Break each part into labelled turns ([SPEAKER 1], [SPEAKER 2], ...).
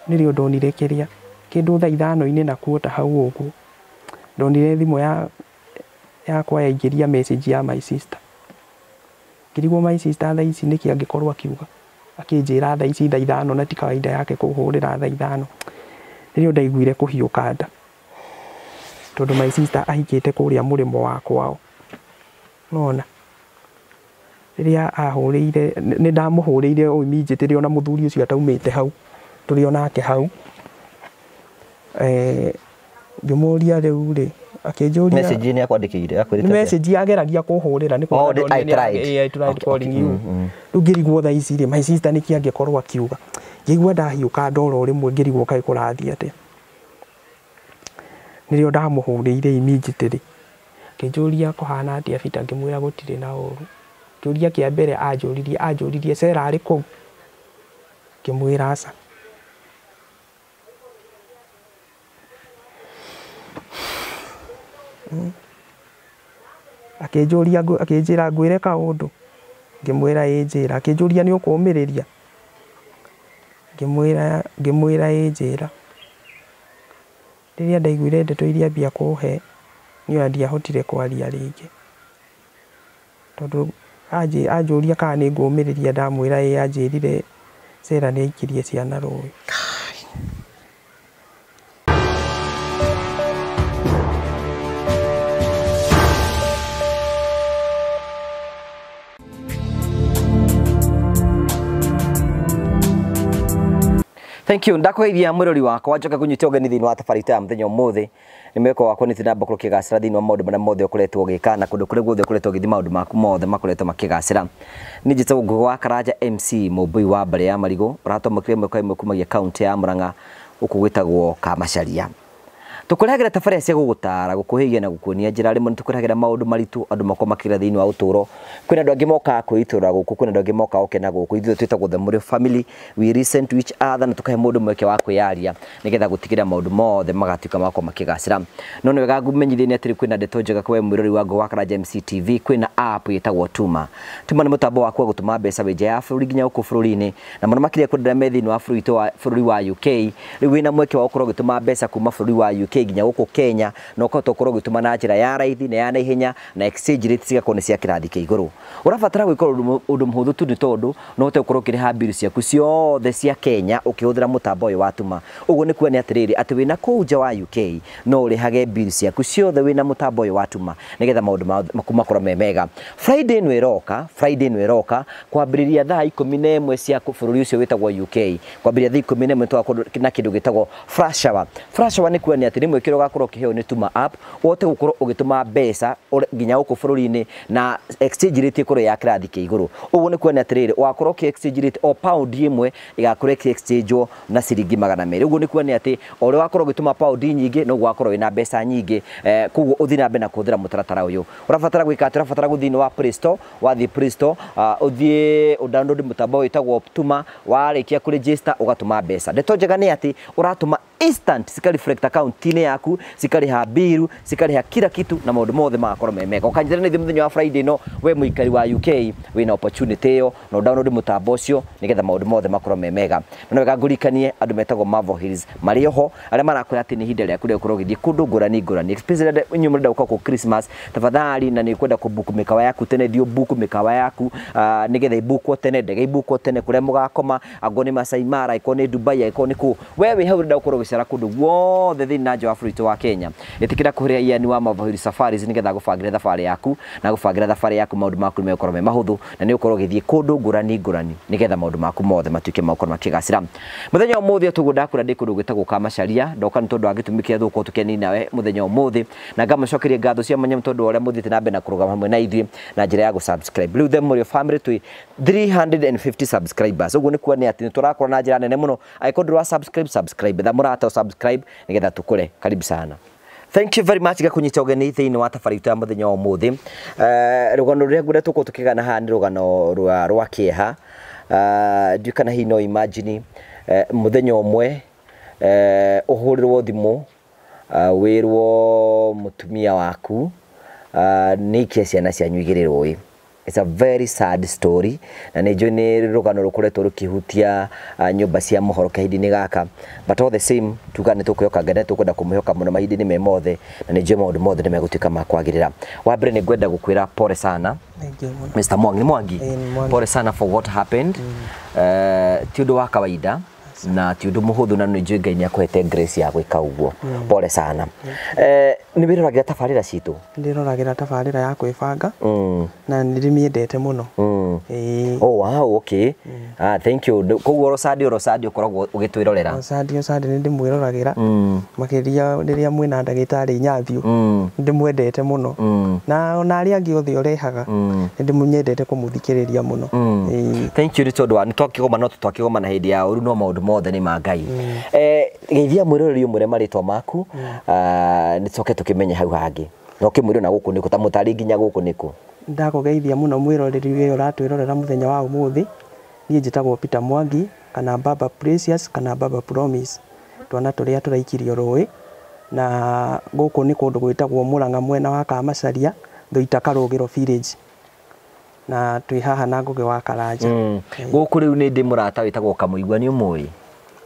[SPEAKER 1] Nĩrĩo ndonire kĩrĩa kĩndũ thaa ithano-inĩ na kuota hau ũguo, ndonire thimũ yakwa yaingĩria message ya my sister. Ngĩrigwo my sister thaa ici nĩkĩ angĩkorwo akiuga, akĩnjĩra thaa ici thaa ithano na ti kawaida yake kũhũrĩra thaa ithano. Nĩrĩo ndaiguire kũhiũka nda, tondũ my sister ahikĩte kũrĩa mũrĩmo wa kwao. Nĩwona? Rĩrĩa ahũrĩire, nĩ ndamũhũrĩire o immediately ona mũthuri ũcio ataumĩte hau, tũrĩ o nake hau. Ngĩmũria rĩu rĩ, akĩnjũria
[SPEAKER 2] message nĩ akwandĩkĩire akwĩrĩte
[SPEAKER 1] nĩ message ageragia kũhũrĩra nĩ
[SPEAKER 2] Oh, I tried.
[SPEAKER 1] I tried calling
[SPEAKER 2] okay.
[SPEAKER 1] you. Rĩu ngĩrigwo thaa ici rĩ, my sister nĩkĩ angĩkorwo akiuga. Ngĩigua ndahiũka ndoro rĩmwe ngĩrigwo kaĩ kũrathiĩ atĩa. Nĩrĩo ndamũhũrĩire immediately. Akĩnjũria kũhana atĩa Peter, ngĩmwĩra gũtirĩ na ũru. Kĩũria kĩa mbere anjũririe, anjũririe Sarah arĩ kũu? Ngĩmwĩra aca. Akĩnjũria, akĩnjĩra ngwĩre kaũndũ, ngĩmwĩra ĩ njĩra. Akĩnjũria nĩ ũkũmĩrĩria, ngĩmwĩra ĩ njĩra. Rĩrĩa ndaiguire ndeto iria ambia kũhe, niĩ ona ndiahotire kwaria rĩngĩ, tondũ anjũria kana nĩ ngũmĩrĩria, ndamwĩra ĩ, anjĩrire Sarah nĩ aikirie ciana rũĩ.
[SPEAKER 2] Thank you. Ndakũgeithia mwĩrori wakwa njoke kũnyita ũgeni thĩinĩ wa tabarĩra ya mũthenya ũmũthĩ. Nĩ mwĩhoko wakwa nĩ tũnamba gũkorwo ũkĩgacĩra thĩinĩ wa maũndũ marĩa mothe ũkoretwo ũgĩka na kũndũ kũrĩa guothe ũkoretwo ũgĩthiĩ maũndũ maku mothe makoretwo makĩgacĩra. Niĩ njĩtagwo Ngugi wa Karanja MC Mũmbui wa mbarĩ ya Marigũ, ũratwamũkĩra ĩmwe kwa ĩmwe kumagia kaũntĩ ya Murang'a gũkũ gwĩtagwo Kamacharia. Tũkũrehagĩra tabarĩra cia gũgũtara, gũkũhĩgia na gũkuonia njĩra. Rĩmwe nĩ tũkũrehagĩra maũndũ maritũ andũ makorwo makĩgera thĩinĩ wa ũtũũro. Kwĩna andũ angĩ mokaga kwĩitũrũra gũkũ, kwĩna andũ angĩ mokaga gũkena gũkũ. Ithuĩ twĩtagwo The Mũrĩo Family, we listen to each other na tũkahe mũndũ mweke wa kwĩyaria nĩgetha gũtigĩrĩra maũndũ mothe magatuĩka ma gũkorwo makĩgacĩra. No nĩ wega ngũmenyithie nĩ atĩ kwĩna ndeto njega kwa mwĩrori wa Ngugi wa Karanja MC TV, kwĩna app ĩtagwo Tuma. Tuma nĩ mũtambo waku wa gũtũma mbeca wĩ nja ya bũrũri nginya gũkũ bũrũri-inĩ, na mũno makĩria kũrĩ arĩa me thĩinĩ wa bũrũri witũ wa bũrũri wa UK. Rĩu wĩna mweke wa gũkorwo ũgĩtũma mbeca kuma bũrũri wa UK nginya gũkũ Kenya, na ũkahota gũkorwo ũgĩtũma na njĩra ya raithi na ya naihenya, na exchange rate cigakorwo nĩ cia kĩrathi kĩa igũrũ. Ũrabatara gwĩka ũndũ mũhũthũ tu nĩ tondũ no ũhote gũkorwo ũkĩrĩha bill ciaku ciothe cia Kenya ũkĩhũthĩra mũtambo ũyũ wa Tuma. Ũguo nĩ kuonia atĩrĩrĩ, atĩ wĩna kũu nja wa UK no ũrĩhage bill ciaku ciothe wĩna mũtambo ũyũ wa Tuma nĩgetha maũndũ maku makorwo me mega. Friday ĩno ĩroka, Friday ĩno ĩroka kwambĩrĩria thaa 11 cia bũrũri ũcio wĩtagwo UK, kwambĩrĩria thaa 11 tũgakorwo na kĩndũ gĩtagwo flash hour. Flash hour nĩ kuonia atĩ rĩmwe kĩrĩa ũgakorwo ũkĩheo nĩ Tuma app ũhote gũkorwo ũgĩtũma mbeca nginya gũkũ bũrũri-inĩ na exchange rate ĩkorwo ya kĩrathi kĩa igũrũ. Ũguo nĩ kuonia atĩrĩrĩ, ũgakorwo ũkĩ exchange rate o pound ĩmwe ĩgakorwo ĩkĩ exchange na ciringi 200. Ũguo nĩ kuonia atĩ o ũrĩa wakorwo ũgĩtũma pound nyingĩ noguo wakorwo wĩna mbeca nyingĩ. Koguo ũthiĩ na mbere na kũhũthĩra mũtaratara ũyũ. Ũrabatara gwĩka atĩ, ũrabatara gũthiĩ thĩinĩ wa Play Store, wathiĩ Play Store, ũthiĩ ũdownload mũtambo wĩtagwo Tuma, warĩkia kũregister ũgatũma mbeca. Ndeto njega nĩ atĩ ũratũma instant cika reflect account-inĩ yaku, cikarĩha bill, cikarĩha kila kitu na maũndũ mothe magakorwo me mega. Ũkanjĩra nĩ mũthenya wa Friday no we mũikari wa UK wĩna opportunity ĩyo, na download mũtambo ũcio nĩgetha maũndũ mothe makorwo me mega. Na wega ngũririkanie andũ metagwo Marvel Hills marĩ oho arĩa marakwĩra atĩ nĩ ihinda rĩaku rĩa gũkorwo ũgĩthiĩ kũndũ ngũrani ngũrani, especially inyuĩ mũrenda gũka kũ Christmas, tafadhali, na nĩ ũkwenda kũbook mĩkawa yaku tene, thiĩ ũbook mĩkawa yaku nĩgetha ibukwo tene, ndege ibukwo tene kũrĩa mũgakoma, angĩkorwo nĩ Masai Mara, angĩkorwo nĩ Dubai, angĩkorwo nĩ kũ, we wĩ hau ũrenda gũkorwo ũgĩcera kũndũ guothe thĩinĩ na nja wa bũrũri wa Kenya, ĩtĩkĩra kũhũrĩra Ian wa Marvel Hills Safaris nĩgetha agũbangĩre thabarĩ yaku, na agũbangĩre thabarĩ yaku maũndũ maku nĩmegũkorwo me mahũthũ, na nĩ ũgũkorwo ũgĩthiĩ kũndũ ngũrani ngũrani nĩgetha maũndũ maku mothe matuĩke ma gũkorwo makĩgacĩra. Mũthenya ũmũthĩ tũguo ndakwĩra ndĩ kũndũ gwĩtagwo Kamacharia, ndoka nĩ tondũ wa gĩtũmi kĩrĩa tũgũkorwo tũkĩanĩria nawe mũthenya ũmũthĩ, na ngamũcokeria ngatho cia mwanya tondũ wa ũrĩa mũthiĩte na mbere na kũrũgama hamwe na ithuĩ na njĩra ya gũ-subscribe. Rĩu The Mũrĩo Family twĩ 350 subscribers. Ũguo nĩ kuonia atĩ nĩ tũrakũra na njĩra nene mũno. Angĩkorwo ndũra subscribe, subscribe. Tha mũrata subscribe nĩgetha tũkũre. Karibu sana. Thank you very much gakunyita ũgeni thĩinĩ wa tabarĩra itũ ya mũthenya wa ũmũthĩ. Rũgano rũrĩa ngwenda tũkorwo tũkĩgana haha nĩ rũgano rwa kĩeha. Ndiũĩ kana hihi no imagine mũthenya ũmwe ũhũrĩrwo thimũ, wĩrwo mũtumia waku nĩ ikia ciana cianyu igĩrĩ rũĩ. It's a very sad story na nĩ njũĩ nĩ rũgano rũkoretwo rũkĩhutia nyũmba cia mohoro kahinda-inĩ gaka, but all the same tuga nĩ tũkwĩhoka Ngai na tũkwenda kũmwĩhoka mũno mahinda-inĩ me mothe, na nĩ njũĩ maũndũ mothe nĩ megũtuĩka ma kwagĩrĩra. Wa mbere nĩ ngwenda gũkwĩra pole sana
[SPEAKER 1] Thank you mũno.
[SPEAKER 2] Mr. Mwangi, nĩ Mwangi?
[SPEAKER 1] Ĩĩ, nĩ Mwangi.
[SPEAKER 2] Pole sana for what happened. Ti ũndũ wa kawaida na ti ũndũ mũhũthũ, na nĩ njũĩ Ngai nĩ akũhete grace ya gwĩka ũguo. Pole sana. Nĩ wĩroragĩra tabarĩra citũ?
[SPEAKER 1] Ndĩroragĩra tabarĩra ya kwĩbanga na nĩ ndĩmĩendete mũno. Ĩĩ.
[SPEAKER 2] Oh wow, okay. Ah, thank you. Koguo oro Sunday ũkoragwo ũgĩtwĩrorera?
[SPEAKER 1] O Sunday nĩ ndĩmwĩroragĩra, makĩria rĩrĩa mwĩna ndagĩtarĩ Inyathiũ. Nĩ ndĩmwendete mũno, na ona arĩa angĩ othe ũrehaga nĩ ndĩmũnyendete kũmũthikĩrĩria mũno. Ĩĩ.
[SPEAKER 2] Thank you nĩ tondũ wa nĩ twakĩgoma, no twakĩgoma na hĩndĩ ya ũru, no maũndũ mothe nĩ ma Ngai. Geithia mwĩroreri ũmwĩre marĩtwa maku, nĩ tũcoke tũkĩmenye hau hangĩ. Na ũkĩmwĩre na gũkũ nĩkũ, ta mũtarĩ nginya gũkũ nĩkũ.
[SPEAKER 1] Ndakũgeithia mũno mwĩroreri ũyũ ũratwĩrorera mũthenya wa ũmũthĩ. Niĩ njĩtagwo Peter Mwangi kana Baba Precious kana Baba Promise, twana tũrĩa tũraikirio rũĩ, na gũkũ nĩ kũndũ gwĩtagwo Mũrang'a mwena wa Kamacaria, Thũita Karũgĩro village, na twĩ haha na Ngũgĩ wa Karanja.
[SPEAKER 2] Gũkũ rĩu nĩ ndĩ mũrata wĩtagwo Kamũigua, nĩ ũmũĩ?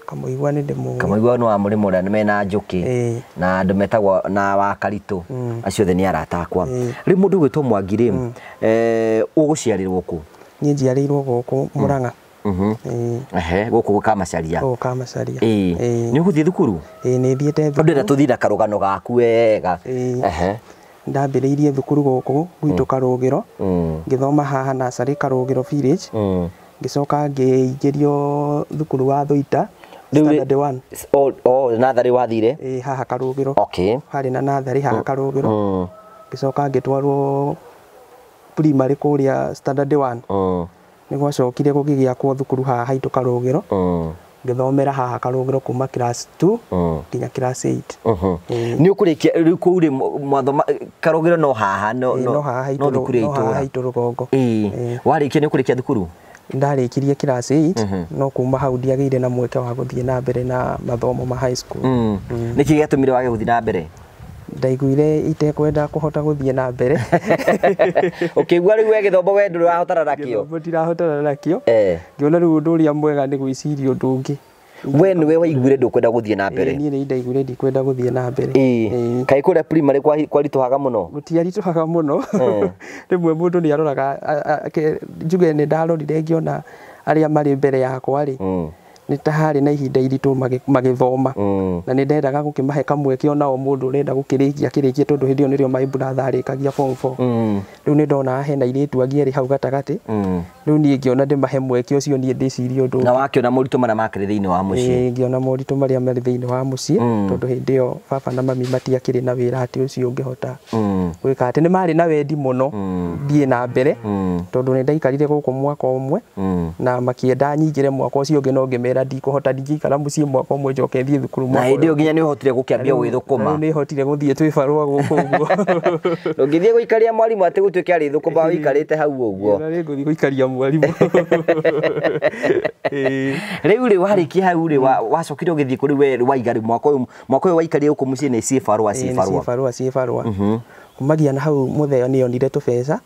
[SPEAKER 1] Kamũigua nĩ ndĩmũĩ.
[SPEAKER 2] Kamũigua nĩ wa mũrĩmũra, nĩ mena njũkĩ na andũ metagwo na wa Karitũ, acio othe nĩ arata akwa. Rĩu mũndũ ũgwĩtwo Mwangi rĩ, ũgũciarĩrwo kũ?
[SPEAKER 1] Niĩ njiarĩirwo gũkũ Mũrang'a. Ĩĩ.
[SPEAKER 2] Ehe, gũkũ Kamacaria.
[SPEAKER 1] Gũkũ Kamacaria.
[SPEAKER 2] Ĩĩ.
[SPEAKER 1] Ĩĩ.
[SPEAKER 2] Nĩ ũgũthiĩ thukuru?
[SPEAKER 1] Ĩĩ, nĩ thiĩte
[SPEAKER 2] thukuru. Ndĩrenda tũthiĩ na karũgano gaku wega.
[SPEAKER 1] Ĩĩ.
[SPEAKER 2] Ehe.
[SPEAKER 1] Ndambĩrĩirie thukuru gũkũ gwitũ Karũgĩro, ngĩthoma haha nursery Karũgĩro village, ngĩcoka ngĩingĩrio thukuru wa Thũita standard 1.
[SPEAKER 2] Oh, natharĩ wathire?
[SPEAKER 1] Ĩĩ, haha Karũgĩro.
[SPEAKER 2] Okay.
[SPEAKER 1] Harĩ na natharĩ haha Karũgĩro. Ngĩcoka ngĩtwarwo primary kũrĩa standard 1. Nĩ gwacokire gũgĩgĩakwo thukuru haha haitũ Karũgĩro. Ngĩthomera haha Karũgĩro kuma class 2 nginya class 8.
[SPEAKER 2] Nĩ ũkũrĩkia rĩu kũu rĩ, mwathoma Karũgĩro no haha, no
[SPEAKER 1] no haha haitũ,
[SPEAKER 2] no thukuru ya
[SPEAKER 1] no haha
[SPEAKER 2] itũra.
[SPEAKER 1] haitũ rũgongo.
[SPEAKER 2] Ĩĩ. Warĩkia nĩ ũkũrĩkia thukuru?
[SPEAKER 1] Ndarĩkirie class 8, no kuma hau ndiagĩire na mweke wa gũthiĩ na mbere na mathomo ma high school.
[SPEAKER 2] Nĩkĩ gĩatũmire wage gũthiĩ na mbere?
[SPEAKER 1] Ndaiguire itekwenda kũhota gũthiĩ na mbere.
[SPEAKER 2] Ũkĩigua rĩu we gĩthomo we ndũrĩ wahotana nakĩo?
[SPEAKER 1] Gĩthomo ndirahotana nakĩo. Ngĩona rĩu ũndũ ũrĩa mwega nĩ gwĩciria ũndũ ũngĩ.
[SPEAKER 2] We nĩwe waiguire ndũkwenda gũthiĩ na mbere?
[SPEAKER 1] Niĩ nĩ ndaiguire ndikwenda gũthiĩ na mbere.
[SPEAKER 2] Ĩĩ. Kaĩ kũrĩa primary kwaritũhaga mũno?
[SPEAKER 1] Gũtiaritũhaga mũno. Rĩmwe mũndũ nĩ aroraga, njuge nĩ ndarorire ngĩona arĩa marĩ mbere yakwa rĩ, nĩ ta harĩ na ihinda iritũ magĩthoma, na nĩ ndendaga gũkĩmahe kamweke onao mũndũ ũrenda gũkĩrĩkia akĩrĩkie, tondũ hĩndĩ ĩyo nĩrĩo my brother arĩkagia form 4. Rĩu nĩ ndona hena airĩtu angĩ erĩ hau gatagatĩ, rĩu niĩ ngĩona ndĩmahe mweke ũcio, niĩ ndĩcirie ũndũ
[SPEAKER 2] Na wakĩona moritũ marĩa makĩrĩ thĩinĩ wa mũciĩ?
[SPEAKER 1] Ĩĩ, ngĩona moritũ marĩa marĩ thĩinĩ wa mũciĩ, tondũ hĩndĩ ĩyo baba na mami matiakĩrĩ na wĩra atĩ ũcio ũngĩhota gwĩka atĩ nĩ marĩ na wendi mũno thiĩ na mbere, tondũ nĩ ndaikarire gũkũ mwaka ũmwe na makĩenda nyingĩre mwaka ũcio ũngĩ, no ngĩmera ndikũhota, ndingĩikara mũciĩ mwaka ũmwe njoke thiĩ thukuru
[SPEAKER 2] Na
[SPEAKER 1] mwaka
[SPEAKER 2] hĩndĩ ĩyo
[SPEAKER 1] ũyũ.
[SPEAKER 2] nginya nĩ ũhotire gũkĩambia gwĩthũkũma?
[SPEAKER 1] Rĩu nĩ hotire gũthiĩ twĩ barũa gũkũ ũguo.
[SPEAKER 2] Ndũngĩthiĩ gũikaria mwarimũ atĩ gũtuĩke arĩ thũkũma wĩikarĩte hau ũguo.
[SPEAKER 1] Ngĩona nĩ ngũthiĩ gũikaria mwarimũ.
[SPEAKER 2] Rĩu rĩ, warĩkia hau rĩ, wacokire ũgĩthiĩ kũrĩ we waiga rĩ, mwaka ũyũ waikarire gũkũ mũciĩ nĩ ciĩ barũa, ciĩ barũa.
[SPEAKER 1] Ciĩ barũa, ciĩ barũa. Kumagia na hau mũtheo nĩ onire tũbeca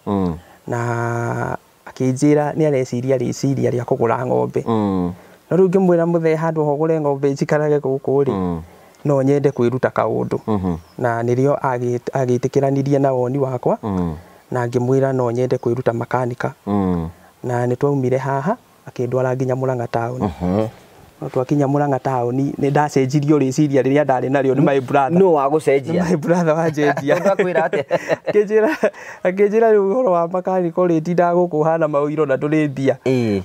[SPEAKER 1] na akĩnjĩra nĩ areciria rĩciria rĩa kũgũra ng'ombe. No rĩu ngĩmwĩra mũthee, handũ ho ũgũre ng'ombe njikarage gũkũ rĩ, no nyende kwĩruta kaũndũ. Na nĩrĩo agĩtĩkĩranirie na woni wakwa, na ngĩmwĩra no nyende kwĩruta makanika. Na nĩ twaumire haha akĩndwara nginya Mũrang'a taũni. No twakinya Mũrang'a taũni nĩ ndacenjirio rĩciria rĩrĩa ndarĩ narĩo nĩ my brother.
[SPEAKER 2] Nũ wagũcenjia?
[SPEAKER 1] Nĩ my brother wanjenjia.
[SPEAKER 2] Akwĩra atĩa?
[SPEAKER 1] Akĩnjĩra rĩu ũhoro wa makaniko rĩtindaga gũkũ ũhana maũiro na ndũrĩ mbia.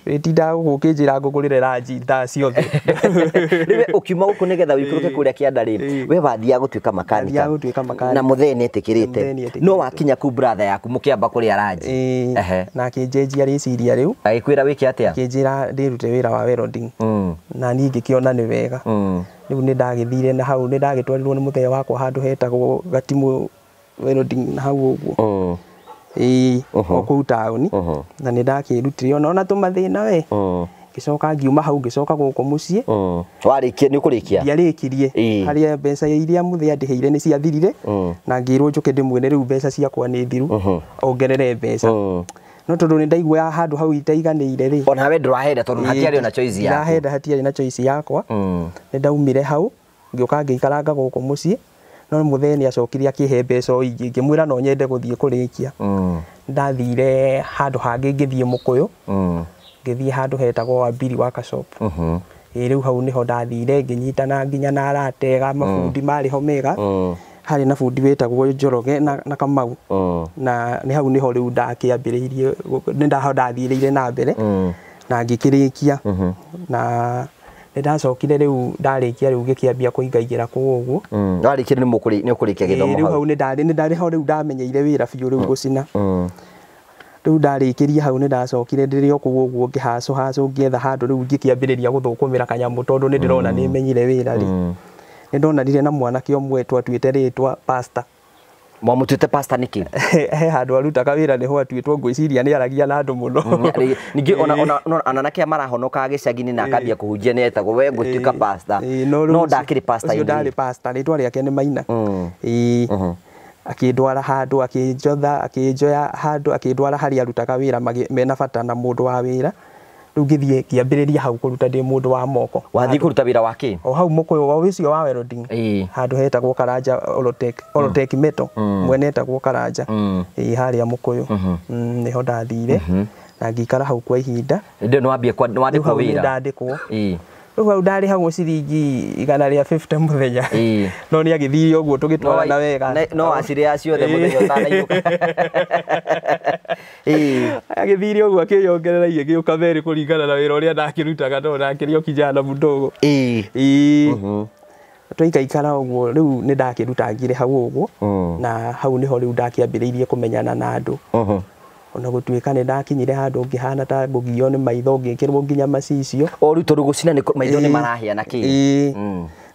[SPEAKER 1] Rĩtindaga gũkũ ũkĩnjĩra ngũgũrĩre ranji thaa ciothe.
[SPEAKER 2] Rĩu we ũkiuma gũkũ nĩgetha ũikũrũke kũrĩa kĩanda rĩ, we wathiaga gũtuĩka makanika.
[SPEAKER 1] Ndathiaga gũtuĩka makanika.
[SPEAKER 2] Na mũthee nĩ etĩkĩrĩte.
[SPEAKER 1] Mũthee nĩ etĩkĩrĩte.
[SPEAKER 2] No wakinya kũu brother yaku mũkĩamba kũrĩa ranji.
[SPEAKER 1] Na akĩnjenjia rĩciria rĩu.
[SPEAKER 2] Agĩkwĩra wĩke atĩa?
[SPEAKER 1] Akĩnjĩra ndĩrute wĩra wa welding. Na niĩ ngĩkĩona nĩ wega. Rĩu nĩ ndagĩthire na hau nĩ ndagĩtwarirwo nĩ mũthee wakwa handũ hetagwo Gatimũ welding na hau ũguo. Ĩĩ, o kũu taũni. Na nĩ ndakĩrutire ona tũmathĩna we. Ngĩcoka ngiuma hau ngĩcoka gũkũ mũciĩ.
[SPEAKER 2] Warĩkia nĩ ũkũrĩkia?
[SPEAKER 1] Ndiarĩkirie. Harĩa mbeca iria mũthee andĩhĩire nĩ ciathirire. Na ngĩrwo njũke ndĩmwĩre rĩu mbeca ciakwa nĩ thiru. Ongerere mbeca. No tondu ni ndaigua handu hau itaiganĩire rĩ.
[SPEAKER 2] Ona we ndũrahenda tondu hatiarĩ na choice yaku.
[SPEAKER 1] Ndahenda hatiarĩ na choice yakwa. Nĩ ndaumire hau ngĩũka ngĩikaranga gũkũ mũciĩ. No mũthee nĩ acokire akĩhe mbeca o ingĩ ngĩmwĩra no nyende gũthiĩ kũrĩkia. Ndathire handũ hangĩ ngĩthiĩ Mũkũyũ. Ngĩthiĩ handũ hetagwo Wambiri Workshop. Ĩ rĩu hau nĩho ndathire ngĩnyitana nginya na arata ega mabundi marĩ ho mega. Harĩ na bundi wĩtagwo Njoroge na Kamau. Na nĩ hau nĩho rĩu ndakĩambĩrĩirie nĩ ndaho ndathiĩrĩire na mbere na ngĩkĩrĩkia. Na nĩ ndacokire rĩu ndarĩkia rĩu ngĩkĩambia kũingaingĩra kũu ũguo.
[SPEAKER 2] Warĩkia nĩ ũkũrĩkia gĩthomo
[SPEAKER 1] hau. Rĩu hau nĩ ndarĩ ho rĩu ndamenyeire wĩra biũ rĩu gũcina. Rĩu ndarĩkĩria hau nĩ ndacokire ndĩrĩ o kũu ũguo ngĩhacũ hacũ ngĩetha handũ rĩu ngĩkĩambĩrĩria gũthũkũmĩra kanyamũ tondũ nĩ ndĩrona nĩ menyire wĩra rĩ. Nĩ ndonanire na mwanake ũmwe twatuĩte rĩtwa pastor.
[SPEAKER 2] Mwamũtuĩte pastor nĩkĩ?
[SPEAKER 1] He handũ arutaga wĩra nĩho atuĩtwo ngwĩciria nĩ aragia na andũ mũno.
[SPEAKER 2] Ningĩ ona anake aya marahonoka gĩcagi-inĩ na akambia kũhunjia nĩ etagwo we ngũtuĩka pastor. No ndakĩrĩ pastor.
[SPEAKER 1] Ũcio ndarĩ pastor, rĩtwa rĩake nĩ Maina. Akĩndwara handũ akĩnjotha akĩnjoya handũ akĩndwara harĩa arutaga wĩra mena bata na mũndũ wa wĩra. Rĩu ngĩthiĩ ngĩambĩrĩria hau kũruta ndĩ mũndũ wa moko.
[SPEAKER 2] Wathiĩ kũruta wĩra wa kĩ?
[SPEAKER 1] O hau Mũkũyũ o ũcio wa welding. Handũ hetagwo Karanja Orotek, Orotek Metal. Mwene etagwo Karanja. Ĩ harĩa Mũkũyũ. Nĩho ndathire na ngĩikara hau kwa ihinda.
[SPEAKER 2] Ndio nĩ wambia nĩ wandĩkwo wĩra?
[SPEAKER 1] Ndandĩkwo. Rĩu hau ndarĩhagwo ciringi 150 mũthenya. No nĩ agĩthire ũguo tũgĩtwarana wega.
[SPEAKER 2] No acirĩa ciothe mũthenya ũtanainũka.
[SPEAKER 1] Agĩthire ũguo akĩnyongerera igĩgĩũka merĩ kũringana na wĩra ũrĩa ndakĩrutaga tondũ ndakĩrĩ o kijana mdogo. Twaikaikara ũguo rĩu nĩ ndakĩrutangire hau ũguo na hau nĩho rĩu ndakĩambĩrĩirie kũmenyana na andũ. Ona gũtuĩka nĩ ndakinyire handũ ngĩhana ta ngũgio nĩ maitho ngĩkĩrwo nginya macicio.
[SPEAKER 2] O rĩu tondũ gũcina nĩ maitho nĩ marahĩa na kĩ.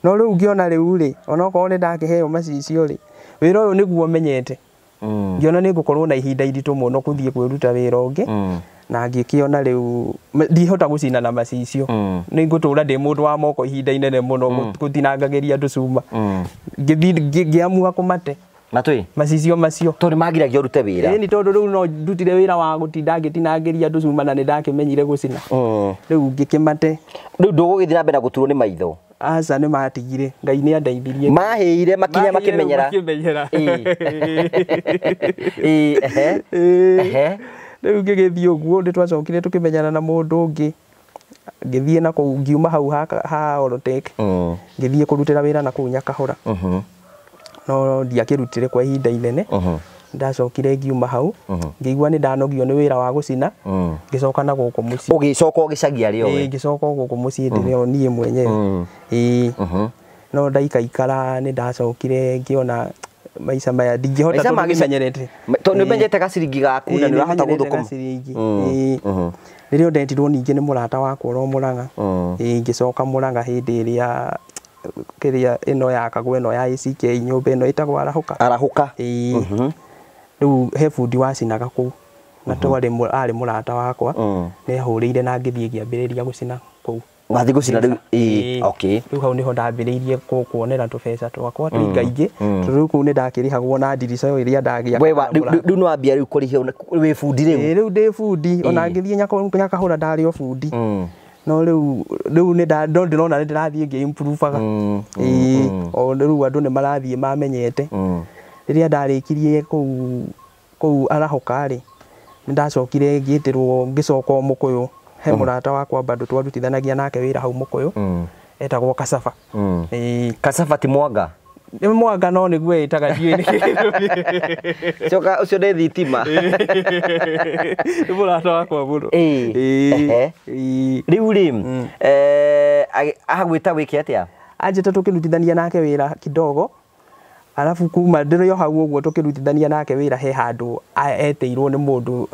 [SPEAKER 1] No rĩu ngĩona rĩu rĩ onokorwo nĩ ndakĩheo macicio rĩ wĩra ũyũ nĩguo menyete. Ngĩona nĩ ngũkorwo na ihinda iritũ mũno kũthiĩ kwĩruta wĩra ũngĩ. Na ngĩkĩona rĩu ndihota gũcina na macicio. Nĩ ngũtũra ndĩ mũndũ wa moko ihinda inene mũno gũtinangagĩria andũ cuma. Ngĩthiĩ ngĩamua kũmate.
[SPEAKER 2] Matui
[SPEAKER 1] macicio macio
[SPEAKER 2] tondu magiragia urute wira.
[SPEAKER 1] Ni tondu riu no ndutire wira wa gutinda ngitinangiria andu cuma na ni ndakimenyire gucina. Riu ngikimate.
[SPEAKER 2] Riu ndugugithii na mbere na guturwo ni maitho?
[SPEAKER 1] Aca ni matigire, Ngai ni andeithirie.
[SPEAKER 2] Mahĩire makinya makimenyera.
[SPEAKER 1] Riu ngigithii uguo ni twacokire tukimenyana na mundu ungi. Ngithii na kuu ngiuma hau ha Orotek. Ngithii kurutira wira na kuu Nyakahora. No ndiakĩrutire kwa ihinda inene. Ndacokire ngiuma hau ngĩigua nĩ ndanogio nĩ wĩra wa gũcina. Ngĩcoka na gũkũ mũciĩ.
[SPEAKER 2] Ũgĩcoka ũgĩcagia rĩ
[SPEAKER 1] we? Ngĩcoka gũkũ mũciĩ ndĩrĩ o niĩ mwenyewe. No ndaikaikara nĩ ndacokire ngĩona maica maya ndingĩhota tondũ nĩmenyerete.
[SPEAKER 2] Tondũ nĩũmenyerete gaciringi gaku na nĩũrahota gũthũkũma.
[SPEAKER 1] Rĩrĩa ndetirwo ningĩ nĩ mũrata wakwa ũrĩa Mũrang'a. Ngĩcoka Mũrang'a hĩndĩ ĩrĩa kĩrĩa ĩno yakagwo ĩno ya ACK nyũmba ĩno ĩtagwo Arahũka.
[SPEAKER 2] Arahũka.
[SPEAKER 1] Rĩu he bundi wacinaga kũu na twarĩ arĩ mũrata wakwa nĩ ahũrĩire na ngĩthiĩ ngĩambĩrĩria gũcina kũu.
[SPEAKER 2] Wathiĩ gũcina rĩu? Okay.
[SPEAKER 1] Rĩu hau nĩho ndambĩrĩirie kuonera tũbeca twakwa tũingaingĩ tondũ rĩu kũu nĩ ndakĩrĩhagwo na ndirica ĩrĩa ndagĩakaga.
[SPEAKER 2] Rĩu nĩ wambia rĩu kũrĩhio wĩ bundi rĩu?
[SPEAKER 1] Rĩu ndĩ bundi ona ngĩthiĩ Nyakahũra ndarĩ o bundi. No rĩu nĩ ndĩrona nĩ ndĩrathiĩ ngĩ-improve-aga. O rĩu andũ nĩ marathiĩ mamenyete. Rĩrĩa ndarĩkirie kũu Arahũka rĩ nĩ ndacokire ngĩtĩrwo ngĩcoka o Mũkũyũ he mũrata wakwa bado twarutithanagia nake wĩra hau Mũkũyũ etagwo Kasaba.
[SPEAKER 2] Kasaba ti Mwanga?
[SPEAKER 1] Nĩ Mwanga no nĩguo ĩtaga ndiũĩ nĩkĩ.
[SPEAKER 2] Coka ũcio nĩ thitima.
[SPEAKER 1] Nĩ mũrata wakwa mũno.
[SPEAKER 2] Rĩu rĩ agwĩta wĩke atĩa?
[SPEAKER 1] Anjĩta tũkĩrutithania nake wĩra kidogo. Alafu kuma ndĩrĩ o hau ũguo tũkĩrutithania nake wĩra he handũ etĩirwo nĩ mũndũ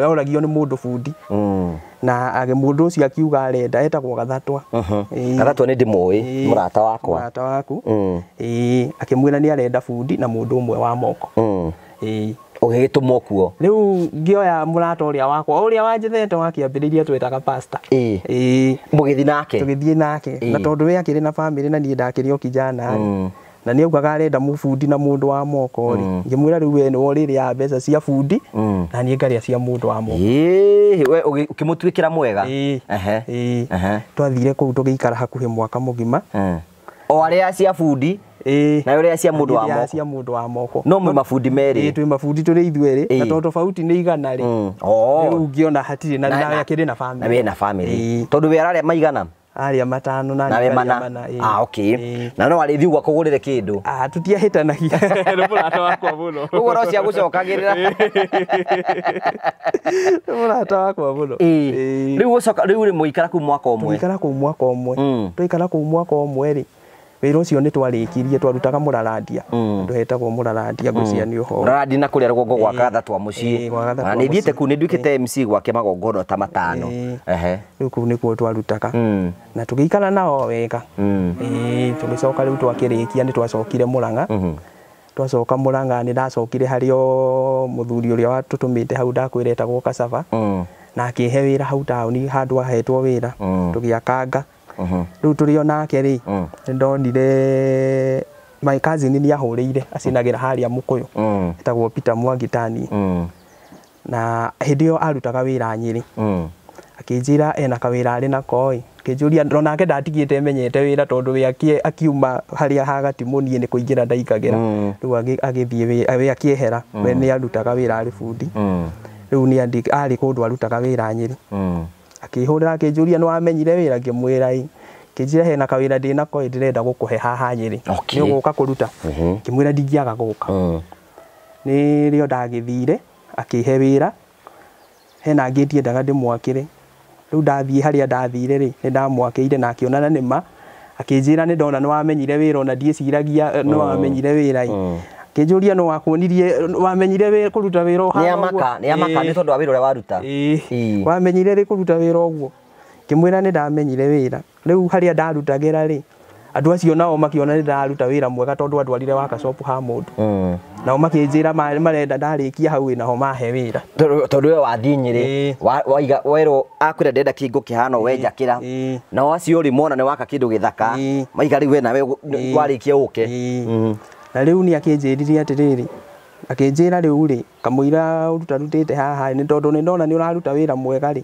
[SPEAKER 1] oragio nĩ mũndũ bundi. Na mũndũ ũcio akiuga arenda etagwo Gathatwa.
[SPEAKER 2] Gathatwa nĩ ndĩmũĩ mũrata wakwa.
[SPEAKER 1] Mũrata waku. Akĩmwĩra nĩ arenda bundi na mũndũ ũmwe wa moko.
[SPEAKER 2] Ũgĩgĩtũmwo kuo?
[SPEAKER 1] Rĩu ngĩoya mũrata ũrĩa wakwa ũrĩa wanjethete wakĩambĩrĩria twetaga pastor.
[SPEAKER 2] Mũgĩthiĩ nake?
[SPEAKER 1] Tũgĩthiĩ nake na tondũ we akĩrĩ na bamĩrĩ na niĩ ndakĩrĩ o kijana. Na nĩ augaga arenda mũbundi na mũndũ wa moko rĩ, ngĩmwĩra rĩu we nĩwe ũrĩrĩaga mbeca cia bundi na niĩ ngarĩa cia mũndũ wa moko.
[SPEAKER 2] We ũkĩmũtuĩkĩra mwega.
[SPEAKER 1] Twathire kũu tũgĩikara hakuhĩ mwaka mũgima.
[SPEAKER 2] O arĩa cia bundi na ũrĩa cia mũndũ wa moko.
[SPEAKER 1] Cia mũndũ wa moko.
[SPEAKER 2] No mwĩ mabundi merĩ.
[SPEAKER 1] Twĩ mabundi tũrĩ ithuerĩ na tondũ tofauti nĩ igana rĩ. Rĩu ũngĩona hatirĩ na nawe akĩrĩ na family.
[SPEAKER 2] Na we na family. Tondũ we ararĩa maigana?
[SPEAKER 1] Arĩa matano na
[SPEAKER 2] niĩ mana. Okay. Na no arĩthiĩ ũgakũgũrĩre kĩndũ.
[SPEAKER 1] Tũtiahĩtanagia. Nĩ mũrata wakwa mũno.
[SPEAKER 2] Ũguo no cia gũcokagĩrĩra.
[SPEAKER 1] Nĩ mũrata wakwa mũno.
[SPEAKER 2] Rĩu ũcoka rĩu rĩ mũikara kũu mwaka ũmwe.
[SPEAKER 1] Tũikara kũu mwaka ũmwe. Twaikara kũu mwaka ũmwe rĩ, wĩra ũcio nĩ twarĩkirie, twarutaga mũrarandia. Andũ hetagwo mũrarandia ngwĩciria nĩ ũhoro.
[SPEAKER 2] Mũrarandia na kũrĩa rũgongo gwa Gathatũ wa mũciĩ. Nĩ thiĩte kũu, nĩ nduĩkĩte MC gwake magongona ta matano.
[SPEAKER 1] Rĩu kũu nĩkuo twarutaga. Na tũgĩikara nao wega. Tũgĩcoka rĩu twakĩrĩkia nĩ twacokire Mũrang'a. Twacoka Mũrang'a nĩ ndacokire harĩ o mũthuri ũrĩa watũtũmĩte hau ndakwĩra etagwo Kasaba. Na akĩhe wĩra hau taũni handũ ahetwo wĩra. Tũgĩakanga. Rĩu tũrĩ o nake rĩ, nĩ ndonire my cousin nĩ ahũrĩire acinagĩra harĩa Mũkũyũ, etagwo Peter Mwangi Tani. Na hĩndĩ ĩyo arutaga wĩra Nyĩrĩ. Akĩnjĩra ena kawĩra arĩ nako ĩ, akĩnjũria onake ndatigĩte menyete wĩra tondũ we akiuma harĩa hagatimũ niĩ nĩ kũingĩra ndaingagĩra. Rĩu agĩthiĩ we akĩehera, we nĩ arutaga wĩra arĩ bundi. Rĩu nĩ arĩ kũndũ arutaga wĩra Nyĩrĩ. Akĩhũrĩra akĩnjũria nĩ wamenyire wĩra, ngĩmwĩra ĩ. Akĩnjĩra hena kawĩra ndĩ nako ĩ, ndĩrenda gũkũhe haha Nyĩrĩ. Nĩ ũgũka kũruta? Ngĩmwĩra ndingĩaga gũka. Nĩrĩo ndagĩthire akĩhe wĩra, hena ngĩti endaga ndĩmwakĩre. Rĩu ndathiĩ harĩa ndathire rĩ, nĩ ndamwakĩire na akĩona na nĩma. Akĩnjĩra nĩ ndona nĩ wamenyire wĩra ona ndiĩciragia nĩ wamenyire wĩra ĩ. Akĩnjũria no wakuonirie wamenyire wĩra kũruta wĩra ũhana ũguo.
[SPEAKER 2] Nĩ amaka nĩ tondũ wa wĩra ũrĩa waruta.
[SPEAKER 1] Wamenyire rĩ kũruta wĩra ũguo? Ngĩmwĩra nĩ ndamenyire wĩra. Rĩu harĩa ndarutagĩra rĩ, andũ acio nao makĩona nĩ ndaruta wĩra mwega tondũ andwarire workshop ha mũndũ. Nao makĩnjĩra marenda ndarĩkia hau naho mahe wĩra.
[SPEAKER 2] Tondũ we wathiĩ Nyĩrĩ, waiga werwo akwĩra ndĩrenda kĩngũ kĩhana we njakĩra. Nao acio rĩ mona nĩ waka kĩndũ gĩthaka, maiga rĩu we nawe warĩkia ũke.
[SPEAKER 1] Na rĩu nĩ akĩnjĩrire atĩrĩrĩ, akĩnjĩra rĩu rĩ, kamũira ũrutarutĩte haha nĩ tondũ nĩ ndona nĩ ũraruta wĩra mwega rĩ,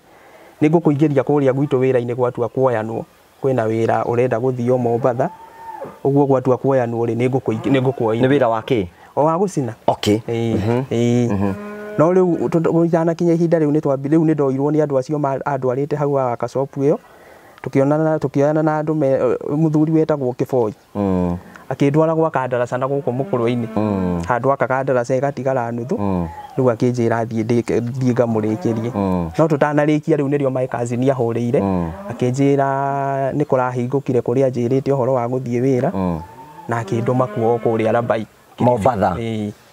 [SPEAKER 1] nĩ ngũkũingĩria kũrĩa gwitũ wĩra-inĩ gwatua kuoyanwo. Kwĩna wĩra ũrenda gũthio Mombatha, ũguo gwatua kuoyanwo rĩ, nĩ ngũkuoya.
[SPEAKER 2] Nĩ wĩra wa kĩ?
[SPEAKER 1] O wa gũcina. No rĩu gũtanakinya ihinda rĩu nĩ ndoirwo nĩ andũ acio andwarĩte hau workshop ĩyo, tũkĩonana tũkĩoyana na andũ mũthuri wetagwo Kĩboi. Akĩndwara gwa kandaraca na gũkũ Mũkũrwe-inĩ. Handũ aka kandaraca ĩgatigara nuthu. Rĩu akĩnjĩra thiĩ ngamũrĩkĩrie. No tũtanarĩkia rĩu nĩrĩo my cousin ahũrĩire. Akĩnjĩra nĩ kũrahingũkire kũrĩa anjĩrĩte ũhoro wa gũthiĩ wĩra. Na akĩndũma kuo kũrĩa Rabai.
[SPEAKER 2] Mombatha.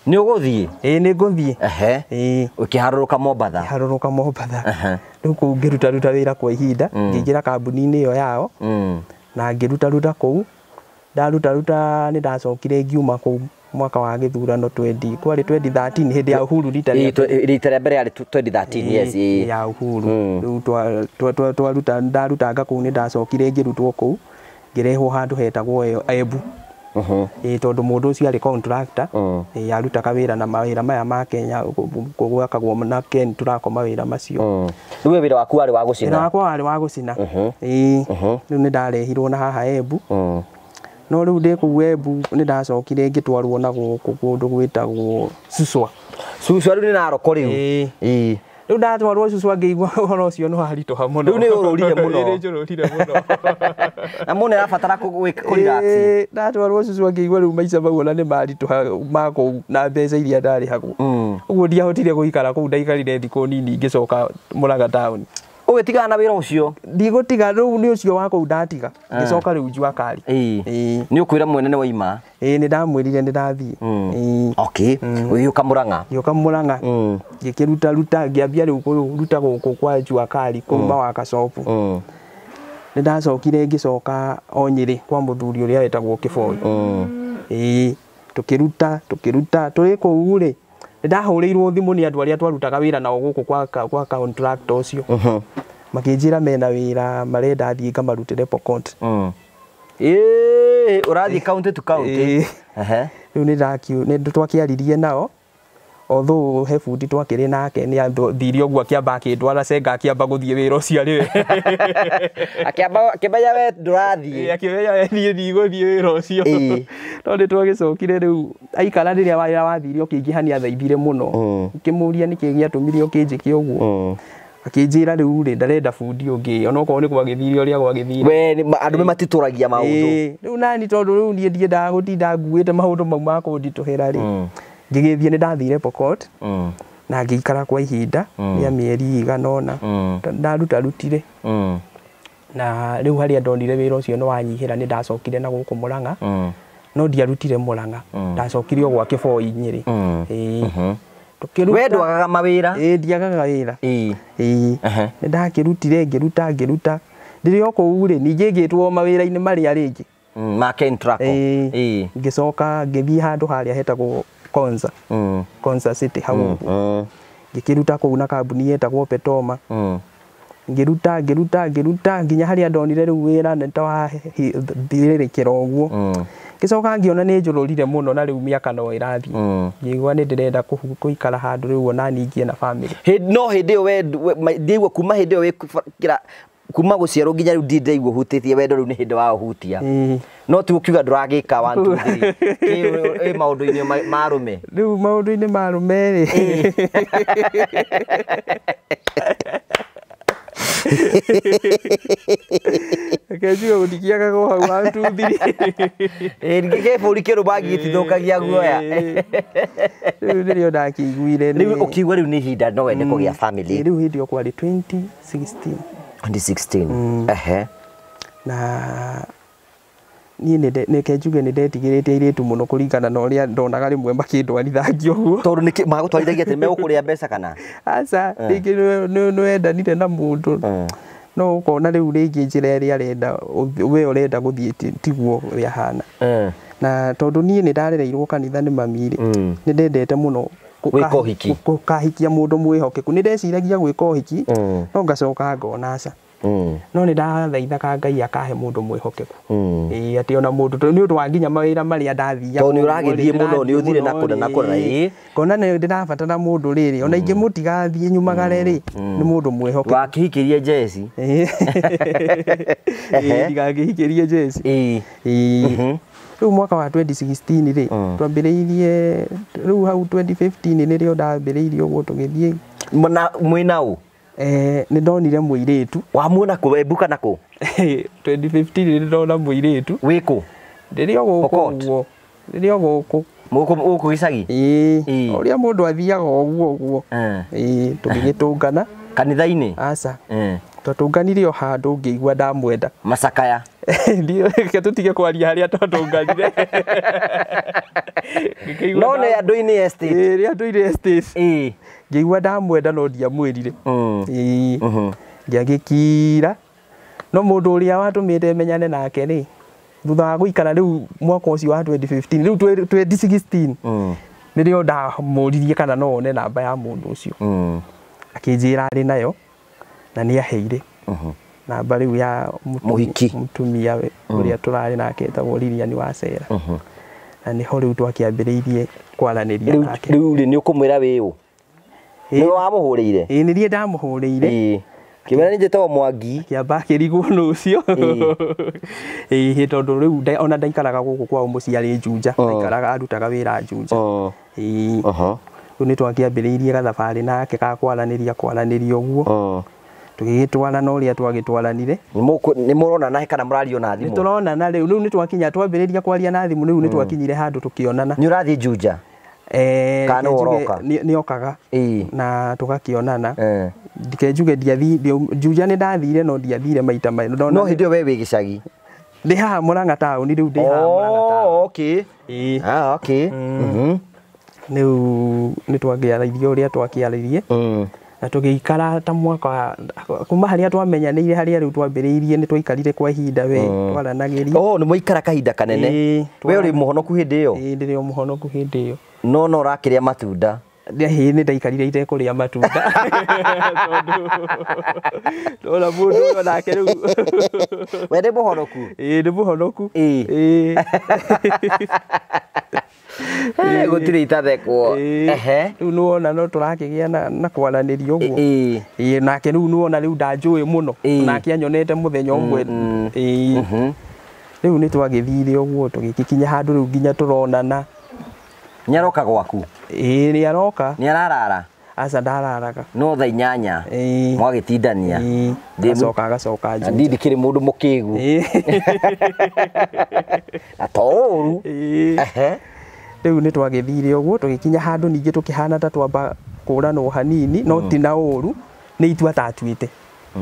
[SPEAKER 2] Nĩ ũgũthiĩ?
[SPEAKER 1] Ĩĩ nĩ ngũthiĩ.
[SPEAKER 2] Ũkĩharũrũka Mombatha?
[SPEAKER 1] Harũrũka Mombatha. Rĩu kũu ngĩrutaruta wĩra kwa ihinda, ngĩingĩra kambuni-inĩ ĩyo yao. Na ngĩrutaruta kũu. Ndarutaruta nĩ ndacokire ngiuma kũu mwaka wa gĩthurano 20 kwarĩ 2013 hĩndĩ ya Uhuru rita
[SPEAKER 2] rĩa mbere yarĩ 2013 yes
[SPEAKER 1] ya Uhuru. Rĩu twaruta ndarutanga kũu nĩ ndacokire ngĩrutwo kũu ngĩrehwo handũ hetagwo Embu. Tondũ mũndũ ũcio arĩ contractor, arutaga wĩra na mawĩra maya ma Kenya gwakagwo na Ken tũrakoma wĩra macio.
[SPEAKER 2] Rĩu wĩra waku warĩ wa gũcina?
[SPEAKER 1] Wĩra wakwa warĩ wa gũcina. Rĩu nĩ ndarehirwo na haha Embu. No rĩu ndĩ kũu Embu nĩ ndacokire ngĩtwarwo na gũkũ kũndũ gwĩtagwo Suswa.
[SPEAKER 2] Suswa rĩu nĩ Narok rĩu?
[SPEAKER 1] Rĩu ndatwarwo Suswa ngĩigua ũhoro ũcio nĩ waritũha mũno.
[SPEAKER 2] Rĩu nĩ ũrũrire mũno.
[SPEAKER 1] Nĩ njũrũrire mũno.
[SPEAKER 2] Na mũndũ nĩarabatara kũ relax.
[SPEAKER 1] Ndatwarwo Suswa ngĩigua rĩu maica mau ona nĩ maritũha ma kũu na mbeca iria ndarĩhagwo. Ũguo ndiahotire gũikara kũu, ndaikarire thikũ nini ngĩcoka Mũrang'a taũni.
[SPEAKER 2] Ũgĩtigana na wĩra ũcio?
[SPEAKER 1] Ndigũtiga rĩu nĩ ũcio wa kũu ndatiga. Ngĩcoka rĩu Jua Kali.
[SPEAKER 2] Nĩ ũkwĩra mwene nĩ waima?
[SPEAKER 1] Ĩĩ nĩ ndamwĩrire nĩ ndathiĩ.
[SPEAKER 2] Okay. Ũgĩũka Mũrang'a?
[SPEAKER 1] Ngĩũka Mũrang'a. Ngĩkĩrutaruta ngĩambia rĩu kũruta gũkũ kwa Jua Kali kũu mawakashopu. Nĩ ndacokire ngĩcoka o Nyĩrĩ kwa mũthuri ũrĩa wetagwo Kĩboi. Tũkĩruta tũkĩruta tũrĩ kũu rĩ, nĩ ndahũrĩirwo thimũ nĩ andũ arĩa twarutaga wĩra nao gũkũ kwa contractor ũcio. Makĩnjĩra mena wĩra marenda thiĩ ngamarutĩre Pokot.
[SPEAKER 2] Ũrathiĩ county to county.
[SPEAKER 1] Rĩu nĩ twakĩaririe nao although he bundi twakĩrĩ nake nĩ athire ũguo akĩamba akĩndwara cenga akĩamba gũthiĩ wĩra ũcio arĩ we.
[SPEAKER 2] Akĩmenya we ndũrathiĩ.
[SPEAKER 1] Akĩmenya we niĩ ndigũthiĩ wĩra ũcio. No nĩ twagĩcokire rĩu aikara rĩrĩa wĩra wathire ũkĩingĩha nĩ athaithire mũno. Ngĩmũria nĩkĩ gĩatũmire ũkĩnjĩke ũguo. Akĩnjĩra rĩu rĩ ndarenda bundi ũngĩ onokorwo nĩ gwagĩthire ũrĩa gwagĩthire.
[SPEAKER 2] We andũ matitũragia maũndũ.
[SPEAKER 1] Rĩu nani tondũ rĩu niĩ ndiendaga gũtinda nguĩte maũndũ mau ma kũnditũhĩra rĩ. Ngĩgĩthiĩ nĩ ndathire Pokot na ngĩikara kwa ihinda rĩa mĩeri ĩigana ũna ndarutarutire na rĩu harĩa ndonire wĩra ũcio nĩ wanyihĩra nĩ ndacokire na gũkũ Murang'a no ndiarutire Murang'a ndacokire o gwa Kĩboi Nyĩrĩ.
[SPEAKER 2] We ndwagaga mawĩra?
[SPEAKER 1] Ĩĩ ndiagaga wĩra. Nĩ ndakĩrutire ngĩruta ndĩrĩ o kũu rĩ ningĩ ngĩtwo mawĩra-inĩ marĩa rĩngĩ
[SPEAKER 2] ma Kentraco.
[SPEAKER 1] Ngĩcoka ngĩthiĩ handũ harĩa hetagwo Konza. Konza City hau ũguo. Ngĩkĩruta kũu na kambuni yetagwo Petoma. Ngĩruta nginya harĩa ndonire rĩu wĩra nĩ ta wathirĩrĩkĩra ũguo. Ngĩcoka ngĩona nĩ njũrũrire mũno na rĩu mĩaka no ĩrathiĩ. Ngĩigua nĩ ndĩrenda gũikara handũ rĩu ona niĩ na family.
[SPEAKER 2] No hĩndĩ ĩyo we ndiigua kuma hĩndĩ ĩyo wĩ kuma gũciarwo nginya rĩu ndindaigua hutĩtie wendo rĩu nĩ hĩndĩ wa ũhutia. No ti gũkiuga ndũragĩka 1 2 3 kĩ maũndũ-inĩ ma arũme.
[SPEAKER 1] Rĩu maũndũ-inĩ ma arũme rĩ Reke njuge gũtikiagaga hau 1 2 3.
[SPEAKER 2] Gĩbũri kĩrũma gĩtithũkagia guoya.
[SPEAKER 1] Rĩu nĩrĩo ndakĩiguire.
[SPEAKER 2] Rĩu ũkiigua rĩu nĩ ihinda no wende kũgĩa family.
[SPEAKER 1] Rĩu hĩndĩ ĩyo kwarĩ 2016.
[SPEAKER 2] 2016.
[SPEAKER 1] Na niĩ nĩke njuge nĩ ndetigĩrĩte airĩtu mũno kũringana na ũrĩa ndonaga rĩmwe makĩndwarithangia ũguo.
[SPEAKER 2] Tondũ nĩkĩ magũtwarithagia atĩ megũkũrĩa mbeca kana?
[SPEAKER 1] Aca, rĩngĩ nĩ wendanire na mũndũ no ũkona rĩu rĩngĩ njĩra ĩrĩa arenda we ũrenda gũthiĩ tiguo ũrĩa ahana. Na tondũ niĩ nĩ ndarereirwo kanitha nĩ mami rĩ, nĩ ndendete mũno
[SPEAKER 2] gwĩka ũhiki.
[SPEAKER 1] Gũkahikia mũndũ mwĩhokeku. Nĩ ndeciragia gwĩka ũhiki no ngacoka ngona aca. No nĩ ndathaithaga Ngai akahe mũndũ mwĩhokeku. Ĩĩ atĩ ona mũndũ nĩ ũndũ wa nginya mawĩra marĩa ndathiaga.
[SPEAKER 2] Tondũ nĩ ũragĩthiĩ mũno nĩ ũthire na kũna na kũna.
[SPEAKER 1] Ngona nĩ ndĩrabatara mũndũ rĩrĩ ona ingĩmũtiga thiĩ nyumagare rĩ nĩ mũndũ mwĩhokeku.
[SPEAKER 2] Wakĩhikĩrie Jesi?
[SPEAKER 1] Ĩĩ ndigakĩhikĩrie Jesi. Rĩu mwaka wa 2016 rĩ twambĩrĩirie rĩu hau 2015 nĩrĩo ndambĩrĩirie ũguo tũgĩthiĩ.
[SPEAKER 2] Mwĩna ũ?
[SPEAKER 1] Nĩ ndonire mũirĩtu.
[SPEAKER 2] Wamuona kũ? Wembuka na kũ?
[SPEAKER 1] 2015 nĩ ndona mũirĩtu.
[SPEAKER 2] Wĩ kũ?
[SPEAKER 1] Ndĩrĩ o gũkũ ũguo. Ndĩrĩ o gũkũ.
[SPEAKER 2] Gũkũ gĩcagi?
[SPEAKER 1] Ĩĩ. Ũrĩa mũndũ athiaga ũguo ũguo. Ĩĩ tũgĩgĩtũngana.
[SPEAKER 2] Kanitha-inĩ?
[SPEAKER 1] Aca. Twatũnganire o handũ ngĩigua ndamwenda.
[SPEAKER 2] Macakaya?
[SPEAKER 1] Reke tũtige kwaria harĩa twatũnganire.
[SPEAKER 2] No nĩ andũ-inĩ estate.
[SPEAKER 1] Ĩĩ nĩ andũ-inĩ estate.
[SPEAKER 2] Ĩĩ.
[SPEAKER 1] Ngĩigua ndamwenda no ndiamwĩrire. Ĩĩ. Ngĩagĩkira. No mũndũ ũrĩa watũmĩte menyane nake rĩ, thutha wa gũikara rĩu mwaka ũcio wa 2015, rĩu 2016 nĩrĩo ndamũririe kana no one namba ya mũndũ ũcio. Akĩnjĩra arĩ nayo na nĩ aheire namba rĩu ya mũtumia ũrĩa tũrarĩ nake etagwo Lilian Wacera. Na nĩho rĩu twakĩambĩrĩirie kwaranĩria nake.
[SPEAKER 2] Rĩu rĩ nĩ ũkũmwĩra wĩ ũ? Nĩ wamũhũrĩire?
[SPEAKER 1] Ĩĩ nĩ niĩ ndamũhũrĩire.
[SPEAKER 2] Kĩmwĩra nĩ njĩtagwo Mwangi.
[SPEAKER 1] Kĩamba akĩrigwo nũ ũcio. Ĩĩ tondũ rĩu ona ndaikaraga gũkũ kwao mũciĩ arĩ Juja, ndaikaraga arutaga wĩra Juja. Ĩĩ. Rĩu nĩ twakĩambĩrĩirie gathabarĩ nake ga kwaranĩria ũguo. Tũgĩgĩtwarana ũrĩa twagĩtwaranire.
[SPEAKER 2] Nĩ mũronana kana mũrario na thimũ?
[SPEAKER 1] Nĩ tũronana rĩu, rĩu nĩ twakinya twambĩrĩria kwaria na thimũ rĩu nĩ twakinyire handũ tũkĩonana.
[SPEAKER 2] Nĩ ũrathiĩ Juja? Kana nĩ ũroka?
[SPEAKER 1] Nĩ okaga na tũgakĩonana. Ndike njuge ndiathire Juja nĩ ndathire no ndiathire maita maingĩ.
[SPEAKER 2] No hĩndĩ ĩyo we wĩ gĩcagi?
[SPEAKER 1] Ndĩ haha Murang'a taũni rĩu ndĩ haha Murang'a taũni.
[SPEAKER 2] Oh, okay. Ah, okay.
[SPEAKER 1] Rĩu nĩ twakĩarairie ũrĩa twakĩarairie. Na tũgĩikara ta mwaka kuma harĩa twamenyanĩire harĩa rĩu twambĩrĩirie nĩ twaikarire kwa ihinda we twaranagĩria.
[SPEAKER 2] Oh, nĩ mwaikara kahinda kanene. We ũrĩ mũhonoku hĩndĩ ĩyo?
[SPEAKER 1] Ĩĩ ndĩrĩ o mũhonoku hĩndĩ ĩyo.
[SPEAKER 2] No no ũrakĩrĩa matunda.
[SPEAKER 1] Nĩ ndaikarire itekũrĩa matunda tondũ ndona mũndũ ũyũ nake rĩu
[SPEAKER 2] we nĩ mũhonoku.
[SPEAKER 1] Ĩĩ nĩ mũhonoku. Ĩĩ
[SPEAKER 2] gũtirĩ itathekwo. Ehe
[SPEAKER 1] rĩu nĩwona no tũrakĩgĩa na kwaranĩria ũguo. Ĩĩ nake rĩu nĩwona rĩu ndanjũĩ mũno nake anyonete mũthenya ũmwe. Ĩĩ rĩu nĩ twagĩthire ũguo tũgĩkinya handũ rĩu nginya tũronana.
[SPEAKER 2] Nĩ aroka gwaku?
[SPEAKER 1] Ĩĩ nĩ aroka.
[SPEAKER 2] Nĩ ararara?
[SPEAKER 1] Aca ndararaga.
[SPEAKER 2] No thaa 8 mwagĩtindania.
[SPEAKER 1] Agacoka agacoka
[SPEAKER 2] nja. Ndi ndikĩrĩ mũndũ mũkĩgu. Na to ũru. Ehe
[SPEAKER 1] rĩu nĩ twagĩthire ũguo tũgĩkinya handũ ningĩ tũkĩhana ta twamba kũranwo hanini no ti na ũru nĩ itua tatuĩte.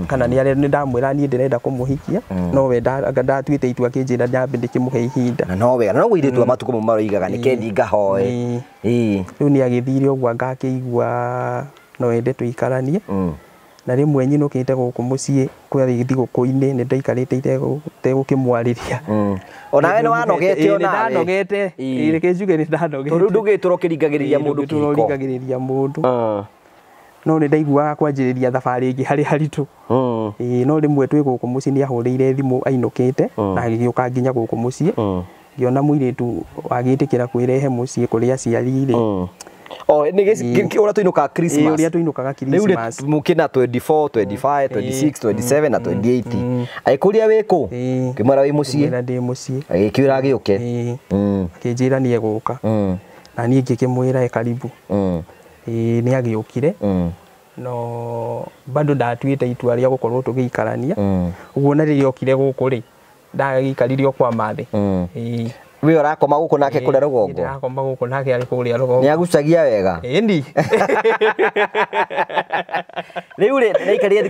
[SPEAKER 1] Kana nĩ ndamwĩra niĩ ndĩrenda kũmũhikia no we ndatuĩte itua kĩnjĩra nyambe ndĩkĩmũhe ihinda.
[SPEAKER 2] Na no wega no gũirĩtu matukũ mau maroigaga nĩ kendi ngahoe.
[SPEAKER 1] Ĩĩ rĩu nĩ agĩthire ũguo ngakĩigua no ende tũikaranie. Na rĩmwe nyinũkĩte gũkũ mũciĩ kwarĩ thigũkũ-inĩ nĩ ndaikarĩte itegũkĩmwarĩria.
[SPEAKER 2] Ona we nĩ wanogete ona
[SPEAKER 1] we. Nĩ ndanogete. Ĩĩ reke njuge nĩ ndanogete.
[SPEAKER 2] Tondũ ndũgĩtũra ũkĩringagĩrĩria mũndũ kĩhiko.
[SPEAKER 1] Ũringagĩrĩria mũndũ. No nĩ ndaiguaga kwanjĩrĩria thabarĩ ĩngĩ harĩ haritũ. Ĩĩ no rĩmwe twĩ gũkũ mũciĩ nĩ ahũrĩire thimũ ainũkĩte na agĩgĩũka nginya gũkũ mũciĩ. Ngĩona mũirĩtu agĩtĩkĩra kwĩrehe mũciĩ kũrĩ aciari rĩ.
[SPEAKER 2] Oh nĩ ũrĩa tũinũkaga Christmas.
[SPEAKER 1] Ũrĩa tũinũkaga Christmas.
[SPEAKER 2] Rĩu mũkĩna 24, 25, 26, 27 na 28. Agĩkũria wĩ kũ? Ngĩmwĩra wĩ mũciĩ.
[SPEAKER 1] Ngĩmwĩra ndĩ mũciĩ.
[SPEAKER 2] Agĩkĩũra agĩũke.
[SPEAKER 1] Akĩnjĩra nĩ egũka. Na niĩ ngĩkĩmwĩra e karibu. Ĩĩ nĩ agĩũkire. No bado ndatuĩte itua rĩa gũkorwo tũgĩikarania. Ũguo na rĩrĩa okire gũkũ rĩ ndagĩikarire o kwa mathĩ. Ĩĩ
[SPEAKER 2] we ũrakoma gũkũ nake kũrĩa rũgongo?
[SPEAKER 1] Ndĩrakoma gũkũ nake arĩ kũrĩa rũgongo.
[SPEAKER 2] Nĩ agucagia wega?
[SPEAKER 1] Ĩni.
[SPEAKER 2] Rĩu rĩ nĩ wĩikarire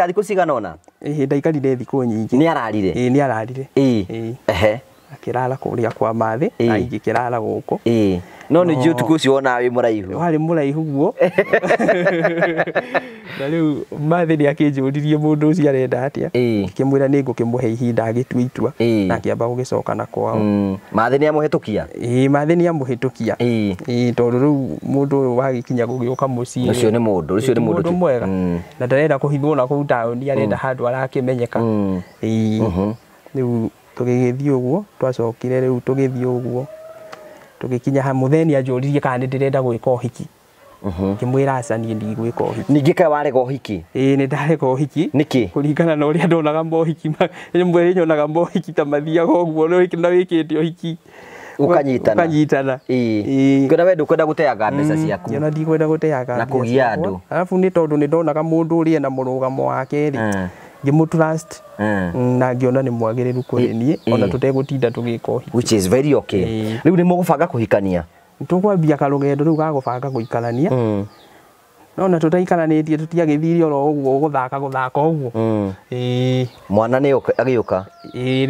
[SPEAKER 2] thikũ cigana ũna?
[SPEAKER 1] Ĩĩ ndaikarire thikũ nyingĩ.
[SPEAKER 2] Nĩ ararire?
[SPEAKER 1] Ĩĩ nĩ ararire.
[SPEAKER 2] Ĩĩ. Ehe.
[SPEAKER 1] Akĩrara kũrĩa kwa mathĩ na ingĩkĩrara gũkũ.
[SPEAKER 2] Ĩĩ. No nĩ njũĩ ũtukũ ũcio wonaga wĩ mũraihu.
[SPEAKER 1] Warĩ mũraihu guo. Na rĩu mathĩ nĩ akĩnjũririe mũndũ ũcio arenda atĩa. Ngĩkĩmwĩra nĩ ngũkĩmũhe ihinda agĩtue itua na akĩamba gũgĩcoka na kwao.
[SPEAKER 2] Mathĩ nĩ amũhĩtũkia?
[SPEAKER 1] Ĩĩ mathĩ nĩ amũhĩtũkia. Ĩĩ tondũ rĩu mũndũ ũyũ wagĩkinya gũgĩũka mũciĩ.
[SPEAKER 2] Ũcio nĩ mũndũ, ũcio nĩ mũndũ
[SPEAKER 1] mwega. Na ndarenda kũhithwo na kũu taũni arenda handũ arakĩmenyeka. Ĩĩ. Rĩu tũgĩgĩthiĩ ũguo twacokire rĩu tũgĩthiĩ ũguo tũgĩkinya ha mũtheni anjũririe kana nĩ ndĩrenda gwĩka ũhiki. Ngĩmwĩra aca niĩ ndigwĩka ũhiki.
[SPEAKER 2] Ningĩ kaĩ warega ũhiki?
[SPEAKER 1] Ĩĩ nĩ ndarega ũhiki.
[SPEAKER 2] Nĩkĩ?
[SPEAKER 1] Kũringana na ũrĩa ndonaga mohiki rĩmwe nyonaga mohiki ta mathiaga ũguo na wĩkĩte ũhiki
[SPEAKER 2] ũkanyitana.
[SPEAKER 1] Ũkanyitana.
[SPEAKER 2] Ĩĩ. Ngĩona we ndũkwenda gũteanga mbeca ciaku.
[SPEAKER 1] Ngĩona ndikwenda gũteanga
[SPEAKER 2] na kũgia andũ.
[SPEAKER 1] Arabu nĩ tondũ nĩ ndonaga mũndũ ũrĩa ena mũrũgamo wake rĩ. Ngĩmũ trust na ngĩona nĩ mwagĩrĩru kũrĩ niĩ ona tũtegũtinda tũgĩka ũhiki.
[SPEAKER 2] Which is very okay. Rĩu nĩ mũgũbanga kũhikania?
[SPEAKER 1] Tũkwambia karũgendo rĩu ga gũbanga gũikarania. No na tũtaikaranĩtie tũtiagĩthire oro ũguo gũthaka gũthaka ũguo. Ĩĩ.
[SPEAKER 2] Mwana nĩ agĩũka?
[SPEAKER 1] Ĩĩ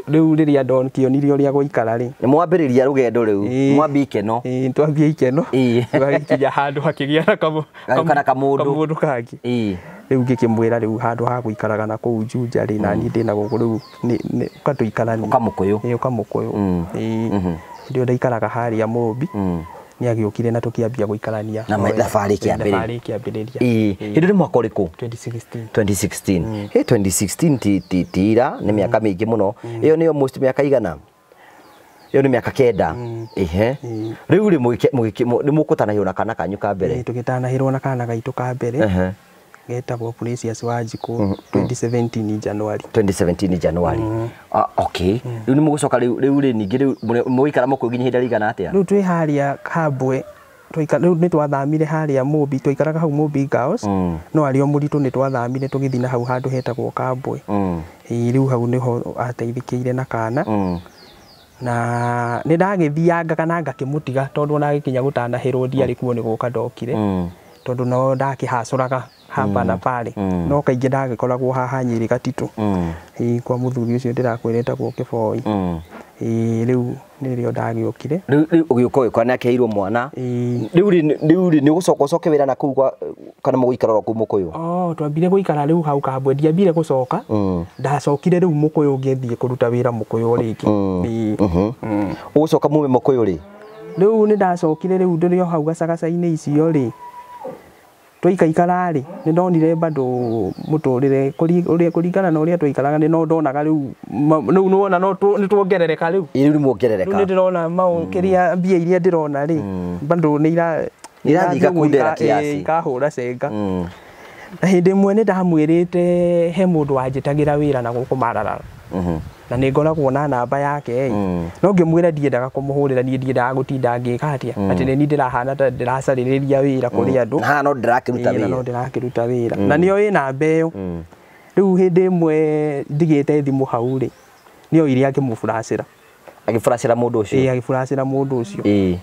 [SPEAKER 1] rĩu rĩrĩa ndokĩonire ũrĩa gũikara rĩ.
[SPEAKER 2] Nĩ mwambĩrĩria rũgendo rĩu. Mwambia ikeno.
[SPEAKER 1] Ĩĩ twambia ikeno. Tũgagĩkinya handũ hakĩgĩa na kamũndũ kangĩ.
[SPEAKER 2] Ĩĩ.
[SPEAKER 1] Rĩu ngĩkĩmwĩra rĩu handũ ha gũikaraga na kũu Juja rĩ na niĩ ndĩna gũkũ rĩu nĩ ũka tũikaranie.
[SPEAKER 2] Ũka Mũkũyũ.
[SPEAKER 1] Ĩĩ ũka Mũkũyũ. Ĩĩ. Ndio ndaikaraga harĩa Mũmbi. Nĩ agĩũkire na tũkĩambia gũikarania.
[SPEAKER 2] Na thabarĩ ĩkĩambĩrĩria.
[SPEAKER 1] Ĩkĩambĩrĩria.
[SPEAKER 2] Ĩĩ. Hĩndĩ nĩ mwaka ũrĩkũ?
[SPEAKER 1] 2016.
[SPEAKER 2] 2016. Hĩ 2016 ti ira nĩ mĩaka mĩingĩ mũno. Ĩyo nĩyo most mĩaka igana? Ĩyo nĩ mĩaka 9. Ehe. Rĩu rĩ nĩ mũgũtanahĩrwo na kana kanyu ka mbere?
[SPEAKER 1] Ĩĩ tũgĩtanahĩrwo na kana gaitũ ka mbere. Getagwo Precious Wanjikũ 2017 January.
[SPEAKER 2] 2017 January. Okay. Rĩu nĩ mũgũcoka rĩu rĩ ningĩ rĩu mũgũikara Mũkũyũ nginya ihinda rĩigana atĩa?
[SPEAKER 1] Rĩu twĩ harĩa Kambwe rĩu nĩ twathamire harĩa Mũmbi twaikaraga hau Mũmbi Girls no arĩ o mũritũ nĩ twathamire tũgĩthiĩ na hau handũ hetagwo Kambwe. Ĩĩ rĩu hau nĩho ateithĩkĩire na kana. Na nĩ ndagĩthianga kana ngakĩmũtiga tondũ ona agĩkinya gũtanahĩrwo ndiarĩ kuo nĩ gũka ndokire. Tondũ no ndakĩhacũraga hapa na pale no kaingĩ ndagĩkoragwo haha Nyĩrĩ Gatitũ. Ĩĩ kwa mũthuri ũcio ndĩrakwĩra etagwo Kĩboi. Ĩĩ rĩu nĩrĩo ndagĩũkire.
[SPEAKER 2] Rĩu ũgĩũka ũgĩkora nĩ akĩheirwo mwana. Rĩu rĩ nĩ ũgũcoka ũcoke wĩra na kũu kana mũgũikara oro kũu Mũkũyũ?
[SPEAKER 1] Oh twambire gũikara rĩu hau Kambwe ndiambire gũcoka. Ndacokire rĩu Mũkũyũ ngĩthiĩ kũruta wĩra Mũkũyũ rĩngĩ.
[SPEAKER 2] Ũgũcoka mume Mũkũyũ rĩ?
[SPEAKER 1] Rĩu nĩ ndacokire rĩu ndĩrĩ o hau gacagaca-inĩ icio rĩ twaikaikara rĩ nĩ ndonire bado mũtũrĩre kũringana na ũrĩa twaikaraga nĩ no ndonaga rĩu rĩu nĩwona no nĩ tuongerereka rĩu.
[SPEAKER 2] Ĩĩ rĩu nĩ muongerereka.
[SPEAKER 1] Rĩu nĩ ndĩrona kĩrĩa mbia iria ndĩrona rĩ bado nĩ
[SPEAKER 2] irathiĩ igakundera kiasi,
[SPEAKER 1] ikahũra cenga. Na hĩndĩ ĩmwe nĩ ndamwĩrĩte he mũndũ wanjĩtagĩra wĩra na gũkũ Maralal. Na nĩ ngoragwo na namba yake no ngĩmwĩra ndiendaga kũmũhũrĩra, niĩ ndiendaga gũtinda ngĩka atĩa atĩ nĩ niĩ ndĩrahana ta ndĩracarĩrĩria wĩra kũrĩ andũ.
[SPEAKER 2] Na no ndĩrakĩruta wĩra.
[SPEAKER 1] No ndĩrakĩruta wĩra. Na nĩyo ĩ namba ĩyo. Rĩu hĩndĩ ĩmwe ndigĩte thimũ hau rĩ nĩyo iria akĩmũburacĩra.
[SPEAKER 2] Agĩburacĩra mũndũ ũcio?
[SPEAKER 1] Ĩĩ agĩburacĩra mũndũ ũcio.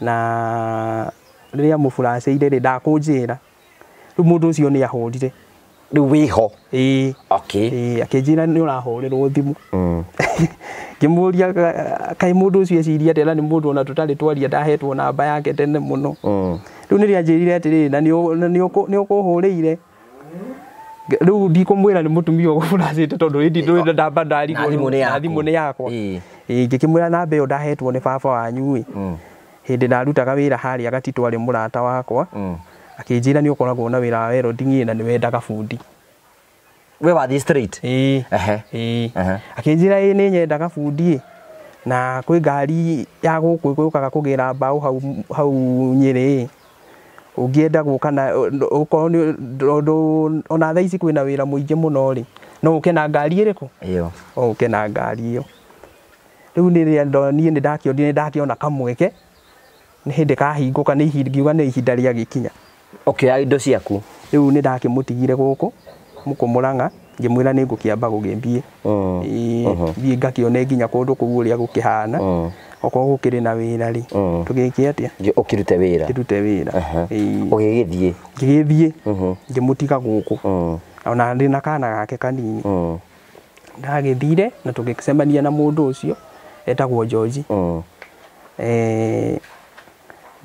[SPEAKER 1] Na rĩrĩa amũburacĩire rĩ ndakũnjĩra. Rĩu mũndũ ũcio nĩ ahũrire.
[SPEAKER 2] Rĩu wĩho?
[SPEAKER 1] Ĩĩ.
[SPEAKER 2] Okay.
[SPEAKER 1] Ĩĩ akĩnjĩra nĩ ũrahũrĩrwo thimũ. Ngĩmũria kaĩ mũndũ ũcio eciria atĩa na nĩ mũndũ ona tũtarĩ twaria ndahetwo namba yake tene mũno. Rĩu nĩrĩa anjĩrire atĩrĩrĩ na nĩ ũkũhũrĩire. Rĩu ndikũmwĩra nĩ mũtumia ũgũburacĩte tondũ ĩndi ndũĩ ndamba ndarigwo
[SPEAKER 2] na thimũ
[SPEAKER 1] nĩ yakwa. Ĩĩ ngĩkĩmwĩra namba ĩyo ndahetwo nĩ baba wanyu ĩ. Hĩndĩ ndarutaga wĩra harĩa Gatitũ arĩ mũrata wakwa. Akĩnjĩra nĩ ũkoragwo na wĩra wa welding na nĩ wendaga bundi.
[SPEAKER 2] We wathiĩ straight?
[SPEAKER 1] Ĩĩ. Ĩĩ. Akĩnjĩra ĩĩ nĩ nyendaga bundi na kwĩ ngari ya gũkũ yũkaga kũgĩra mbaũ hau Nyĩrĩ. Ũngĩenda gũka na ũkorwo nĩ ũndũ ona thaa ici kwĩna wĩra mũingĩ mũno rĩ no ũke na ngari ĩrĩkũ?
[SPEAKER 2] Ĩyo.
[SPEAKER 1] O ũke na ngari ĩyo. Rĩu rĩrĩa niĩ nĩ ndakĩonire nĩ ndakĩona kamweke nĩ hĩndĩ kahingũka nĩ ihinda ngiuga nĩ ihinda rĩagĩkinya.
[SPEAKER 2] Ũkĩoya indo ciaku?
[SPEAKER 1] Rĩu nĩ ndakĩmũtigire gũkũ Mũrang'a ngĩmwĩra nĩ ngũkĩamba gũgĩthiĩ. Thiĩ ngakĩone nginya kũndũ kũu ũrĩa gũkĩhana. Okorwo gũkĩrĩ na wĩra rĩ tũgĩke atĩa?
[SPEAKER 2] Ũkĩrute wĩra.
[SPEAKER 1] Kĩrute wĩra.
[SPEAKER 2] Ũgĩgĩthiĩ?
[SPEAKER 1] Ngĩgĩthiĩ ngĩmũtiga gũkũ. Ona ndĩ na kana gake kanini. Ndagĩthire na tũgĩcemania na mũndũ ũcio etagwo George.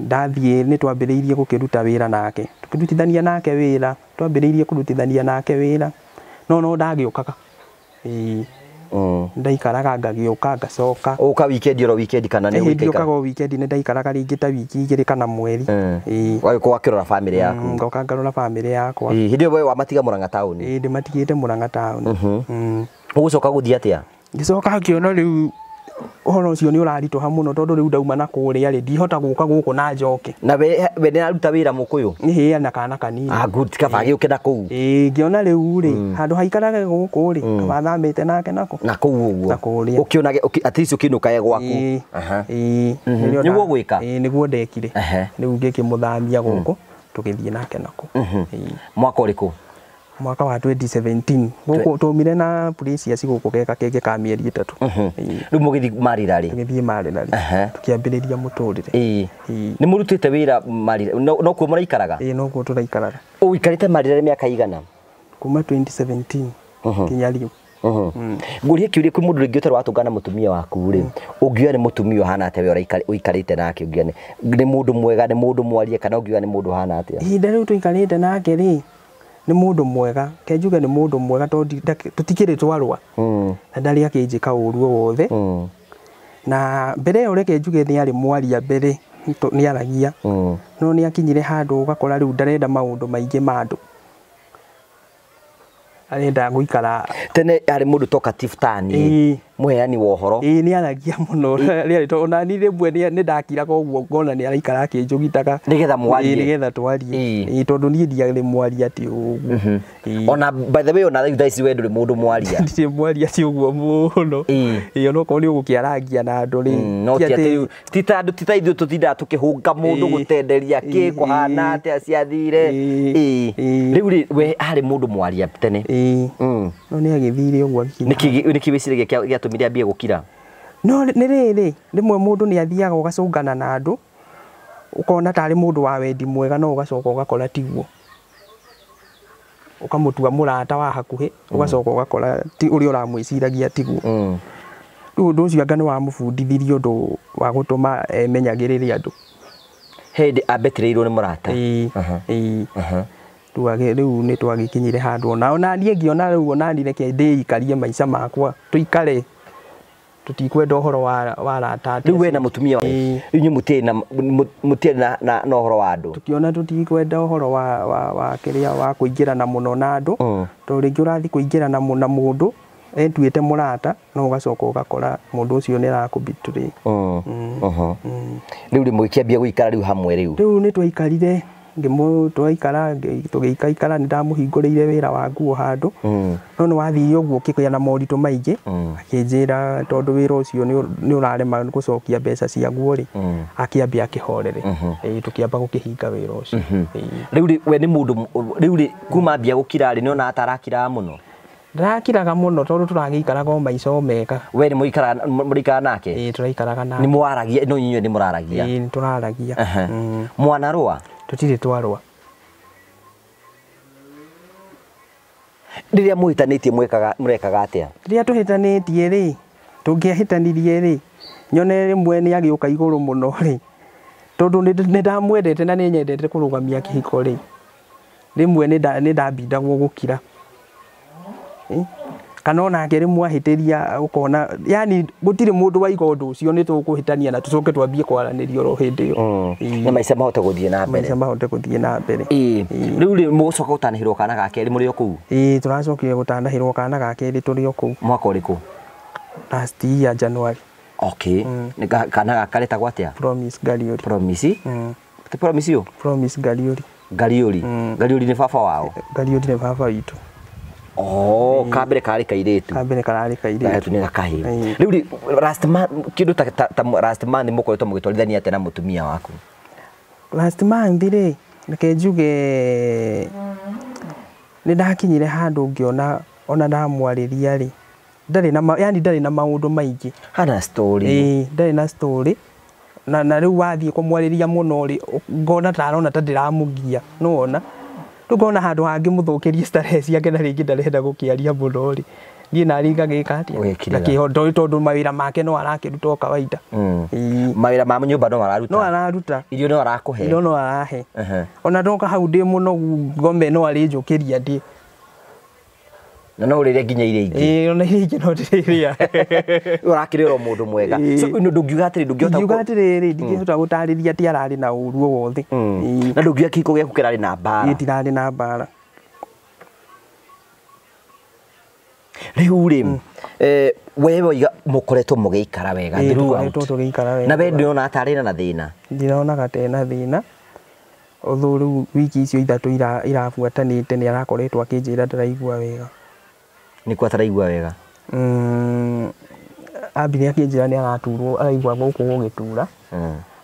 [SPEAKER 1] Ndathiĩ nĩ twambĩrĩirie gũkĩruta wĩra nake. Tũkĩrutithania nake wĩra, twambĩrĩirie kũrutithania nake wĩra. No ndagĩũkaga. Ĩĩ. Ndaikaraga ngagĩũka ngacoka.
[SPEAKER 2] Ũka weekend oro weekend kana nĩ
[SPEAKER 1] weekend? Ũkaga o weekend nĩ ndaikaraga rĩngĩ ta wiki igĩrĩ kana mweri.
[SPEAKER 2] Ĩĩ. Wagĩkorwo wakĩrora family yaku?
[SPEAKER 1] Ngoka ngarora family yakwa.
[SPEAKER 2] Ĩĩ hĩndĩ ĩyo we wamatiga Mũrang'a taũni?
[SPEAKER 1] Ĩĩ ndĩmatigĩte Mũrang'a taũni.
[SPEAKER 2] Ũgũcoka gũthiĩ atĩa?
[SPEAKER 1] Ngĩcoka ngĩona rĩu ũhoro ũcio nĩ ũraritũha mũno tondũ rĩu ndauma na kũrĩa rĩ ndihota gũka gũkũ na njoke.
[SPEAKER 2] Na we nĩ aruta wĩra mũkũyũ?
[SPEAKER 1] Ĩĩ na kana kanini.
[SPEAKER 2] Ah good, kaba agĩũke na kũu.
[SPEAKER 1] Ĩĩ ngĩona rĩu rĩ handũ haikarage gũkũ rĩ kaba thamĩte nake nako.
[SPEAKER 2] Na kũu ũguo.
[SPEAKER 1] Na kũrĩa.
[SPEAKER 2] Ũkĩonage at least ũkĩinũkage gwaku.
[SPEAKER 1] Ĩĩ.
[SPEAKER 2] Nĩguo gwĩka?
[SPEAKER 1] Ĩĩ nĩguo ndekire. Rĩu ngĩkĩmũthamia gũkũ tũgĩthiĩ nake nako.
[SPEAKER 2] Mwaka ũrĩkũ?
[SPEAKER 1] Mwaka wa 2017 gũkũ tũmire na Precious gũkũ geka kĩngĩ ka mĩeri 3.
[SPEAKER 2] Rĩu mũgĩthiĩ Marira rĩ?
[SPEAKER 1] Tũgĩthiĩ Marira rĩ. Tũkĩambĩrĩria mũtũrĩre.
[SPEAKER 2] Ĩĩ. Nĩ mũrutĩte wĩra Marira no kuo mũraikaraga?
[SPEAKER 1] Ĩĩ no kuo tũraikaraga.
[SPEAKER 2] Ũikarĩte Marira mĩaka igana?
[SPEAKER 1] Kuma 2017 nginya rĩu.
[SPEAKER 2] Ngũrie kĩũria kwĩ mũndũ rĩngĩ ũtarĩ watũngana na mũtumia waku rĩ ũngiuga nĩ mũtumia ũhana atĩa we ũikarĩte nake ũngiuga nĩ mũndũ mwega nĩ mũndũ mwarie kana ũngiuga nĩ mũndũ ũhana atĩa?
[SPEAKER 1] Ihinda rĩu tũikarĩte nake rĩ nĩ mũndũ mwega ke njuge nĩ mũndũ mwega tondũ tũtikĩrĩ twarũa na ndarĩ akĩnjĩka ũru o wothe. Na mbere ĩyo reke njuge nĩ arĩ mwaria mbere nĩ aragia no nĩ akinyire handũ ũgakora rĩu ndarenda maũndũ maingĩ ma andũ arenda gũikara
[SPEAKER 2] tene arĩ mũndũ talkative tani mũheani wa ũhoro.
[SPEAKER 1] Ĩĩ nĩ aragia mũno rĩarĩ to ona niĩ rĩmwe nĩ ndakiraga ũguo ngona nĩ araikara akĩnjũgitaga
[SPEAKER 2] nĩgetha mwarie.
[SPEAKER 1] Nĩgetha twarie. Ĩĩ tondũ niĩ ndiarĩ mwaria atĩ ũguo.
[SPEAKER 2] Ona by the way ona rĩu thaa ici we ndũrĩ mũndũ mwaria.
[SPEAKER 1] Ndirĩ mwaria atĩ ũguo mũno. Ĩĩ ona okorwo nĩ ũgũkĩarangia na andũ rĩ
[SPEAKER 2] no ti atĩ ti ta andũ ti ta ithuĩ tũtindaga tũkĩhũnga mũndũ gũtenderia kĩ kũhana atĩa ciathire. Ĩĩ rĩu rĩ we arĩ mũndũ mwaria tene.
[SPEAKER 1] Ĩĩ no nĩ agĩthire ũguo agĩkinya.
[SPEAKER 2] Nĩkĩ wĩciragia gĩatũmire ambie gũkira?
[SPEAKER 1] No nĩ rĩrĩ rĩmwe mũndũ nĩ athiaga ũgacũngana na andũ ũkona tarĩ mũndũ wa wendi mwega no ũgacoka ũgakora tiguo. Ũkamũtua mũrata wa hakuhĩ ũgacoka ũgakora ti ũrĩa ũramwĩciragia tiguo. Rĩu ũndũ ũcio anga nĩ wamũbundithirie ũndũ wa gũtũma emenyagĩrĩre andũ.
[SPEAKER 2] Hĩndĩ ambetĩrĩirwo nĩ mũrata.
[SPEAKER 1] Ĩĩ. Rĩu nĩ twagĩkinyire handũ ona niĩ ngĩona rĩu ona niĩ reke ndĩikarie maica makwa tũikare Tutikwenda ũhoro wa arata.
[SPEAKER 2] Rĩu we na mũtumia inyuĩ mũtirĩ na ũhoro wa andũ.
[SPEAKER 1] Tukiona tutikwenda ũhoro wa kĩrĩa wa kũingĩrana mũno na andũ. Tondũ rĩngĩ ũrathiĩ kũingĩrana na mũndũ etuĩte mũrata no ũgacoka ũgakora mũndũ ũcio nĩ arakũbetray.
[SPEAKER 2] Rĩu rĩ mũgĩkĩambia gũikara rĩu hamwe rĩu.
[SPEAKER 1] Rĩu nĩ twaikarire twaikara tũgĩikaikara nĩ ndamũhingũrĩire wĩra wa nguo handũ. No nĩ wathire ũguo ũkĩgĩa na moritũ maingĩ. Akĩnjĩra tondũ wĩra ũcio nĩ ũrarema gũcokia mbeca ciaguo rĩ, akĩambia akĩhorere. Tũkĩamba gũkĩhinga wĩra ũcio.
[SPEAKER 2] Rĩu rĩ we nĩ mũndũ rĩu rĩ kuma ambia gũkira rĩ nĩ ona atarakiraga mũno.
[SPEAKER 1] Ndarakiraga mũno tondũ tũragĩikaraga o maica o mega.
[SPEAKER 2] We nĩ mũikaraga nake?
[SPEAKER 1] Ĩĩ tũraikaraga nake.
[SPEAKER 2] Nĩ mwaragia no inyuĩ nĩ mũraragia?
[SPEAKER 1] Ĩĩ nĩ tũraragia.
[SPEAKER 2] Mwanarũa?
[SPEAKER 1] Tũtirĩ twarũa.
[SPEAKER 2] Rĩrĩa mũhĩtanĩtie mũrekaga atĩa?
[SPEAKER 1] Rĩrĩa tũhĩtanĩtie rĩ, tũngĩahĩtanirie rĩ, nyone rĩmwe nĩ agĩũka igũrũ mũno rĩ, tondũ nĩ ndamwendete na nĩ nyendete kũrũgamia kĩhiko rĩ, rĩmwe nĩ ndambindagwo gũkira. Kana onake rĩmwe ahĩtĩria ũkona yani gũtirĩ mũndũ waiga ũndũ ũcio nĩ tũkũhĩtania na tũcoke twambie kwaranĩria oro hĩndĩ ĩyo.
[SPEAKER 2] Na maica mahote gũthiĩ na mbere.
[SPEAKER 1] Maica mahote gũthiĩ na mbere.
[SPEAKER 2] Rĩu rĩ mũgũcoka gũtanahĩrwo kana ga kerĩ mũrĩ o kũu?
[SPEAKER 1] Ĩĩ tũracokire gũtanahĩrwo kana ga kerĩ tũrĩ o kũu.
[SPEAKER 2] Mwaka ũrĩkũ?
[SPEAKER 1] Last year January.
[SPEAKER 2] Okay. Kana gaka karetagwo atĩa?
[SPEAKER 1] Promise Gariori.
[SPEAKER 2] Promise? Ti Promise yo?
[SPEAKER 1] Promise Gariori.
[SPEAKER 2] Gariori. Gariori nĩ baba wao?
[SPEAKER 1] Gariori nĩ baba witũ.
[SPEAKER 2] Oh, kambere karĩ kairĩtu.
[SPEAKER 1] Kambere kararĩ kairĩtu.
[SPEAKER 2] Nĩ gakahĩ. Rĩu rĩ last month kĩndũ ta last month mũkoretwo mũgĩtwarithania atĩa na mũtumia waku?
[SPEAKER 1] Last month rĩ, reke njuge nĩ ndakinyire handũ ngĩona ona ndamwarĩria rĩ, ndarĩ na yani ndarĩ na maũndũ maingĩ.
[SPEAKER 2] Hana story.
[SPEAKER 1] Ĩĩ, ndarĩ na story. Na rĩu wathiĩ kũmwarĩria mũno rĩ, ngona ta arona ta ndĩramũgia, nĩwona? Rĩu ngona handũ hangĩmũthũkĩria starehe ciake na rĩngĩ ndarenda gũkĩaria mũno rĩ, niĩ nariĩ ngagĩka atĩa? Ngakĩho tondũ mawĩra make no arakĩruta o kawaida.
[SPEAKER 2] Mawĩra ma nyũmba no araruta?
[SPEAKER 1] No araruta.
[SPEAKER 2] Irio no arakũhe?
[SPEAKER 1] Irio no arahe. Ona ndoka hau ndĩ mũnogu ngome no arĩnjũkĩria ndĩ.
[SPEAKER 2] Na no ũrĩre nginya iria ingĩ?
[SPEAKER 1] Ĩĩ ona iria ingĩ no ndĩrĩrĩa.
[SPEAKER 2] Ũrakĩrĩra o mũndũ mwega. So ndũngiuga atĩrĩ ndũngĩhota
[SPEAKER 1] ndingiuga atĩrĩrĩ ndingĩhota gũtarĩria atĩ ararĩ na ũru o wothe.
[SPEAKER 2] Na ndũngiuga kĩhiko gĩaku kĩrarĩ na mbara?
[SPEAKER 1] Gĩtirarĩ na mbara.
[SPEAKER 2] Rĩu rĩ we woiga mũkoretwo mũgĩikara wega
[SPEAKER 1] throughout. Tũkoretwo tũgĩikara wega.
[SPEAKER 2] Na we ndũrona ta arĩ na thĩna?
[SPEAKER 1] Ndironaga ta ena thĩna. Although rĩu wiki icio ithatũ irabuatanĩte nĩ arakoretwo akĩnjĩra ndaraigua wega.
[SPEAKER 2] Nĩkũ ataraigua wega?
[SPEAKER 1] Ambire akĩnjĩra nĩ araturwo, araigua gũkũ gũgĩtura.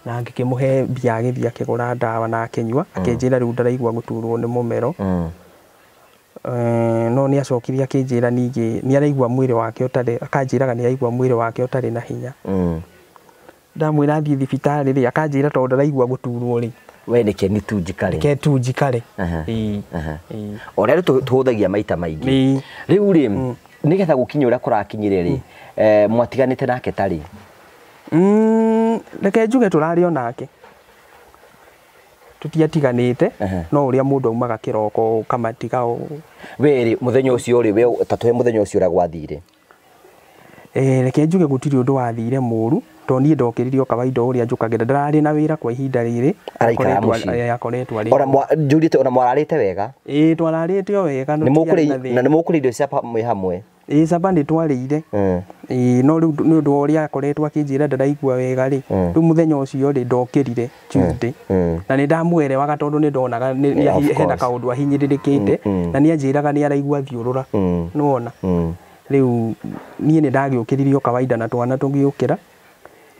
[SPEAKER 1] Na ngĩkĩmũhe mbia agĩthiĩ akĩgũra ndawa na akĩnyua, akĩnjĩra rĩu ndaraigua gũturwo nĩ mũmero. No nĩ acokire akĩnjĩra ningĩ nĩ araigua mwĩrĩ wake ũtarĩ, akanjĩraga nĩ araigua mwĩrĩ wake ũtarĩ na hinya. Ndamwĩra athiĩ thibitarĩ rĩ, akanjĩra tondũ ndaraigua gũturwo rĩ,
[SPEAKER 2] we nĩke nĩ tu njikare.
[SPEAKER 1] Nĩke tu njikare.
[SPEAKER 2] Ũrĩa rĩu tũhũthagia maita maingĩ. Rĩu rĩ nĩgetha gũkinya ũrĩa kũrakinyire rĩ, mwatiganĩte nake tarĩ?
[SPEAKER 1] Reke njuge tũrarĩ o nake. Tũtiatiganĩte, no ũrĩa mũndũ aumaga kĩroko ũkamatiga.
[SPEAKER 2] We rĩ mũthenya ũcio rĩ, we ta tũhe mũthenya ũcio ũrĩa gwathire.
[SPEAKER 1] Reke njuge gũtirĩ ũndũ wathire mũru, tondũ niĩ ndokĩrire o kawaida ũrĩa njũkagĩra. Ndararĩ na wĩra kwa ihinda rĩrĩ. Akoretwo arĩ.
[SPEAKER 2] Ona njũrĩte ona mwararĩte wega?
[SPEAKER 1] Ĩĩ twararĩte o wega.
[SPEAKER 2] Na nĩ mũkũrĩa irio cia mwĩ hamwe?
[SPEAKER 1] Ĩĩ caba nĩ twarĩire. Ĩĩ no rĩu nĩ ũndũ wa ũrĩa akoretwo akĩnjĩra ndaraigua wega rĩ, rĩu mũthenya ũcio rĩ ndokĩrire Tuesday. Na nĩ ndamwerewaga tondũ nĩ ndonaga hena kaũndũ ahinyĩrĩrĩkĩte na nĩ anjĩraga nĩ araigua thiũrũra. Nĩwona? Rĩu niĩ nĩ ndagĩũkĩririe o kawaida na twana tũgĩũkĩra.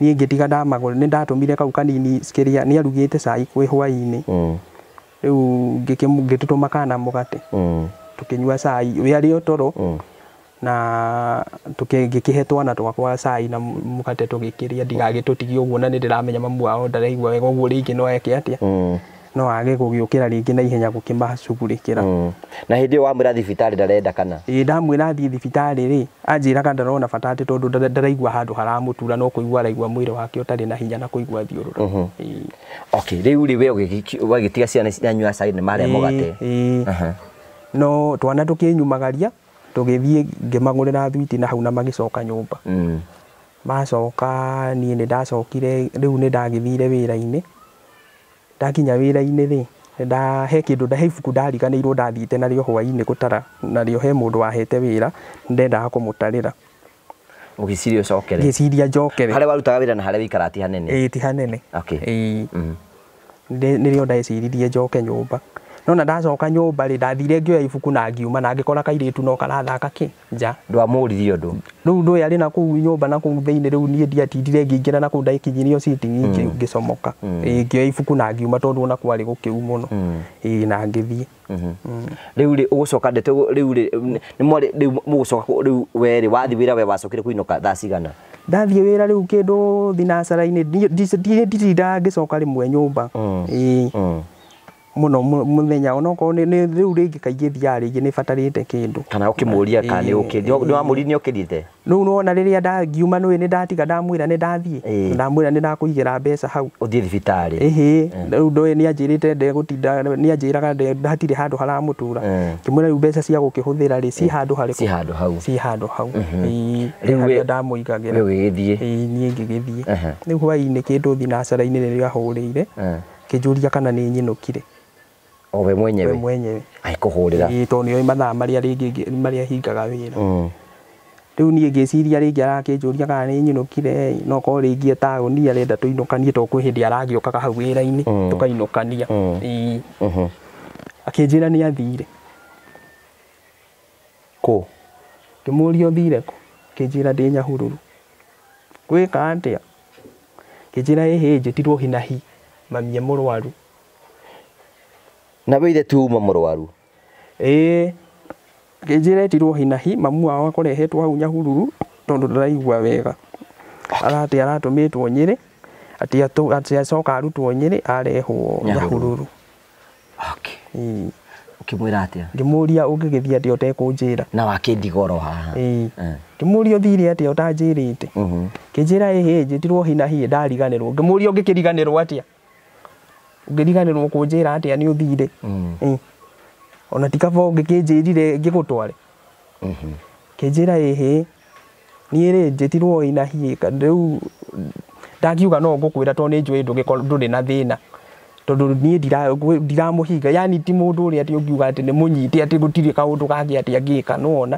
[SPEAKER 1] Niĩ ngĩtiga ndamagũra, nĩ ndatũmire kau kanini kĩrĩa nĩ arugĩte cai kwĩ hwaĩ-inĩ. Rĩu ngĩtũtũma kana mũgate. Tũkĩnyua cai, we arĩ o toro. Na ngĩkĩhe twana twakwa cai na mũgate tũgĩkĩrĩa ndigagĩtũtigie ũguo na nĩ ndĩramenya mamu wao ndaraigua wega ũguo rĩngĩ no eke atĩa. No age gũgĩũkĩra rĩngĩ na ihenya gũkĩmacugurĩkĩra.
[SPEAKER 2] Na hĩndĩ ĩyo wamwĩra thibitarĩ ndarenda kana?
[SPEAKER 1] Ĩĩ ndamwĩra athiĩ thibitarĩ rĩ, anjĩraga ndarona bata atĩ tondũ ndaraigua handũ haramũtura no kũigua araigua mwĩrĩ wake ũtarĩ na hinya na kũigua thiũrũra.
[SPEAKER 2] Okay, rĩu rĩ we ũgĩtiga ciana cianyua cai nĩ marĩa mũgate.
[SPEAKER 1] No twana tũkĩnyumagaria tũgĩthiĩ ngĩmagũrĩra thwiti na hau na magĩcoka nyũmba. Macoka niĩ nĩ ndacokire rĩu nĩ ndagĩthire wĩra-inĩ. Ndakinya wĩra-inĩ rĩ, he kĩndũ he ibuku ndariganĩirwo ndathiĩte narĩo hwaĩ-inĩ gũtara narĩo he mũndũ wahete wĩra ndendaga kũmũtarĩra.
[SPEAKER 2] Ũgĩciria ũcokere?
[SPEAKER 1] Ngĩciria njokere.
[SPEAKER 2] Harĩa warutaga wĩra na harĩa wĩikaraga ti hanene?
[SPEAKER 1] Ĩĩ ti hanene.
[SPEAKER 2] Okay.
[SPEAKER 1] Ĩĩ. Nĩrĩo ndeciririe njoke nyũmba. No na ndacoka nyũmba rĩ, ndathire ngĩoya ibuku na ngiuma na ngĩkora kairĩtu no karathaka kĩ nja.
[SPEAKER 2] Ndwamũririe ũndũ?
[SPEAKER 1] Rĩu ndũĩ arĩ na kũu nyũmba na kũu thĩinĩ rĩu niĩ ndiatindire ngĩingĩra na kũu ndakinyirio sitting ngĩcomoka. Ĩĩ ngĩoya ibuku na ngiuma tondũ ona kwarĩ gũkĩu mũno. Ĩĩ na ngĩthiĩ.
[SPEAKER 2] Rĩu rĩ ũgũcoka ndeto rĩu rĩ nĩ mwarĩ rĩu mũgũcoka rĩu we rĩ wathiĩ wĩra we wacokire kũinũka thaa cigana?
[SPEAKER 1] Ndathiĩ wĩra rĩu kĩndũ thinacara-inĩ nditindaga ngĩcoka rĩmwe nyũmba. Ĩĩ. Mũno mũthenya onokorwo nĩ rĩu rĩngĩ kaingĩ thiaga rĩngĩ nĩ batarĩte kĩndũ.
[SPEAKER 2] Kana ũkĩmũria kana nĩ ũkĩrire? Nĩ wamũririe nĩ ũkĩrire?
[SPEAKER 1] Rĩu nĩwona rĩrĩa ngiuma nĩũĩ nĩ ndatiga ndamwĩra nĩ ndathiĩ. Ndamwĩra nĩ ndakũigĩra mbeca hau.
[SPEAKER 2] Ũthiĩ thibitarĩ.
[SPEAKER 1] Ĩhĩ, rĩu ndũĩ nĩ anjĩrĩte ndegũtinda nĩ anjĩraga hatirĩ handũ haramũtura. Ngĩmwĩra rĩu mbeca cia gũkĩhũthĩra rĩ ci handũ harĩkũ?
[SPEAKER 2] Ci handũ hau.
[SPEAKER 1] Ci handũ hau. Ĩĩ,
[SPEAKER 2] Rĩu
[SPEAKER 1] harĩa ndamũigagĩra.
[SPEAKER 2] We ũgĩgĩthiĩ?
[SPEAKER 1] Ĩĩ, niĩ ngĩgĩthiĩ. Rĩu hwaĩ-inĩ kĩndũ thinacara-inĩ rĩrĩa ahũrĩire, kĩnjũria kana nĩ nyinũkire.
[SPEAKER 2] O we mwenyewe?
[SPEAKER 1] We mwenyewe.
[SPEAKER 2] Agĩkũhũrĩra?
[SPEAKER 1] Ĩĩ, tondũ nĩoĩ mathaa marĩa rĩngĩ marĩa hingaga wĩra. Rĩu niĩ ngĩciria rĩngĩ arakĩnjũria kana nĩ nyinũkire, no korwo rĩngĩ e taũni arenda tũinũkanie tondũ kwĩ hĩndĩ aragĩũkaga hau wĩra-inĩ tũkainũkania. Ĩĩ. Akĩnjĩra nĩ athire.
[SPEAKER 2] Kũ?
[SPEAKER 1] Ngĩmũria ũthire kũ? Akĩnjĩra ndĩ Nyahururu. Gwĩka atĩa? Akĩnjĩra ĩhĩ njĩtirwo hi na hi mami e mũrwaru.
[SPEAKER 2] Na we ithe tu uma mũrwaru?
[SPEAKER 1] Ĩĩ. Akĩnjĩra etirwo hi na hi mamu wao akũrehetwo hau Nyahururu tondũ ndaraigua wega. Aratĩ aratũmĩtwo Nyĩrĩ atĩ acoka arutwo Nyĩrĩ arehwo Nyahururu.
[SPEAKER 2] Okay.
[SPEAKER 1] Ĩĩ.
[SPEAKER 2] Ũkĩmwĩra atĩa?
[SPEAKER 1] Ngĩmũria ũngĩgĩthiĩ atĩa ũtekũnjĩra?
[SPEAKER 2] Na wakĩndigoro haha.
[SPEAKER 1] Ĩĩ. Ngĩmũria ũthire atĩa ũtanjĩrĩte? Akĩnjĩra ĩhĩ njĩtirwo hi na hi ndariganĩrwo. Ngĩmũria ũngĩkĩriganĩrwo atĩa? Ũngĩriganĩrwo kũnjĩra atĩa nĩ ũthire? Ĩĩ. Ona ti kaba ũngĩkĩnjĩrire ngĩgũtware? Akĩnjĩra ĩhĩ niĩ rĩ njĩtirwo hi na hi rĩu ndakiuga no ngũkwĩra tondũ nĩ njũĩ ndũrĩ na thĩna. Tondũ niĩ ndiramũhinga yani ti mũndũ ũrĩa atĩ ũngiuga atĩ nĩ mũnyite atĩ gũtirĩ kaũndũ kangĩ atĩ angĩka nĩwona.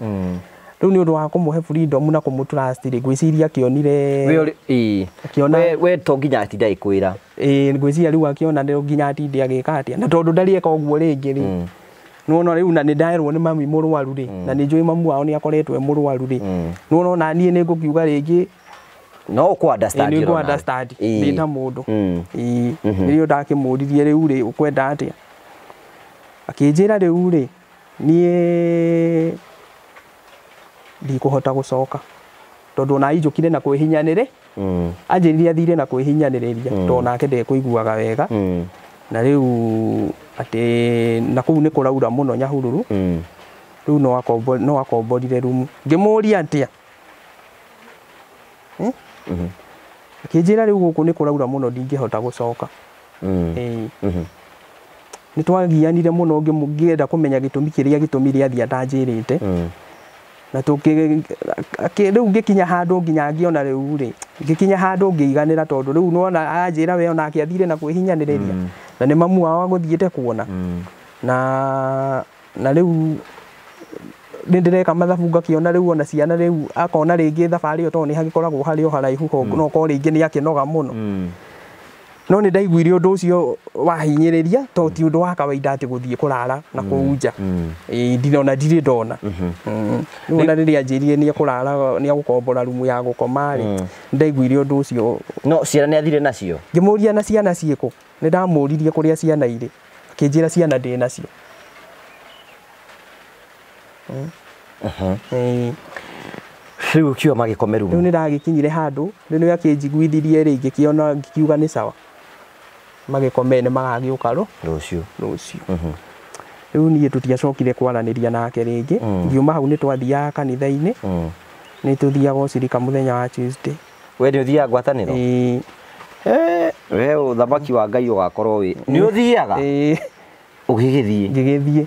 [SPEAKER 1] Rĩu nĩ ũndũ wa kũmũhe freedom na kũmũ-trust rĩ ngwĩciria akĩonire akĩona
[SPEAKER 2] We to nginya atinde agĩkwĩra.
[SPEAKER 1] Ĩĩ ngwĩciria rĩu akĩona nĩ nginya atinde agĩka atĩa na tondũ ndarĩ eka ũguo rĩngĩ rĩ. Nĩwona rĩu na nĩ ndaerwo nĩ mami mũrwaru rĩ na nĩ njũĩ mamu wao nĩ akoretwo e mũrwaru rĩ. Nĩwona ona niĩ nĩ ngũkiuga rĩngĩ
[SPEAKER 2] No ũkũ understand.
[SPEAKER 1] Nĩ ngũ understand ndĩ ta mũndũ. Ĩĩ. Nĩrĩo ndakĩmũririe rĩu rĩ ũkwenda atĩa? Akĩnjĩra rĩu rĩ niĩ ndikũhota gũcoka tondũ ona injũkire na kwĩhinyanĩrĩ. Anjĩrire athire na kwĩhinyanĩrĩria tondũ nake ndekũiguaga wega. Na rĩu atĩ na kũu nĩ kũraura mũno Nyahururu. Rĩu no akomborire rumu. Ngĩmũria atĩa? Akĩnjĩra rĩu gũkũ nĩ kũraura mũno ndingĩhota gũcoka. Ĩĩ. Nĩ twagianire mũno ngĩenda kũmenya gĩtũmi kĩrĩa gĩtũmire athiĩ atanjĩrĩte. Na rĩu ngĩkinya handũ nginya ngĩona rĩu rĩ ngĩkinya handũ ngĩiganĩra tondũ rĩu nĩwona anjĩra we onake athire na kwĩhinyanĩrĩria. Na nĩ mamu wao agũthiĩte kuona. Na rĩu nĩ ndĩreka mathabu ngakĩona rĩu ona ciana rĩu akona rĩngĩ thabarĩ ĩyo tondũ nĩ hagĩkoragwo harĩ o haraihu no korwo rĩngĩ nĩ akĩnoga mũno. No nĩ ndaiguire ũndũ ũcio wahinyĩrĩria tondũ ti ũndũ wa kawaida atĩ gũthiĩ kũrara na kũu nja. Ĩĩ ndinona ndirĩ ndona. Rĩu ona rĩrĩa anjĩrire nĩ ekũrara nĩ egũkombora rumu ya gũkoma rĩ ndaiguire ũndũ ũcio.
[SPEAKER 2] No ciana nĩ athire nacio?
[SPEAKER 1] Ngĩmũria na ciana ciĩkũ? Nĩ ndamũririe kũrĩa ciana irĩ. Akĩnjĩra ciana ndĩ nacio.
[SPEAKER 2] Rĩu ũkiuga magĩkome rumu?
[SPEAKER 1] Rĩu nĩ ndagĩkinyire handũ rĩu nĩ akĩnjiguithirie rĩ ngĩkĩona ngiuga nĩ sawa. Magĩkome nĩ magagĩũka
[SPEAKER 2] rũciũ.
[SPEAKER 1] Rũciũ. Rĩu niĩ tũtiacokire kwaranĩria nake rĩngĩ. Ngiuma hau nĩ twathiaga kanitha-inĩ. Nĩ tũthiaga ũcirika mũthenya wa Tuesday.
[SPEAKER 2] We nĩ ũthiaga ngwatanĩro?
[SPEAKER 1] Ĩĩ.
[SPEAKER 2] We ũthamaki wa Ngai ũgakorwo wĩ. Nĩ ũthiaga?
[SPEAKER 1] Ĩĩ.
[SPEAKER 2] Ũgĩgĩthiĩ?
[SPEAKER 1] Ngĩgĩthiĩ.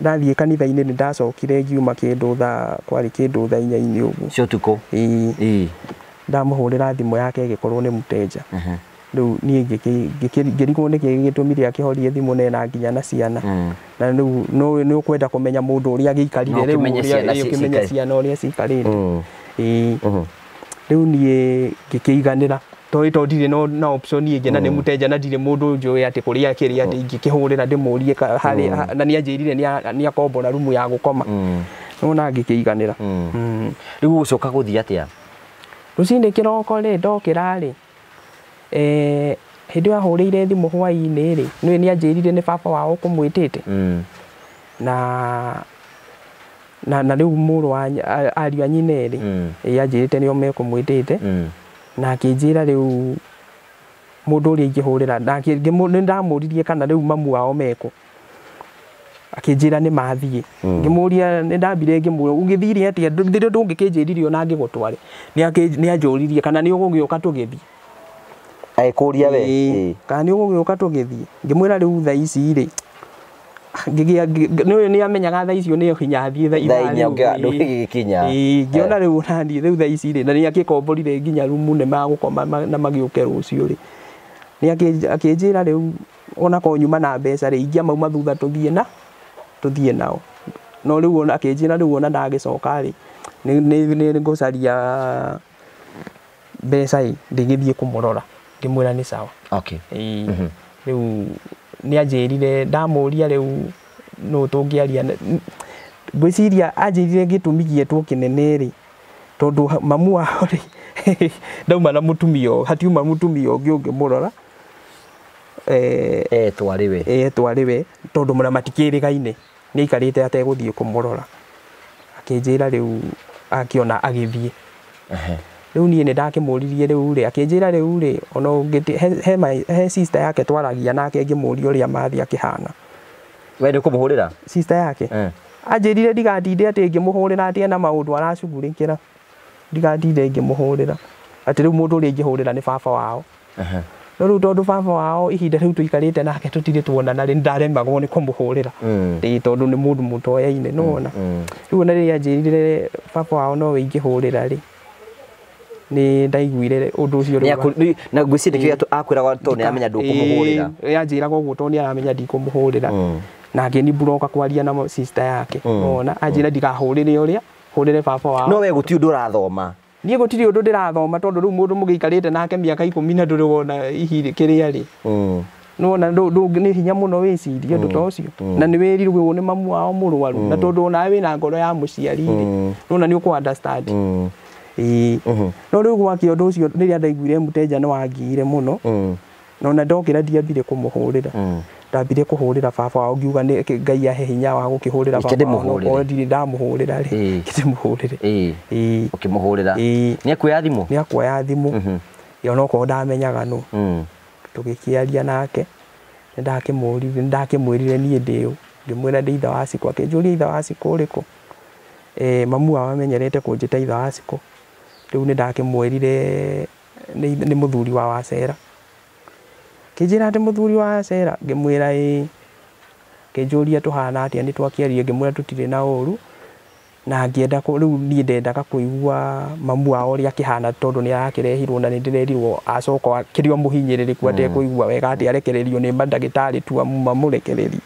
[SPEAKER 1] Ndathiĩ kanitha-inĩ nĩ ndacokire ngiuma kĩndũ thaa kwarĩ kĩndũ thaa inya-inĩ ũguo.
[SPEAKER 2] Cia ũtukũ?
[SPEAKER 1] Ĩĩ.
[SPEAKER 2] Ĩĩ.
[SPEAKER 1] Ndamũhũrĩra thimũ yake ĩgĩkorwo nĩ mũteja. Rĩu niĩ ngĩrigwo nĩkĩ gĩtũmire akĩhorie thimũ na ena nginya na ciana. Na rĩu nĩ ũkwenda kũmenya mũndũ ũrĩa agĩikarire rĩu ũkĩmenye ciana ũrĩa ciikarĩte. Rĩu niĩ ngĩkĩiganĩra tondũ ndirĩ na option ĩngĩ na nĩ mũteja na ndirĩ mũndũ njũĩ atĩ kũrĩa akĩrĩ atĩ ingĩkĩhũrĩra ndĩmũrie harĩ na nĩ anjĩrire nĩ akombora rumu ya gũkoma. Nĩwona ngĩkĩiganĩra.
[SPEAKER 2] Rĩu ũgũcoka gũthiĩ atĩa?
[SPEAKER 1] Rũcinĩ kĩroko rĩ ndokĩra rĩ hĩndĩ ĩyo ahũrĩire thimũ hwaĩ-inĩ rĩ nĩwe nĩ anjĩrire nĩ baba wao ũkũmwĩtĩte na na rĩu mũrũ wa ariũ a nyina erĩ anjĩrĩte nĩo mekũmwĩtĩte na akĩnjĩra rĩu mũndũ ũrĩa ingĩhũrĩra na nĩ ndamũririe kana rĩu mamu wao mekũ akĩnjĩra nĩ mathiĩ ngĩmũria nĩ ndambire ngĩmũria ũgĩthire atĩa ndĩrĩ ndũngĩkĩnjĩrire ona ngĩgũtware nĩ anjũririe kana nĩ ũgũgĩũka tũgĩthiĩ
[SPEAKER 2] agĩkũria we
[SPEAKER 1] kana nĩ ũgũgĩũka tũgĩthiĩ ngĩmwĩra rĩu thaa ici rĩ nĩ nĩ amenyaga thaa icio nĩ hinya thiĩ thaa
[SPEAKER 2] ithaa ndũgĩgĩkinya
[SPEAKER 1] ngĩona rĩu naniĩ rĩu thaa ici rĩ na nĩ akĩkomborire nginya rumu nĩ magũkoma na magĩũke rũciũ rĩ nĩ akĩnjĩra rĩu onakorwo nyuma na mbeca rĩ ingĩamauma thutha tũthiĩ nao no rĩu ona akĩnjĩra rĩu ona ndagĩcoka rĩ nĩ ngũcaria mbeca ĩ ndĩgĩthiĩ kũmũrora ngĩmwĩra nĩ sawa.
[SPEAKER 2] Okay.
[SPEAKER 1] Rĩu nĩ anjĩrire ndamũria rĩu nũ tũngĩaria ngwĩciria anjĩrire gĩtũmi gĩetwo kĩnene rĩ tondũ mamu wao rĩ ndauma na mũtumia hatiuma mũtumia ũngĩ ũngĩmũrora etwo arĩ we tondũ mũna matikĩrĩgaine nĩ aikarĩte ategũthiĩ kũmũrora akĩnjĩra rĩu akĩona agĩthiĩ. Rĩu niĩ nĩ ndakĩmũririe rĩu rĩ akĩnjĩra rĩu rĩ ona ũngĩ he sister yake twaragia nake ngĩmũria ũrĩa mathi akĩhana.
[SPEAKER 2] We nĩ ũkũmũhũrĩra
[SPEAKER 1] sister yake anjĩrire ndigatinde atĩ ngĩmũhũrĩra atĩ ena maũndũ aracugurĩkĩra ndigatinde ngĩmũhũrĩra atĩ rĩu mũndũ ũrĩa ingĩhũrĩra nĩ baba wao. No rĩu tondũ baba wao ihinda rĩu tũikarĩte nake tũtirĩ tuonana rĩ ndaremagwo nĩ kũmũhũrĩra tondũ nĩ mũndũ mũtoyaine nĩwona. Rĩu ona rĩrĩa anjĩrire baba wao nowe ingĩhũrĩra rĩ nĩ ndaiguire ũndũ ũcio
[SPEAKER 2] rĩu na ngwĩciria nĩkĩo akwĩraga tondũ nĩ aramenya ndũkũmũhũrĩra
[SPEAKER 1] anjĩraga ũguo tondũ nĩ aramenya ndikũmũhũrĩra na akĩnimburoka kwaria na sister yake nĩwona anjĩra ndigahũrĩre ũrĩa hũrĩre baba wao.
[SPEAKER 2] No we gũtirĩ ũndũ ũrathoma?
[SPEAKER 1] Niĩ gũtirĩ ũndũ ndĩrathoma tondũ rĩu mũndũ mũgĩikarĩte nake mĩaka 10 na ndũrĩ wona kĩrĩa rĩ nĩwona nĩ hinya mũno wĩcirie ũndũ ta ũcio na nĩ wĩrirwo nĩ mamu wao mũrwaru na tondũ onawe wĩna ngoro ya mũciari rĩ nĩwona nĩ ũkũ understand. No rĩu gwakĩa ũndũ ũcio rĩrĩa ndaiguire mũteja nĩ wangiire mũno na ona ndokĩra ndiambire kũmũhũrĩra ndambire kũhũrĩra baba wao ngiuga nĩ Ngai ahe hinya wa gũkĩhũrĩra baba wao no ndirĩ ndamũhũrĩra rĩ ngĩmũhũrĩre.
[SPEAKER 2] Ũkĩmũhũrĩra nĩ akuoya thimũ?
[SPEAKER 1] Nĩ akuoya thimũ onokorwo ndamenyaga nũ tũgĩkĩaria nake nĩ ndakĩmwĩrire niĩ ndĩ ũ ngĩmwĩra ndĩ ithe wa Cikũ akĩnjũria ithe wa Cikũ ũrĩkũ mamu wao amenyerete kũnjĩta ithe wa Cikũ rĩu nĩ ndakĩmwĩrire nĩ mũthuri wa Wacera akĩnjĩra atĩ mũthuri wa Wacera ngĩmwĩra ĩĩ akĩnjũria tũhana atĩa nĩ twakĩaria ngĩmwĩra tũtirĩ na ũru na ngĩenda rĩu niĩ ndendaga kũigua mamu wao ũrĩa akĩhana tondũ nĩ arakĩrehirwo na nĩ ndĩrerirwo acoka akĩrĩ o mũhinyĩrĩrĩku atekũigua wega atĩ arekererio nĩ mandagĩtarĩ tu mamũrekererie.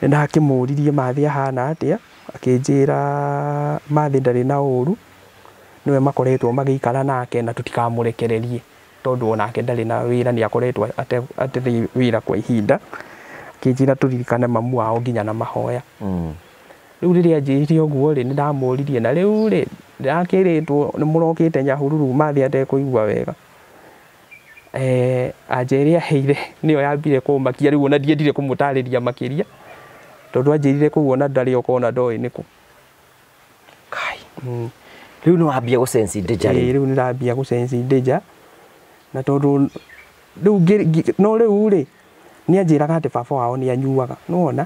[SPEAKER 1] Nĩ ndakĩmũririe Mathĩ ahana atĩa akĩnjĩra Mathĩ ndarĩ na ũru nĩwe makoretwo magĩikara nake na tũtikamũrekererie tondũ onake ndarĩ na wĩra nĩ akoretwo atarĩ wĩra kwa ihinda akĩnjĩra tũririkane mamu wao nginya na mahoya. Rĩu rĩrĩa anjĩrire ũguo rĩ nĩ ndamũririe na rĩu rĩ ndĩrakĩrĩtwo nĩ mũrokĩte Nyahururu Mathĩ atekũigua wega anjĩrire aheire nĩyo yambire kũmakia rĩu ona ndiendire kũmũtarĩria makĩria tondũ anjĩrire kũu ona ndarĩ okona ndoĩ nĩkũ.
[SPEAKER 2] Kai rĩu nĩ wambia gũ sense danger
[SPEAKER 1] rĩ? Rĩu nĩ ndambia gũ sense danger na tondũ rĩu no rĩu rĩ nĩ anjĩraga atĩ baba wao nĩ anyuaga nĩwona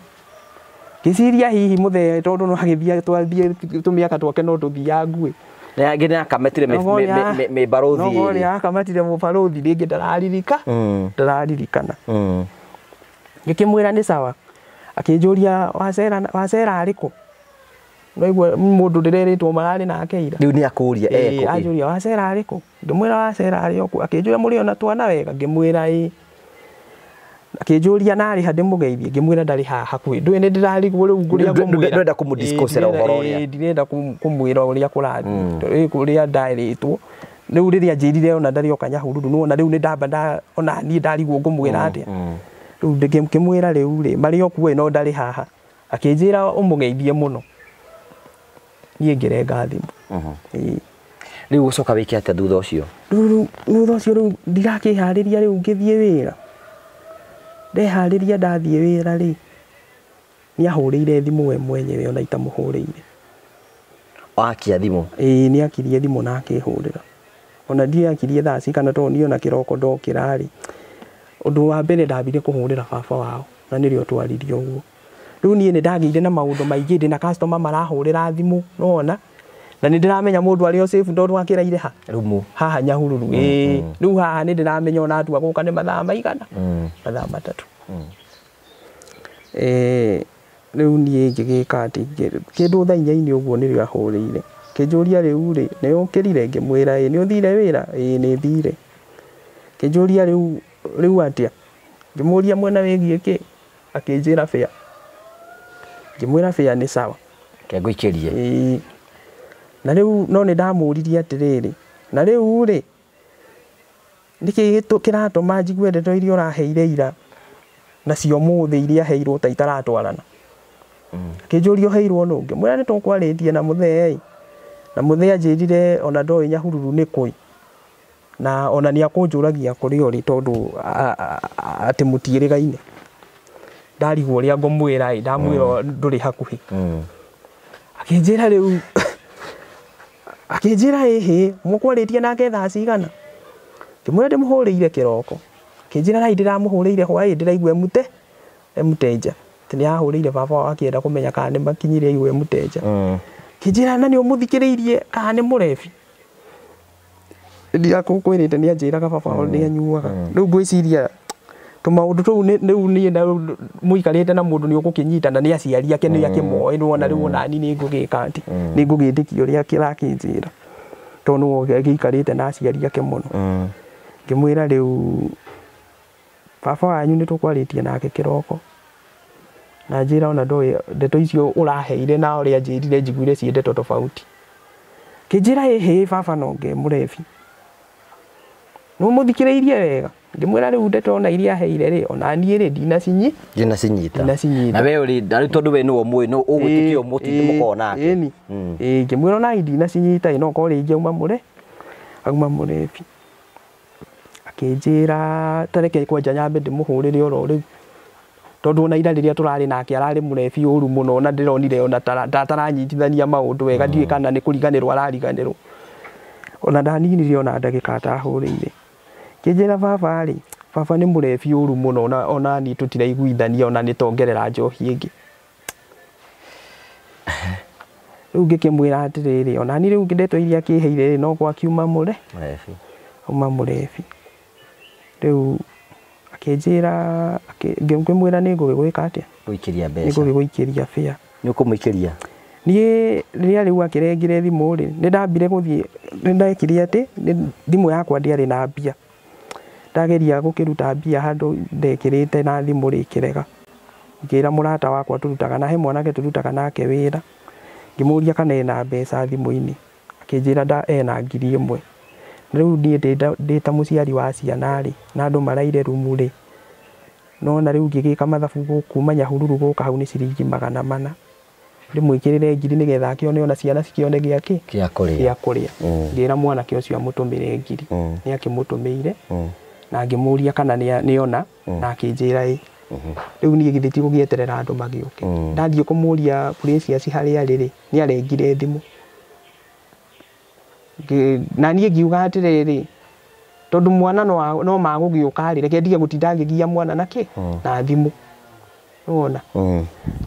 [SPEAKER 1] ngĩciria hihi mũthee tondũ no agĩthiĩ twathiĩ tũmĩaka twake no tũthiaga nguĩ
[SPEAKER 2] na angĩ nĩ akamatire mĩbarũthi
[SPEAKER 1] no nĩ akamatire mũbarũthi rĩngĩ ndararirika ndararirikana ngĩkĩmwĩra nĩ sawa akĩnjũria Wacera arĩ kũ Naigua mũndũ ndĩrerĩtwo mararĩ nake ira.
[SPEAKER 2] Rĩu nĩ akũria eko.
[SPEAKER 1] Anjũria wacera arĩ kũ? Ngĩmwĩra wacera arĩ o kũ. Akĩnjũria mũrĩ ona twana wega? Ngĩmwĩra ĩĩ. Akĩnjũria narĩ ha ndĩmũgeithie? Ngĩmwĩra ndarĩ haha hakuhĩ. Ndũĩ nĩ ndĩrarigwo rĩu ngũrĩa ngũmwĩra.
[SPEAKER 2] Ndũrenda kũmũ-discuss-era ũhoro ũrĩa.
[SPEAKER 1] Ndirenda kũmwĩra ũrĩa kũrathiĩ. Kũrĩa ndarĩtwo. Rĩu rĩrĩa anjĩrire ona ndarĩ oka Nyahururu nĩwona rĩu nĩ ndamba ona niĩ ndarigwo ngũmwĩra atĩa. Rĩu ngĩmwĩra rĩu rĩ marĩ o kuo no ndarĩ haha. Akĩnjĩra ũmũgeithie mũno. Niĩ ngĩrenga thimũ.
[SPEAKER 2] Rĩu ũcoka wĩke atĩa thutha ũcio?
[SPEAKER 1] Rĩu thutha ũcio rĩu ndirakĩharĩria rĩu ngĩthiĩ wĩra. Ndeharĩria ndathiĩ wĩra rĩ nĩahũrĩire thimũ we mwenyewe ona itamũhũrĩire.
[SPEAKER 2] Akia thimũ?
[SPEAKER 1] Ĩĩ nĩakirie thimũ na akĩhũrĩra. Ona ndiakirie thaa cigana tondũ niĩ ona kĩroko ndokĩra rĩ ũndũ wa mbere ndambire kũhũrĩra baba wao na nĩrĩo twaririe ũguo. Rĩu niĩ nĩndagĩire na maũndũ maingĩ ndĩna customer marahũrĩra thimũ nĩwona na nĩndĩramenya mũndũ arĩ o safe tondũ akĩraire ha?
[SPEAKER 2] Rumu.
[SPEAKER 1] Haha Nyahururu. Ĩĩ rĩu haha nĩndĩramenya ona atua gũka nĩ mathaa maigana? Mathaa matatũ. Rĩu niĩ ngĩgĩka atĩ kĩndũ thaa inya-inĩ ũguo nĩrĩo ahũrĩire. Akĩnjũria rĩu rĩ nĩ ũkĩrire? Ngĩmwĩra ĩĩ. Nĩ ũthire wĩra? Ĩĩ nĩ thire. Akĩnjũria rĩu atĩa? Ngĩmũria mwena wĩgiĩ kĩ? Akĩnjĩra fare. Ngĩmwĩra fare nĩ sawa.
[SPEAKER 2] Reke ngũikĩrie.
[SPEAKER 1] Ĩĩ. Na rĩu no nĩndamũririe atĩrĩrĩ na rĩu rĩ nĩkĩ kĩratũma njigue ndeto iria ũraheire ira nacio ũmũthĩ iria heirwo ta itaratwarana. Akĩnjũria ũheirwo nũ? Ngĩmwĩra nĩtũkwarĩtie na mũthee na mũthee anjĩrire ona ndoĩ Nyahururu nĩ kũĩ na ona nĩakũnjũragia kũrĩa ũrĩ tondũ atĩ mũtiĩrĩgaine. Ndarigwo ũrĩa ngũmwĩra ĩ ndamwĩra ndũrĩ hakuhĩ. Akĩnjĩra rĩu akĩnjĩra ĩhĩ mũkwarĩtie nake thaa cigana? Ngĩmwĩra ndĩmũhũrĩire kĩroko. Akĩnjĩra nai ndĩramũhũrĩire hwaĩ ndĩraigua emũtenja. Atĩ nĩahũrĩire baba wao akĩenda kũmenya kana nĩmakinyire aigua emũtenja. Akĩnjĩra na nĩũmũthikĩrĩirie kana nĩ mũrebi? Ndirakũkwĩrĩte nĩanjĩraga baba wao nĩanyuaga. Rĩu ngwĩciria tũmaũndũ tũu rĩu niĩ na mũikarĩte na mũndũ nĩũgũkĩnyita na nĩ aciari ake nĩ akĩmoĩ nĩwona rĩu ona niĩ nĩngũgĩka atĩ nĩngũgĩtĩkia ũrĩa kĩrakĩnjĩra tondũ nĩwe agĩikarĩte na aciari ake mũno. Ngĩmwĩra rĩu baba wanyu nĩtũkwarĩtie nake kĩroko na njĩra ona ndoĩ ndeto icio ũraheire na ũrĩa anjĩrire njiguire ciĩ ndeto tofauti. Akĩnjĩra ĩhĩ baba no nge mũrebi. Nĩũmũthikĩrĩirie wega? Ngĩmwĩra rĩu ndeto ona iria aheire rĩ ona niĩ rĩ ndinacinyita.
[SPEAKER 2] Ndinacinyita. Na we ũrĩ rĩu tondũ we nĩwe ũmũĩ no ũgwĩtĩkia mũtinde mũkoragwo nake.
[SPEAKER 1] Ĩni. Ĩĩ ngĩmwĩra ona ndinacinyita ĩ no korwo rĩngĩ auma mũrebi. Akĩnjĩra ta reke kwanja nyambe ndĩmũhũrĩre oro rĩu tondũ ona ira rĩrĩa tũrarĩ nake ararĩ mũrebi ũru mũno na ndĩronire ona tataranyitithania maũndũ wega ndiũĩ kana nĩ kũriganĩrwo arariganĩrwo. Ona ndaninire ona ndagĩka atahũrĩire. Akĩnjĩra baba rĩ baba nĩ mũrebi ũru mũno ona niĩ tũtiraiguithania ona nĩtongerera njohi ĩngĩ. Rĩu ngĩkĩmwĩra atĩrĩrĩ ona niĩ rĩu ndeto iria akĩheire rĩ no gwakiuma
[SPEAKER 2] mũrebi.
[SPEAKER 1] Auma mũrebi. Rĩu akĩnjĩra ngĩmwĩra nĩngũgĩgwĩka atĩa?
[SPEAKER 2] Gũikĩria mbeca.
[SPEAKER 1] Nĩngũgĩgũikĩria fare.
[SPEAKER 2] Nĩũkũmũikĩria?
[SPEAKER 1] Niĩ rĩrĩa rĩu akĩrengire thimũ rĩ nĩndambire gũthiĩ nĩndekire atĩ thimũ yakwa ndĩarĩ na mbia. Ndageria gũkĩruta mbia handũ ndekĩrĩte na thimũ rĩ ĩkĩrega. Ngĩra mũrata wakwa tũrutaga na he mwanake tũrutaga nake wĩra. Ngĩmũria kana ena mbeca thimũ-inĩ. Akĩnjĩra ena 1,000. Rĩu niĩ ndĩ ta mũciari wa ciana rĩ na andũ maraire rumu rĩ nona rĩu ngĩgĩka mathabu kuma Nyahururu gũka hau nĩ ciringi 400. Ndĩmwĩkĩrĩre 1,000 nĩgetha akĩone ona ciana cikĩone gĩa kĩ?
[SPEAKER 2] Gĩa kũrĩa.
[SPEAKER 1] Gĩa kũrĩa. Ngĩra mwanake ũcio amũtũmĩre 1,000. Nĩakĩmũtũmĩire na ngĩmũria kana nĩona na akĩnjĩra ĩ. Rĩu niĩ githĩ ti gũgĩeterera andũ magĩũke. Ndathiĩ kũmũria Precious harĩa arĩ rĩ nĩarengire thimũ. Na niĩ ngiuga atĩrĩrĩ tondũ mwana no magũgĩũka rĩ reke ndige gũtinda ngĩgia mwana na kĩ? Na thimũ. Nĩwona?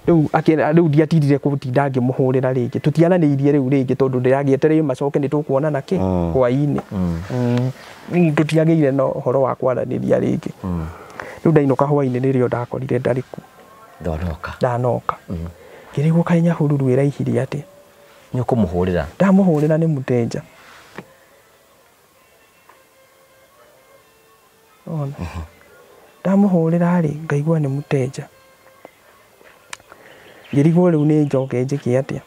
[SPEAKER 1] Rĩu rĩu ndiatindire gũtinda ngĩmũhũrĩra rĩngĩ tũtiaranĩirie rĩu rĩngĩ tondũ ndĩragĩetereire macoke nĩtũkuonana kĩ? Hwaĩ-inĩ. Rĩu tũtiagĩire na ũhoro wa kwaranĩria rĩngĩ. Rĩu ndainũka hwaĩ-inĩ nĩrĩo ndakorire ndarĩ kuo.
[SPEAKER 2] Ndanoka.
[SPEAKER 1] Ndanoka. Ngĩrigwo kaĩ Nyahururu ĩraihirie atĩa.
[SPEAKER 2] Nĩ ũkũmũhũrĩra?
[SPEAKER 1] Ndamũhũrĩra nĩ mũtenja. Ona ndamũhũrĩra rĩ, ngaigua nĩ mũtenja. Ngĩrigwo rĩu nĩ njoke njĩke atĩa.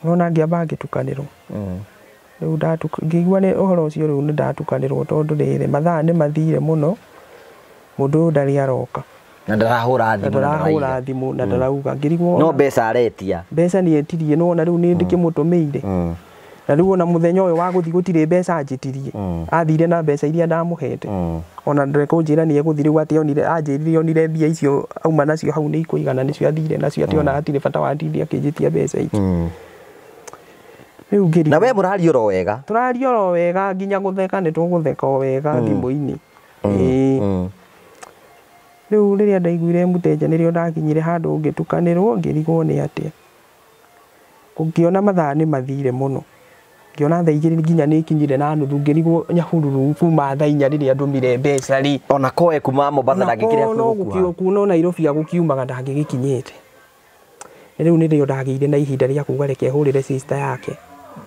[SPEAKER 1] Nona ngĩamba ngĩtukanĩrwo. Rĩu ngĩigua nĩ ũhoro ũcio rĩu nĩ ndatukanĩrwo tondũ rĩrĩ mathaa nĩ mathire mũno, mũndũ ũyũ ndarĩ aroka.
[SPEAKER 2] Na ndarahũra thimũ.
[SPEAKER 1] Ndarahũra thimũ na ndarauga. Ngĩrigwo
[SPEAKER 2] no mbeca aretia.
[SPEAKER 1] Mbeca nĩ etirie nĩwona rĩu nĩ ndĩkĩmũtũmĩire. Na rĩu ona mũthenya ũyũ wa gũthiĩ gũtirĩ mbeca njĩtirie. Athire na mbeca iria ndamũhete. Ona ndekũnjĩra nĩ egũthiĩ rĩu atĩ onire anjĩrire onire mbia icio auma nacio hau nĩ ikũigana nĩcio athire nacio atĩ ona hatirĩ bata wa ndindi akĩnjĩtia mbeca icio. Rĩu ngĩrigwo.
[SPEAKER 2] Na we mũraria oro wega?
[SPEAKER 1] Tũraria oro wega nginya gũtheka nĩ tũgũtheka o wega thimũ-inĩ. Rĩu rĩrĩa ndaiguire mũtenja nĩrĩo ndakinyire handũ ngĩtukanĩrwo ngĩrigwo nĩ atĩa. Ngĩona mathaa nĩ mathire mũno. Ngĩona thaa igĩrĩ nginya nĩ ikinyire na nuthu ngĩrigwo Nyahururu kuma thaa inya rĩrĩa ndũmire mbeca rĩ.
[SPEAKER 2] Ona koe kuma Mombasa ndangĩkĩrĩa
[SPEAKER 1] gũkuha. Kuma Nairobi agũkiumaga ndangĩgĩkinyĩte. Rĩu nĩrĩo ndagĩire na ihinda rĩa kuga reke hũrĩre sister yake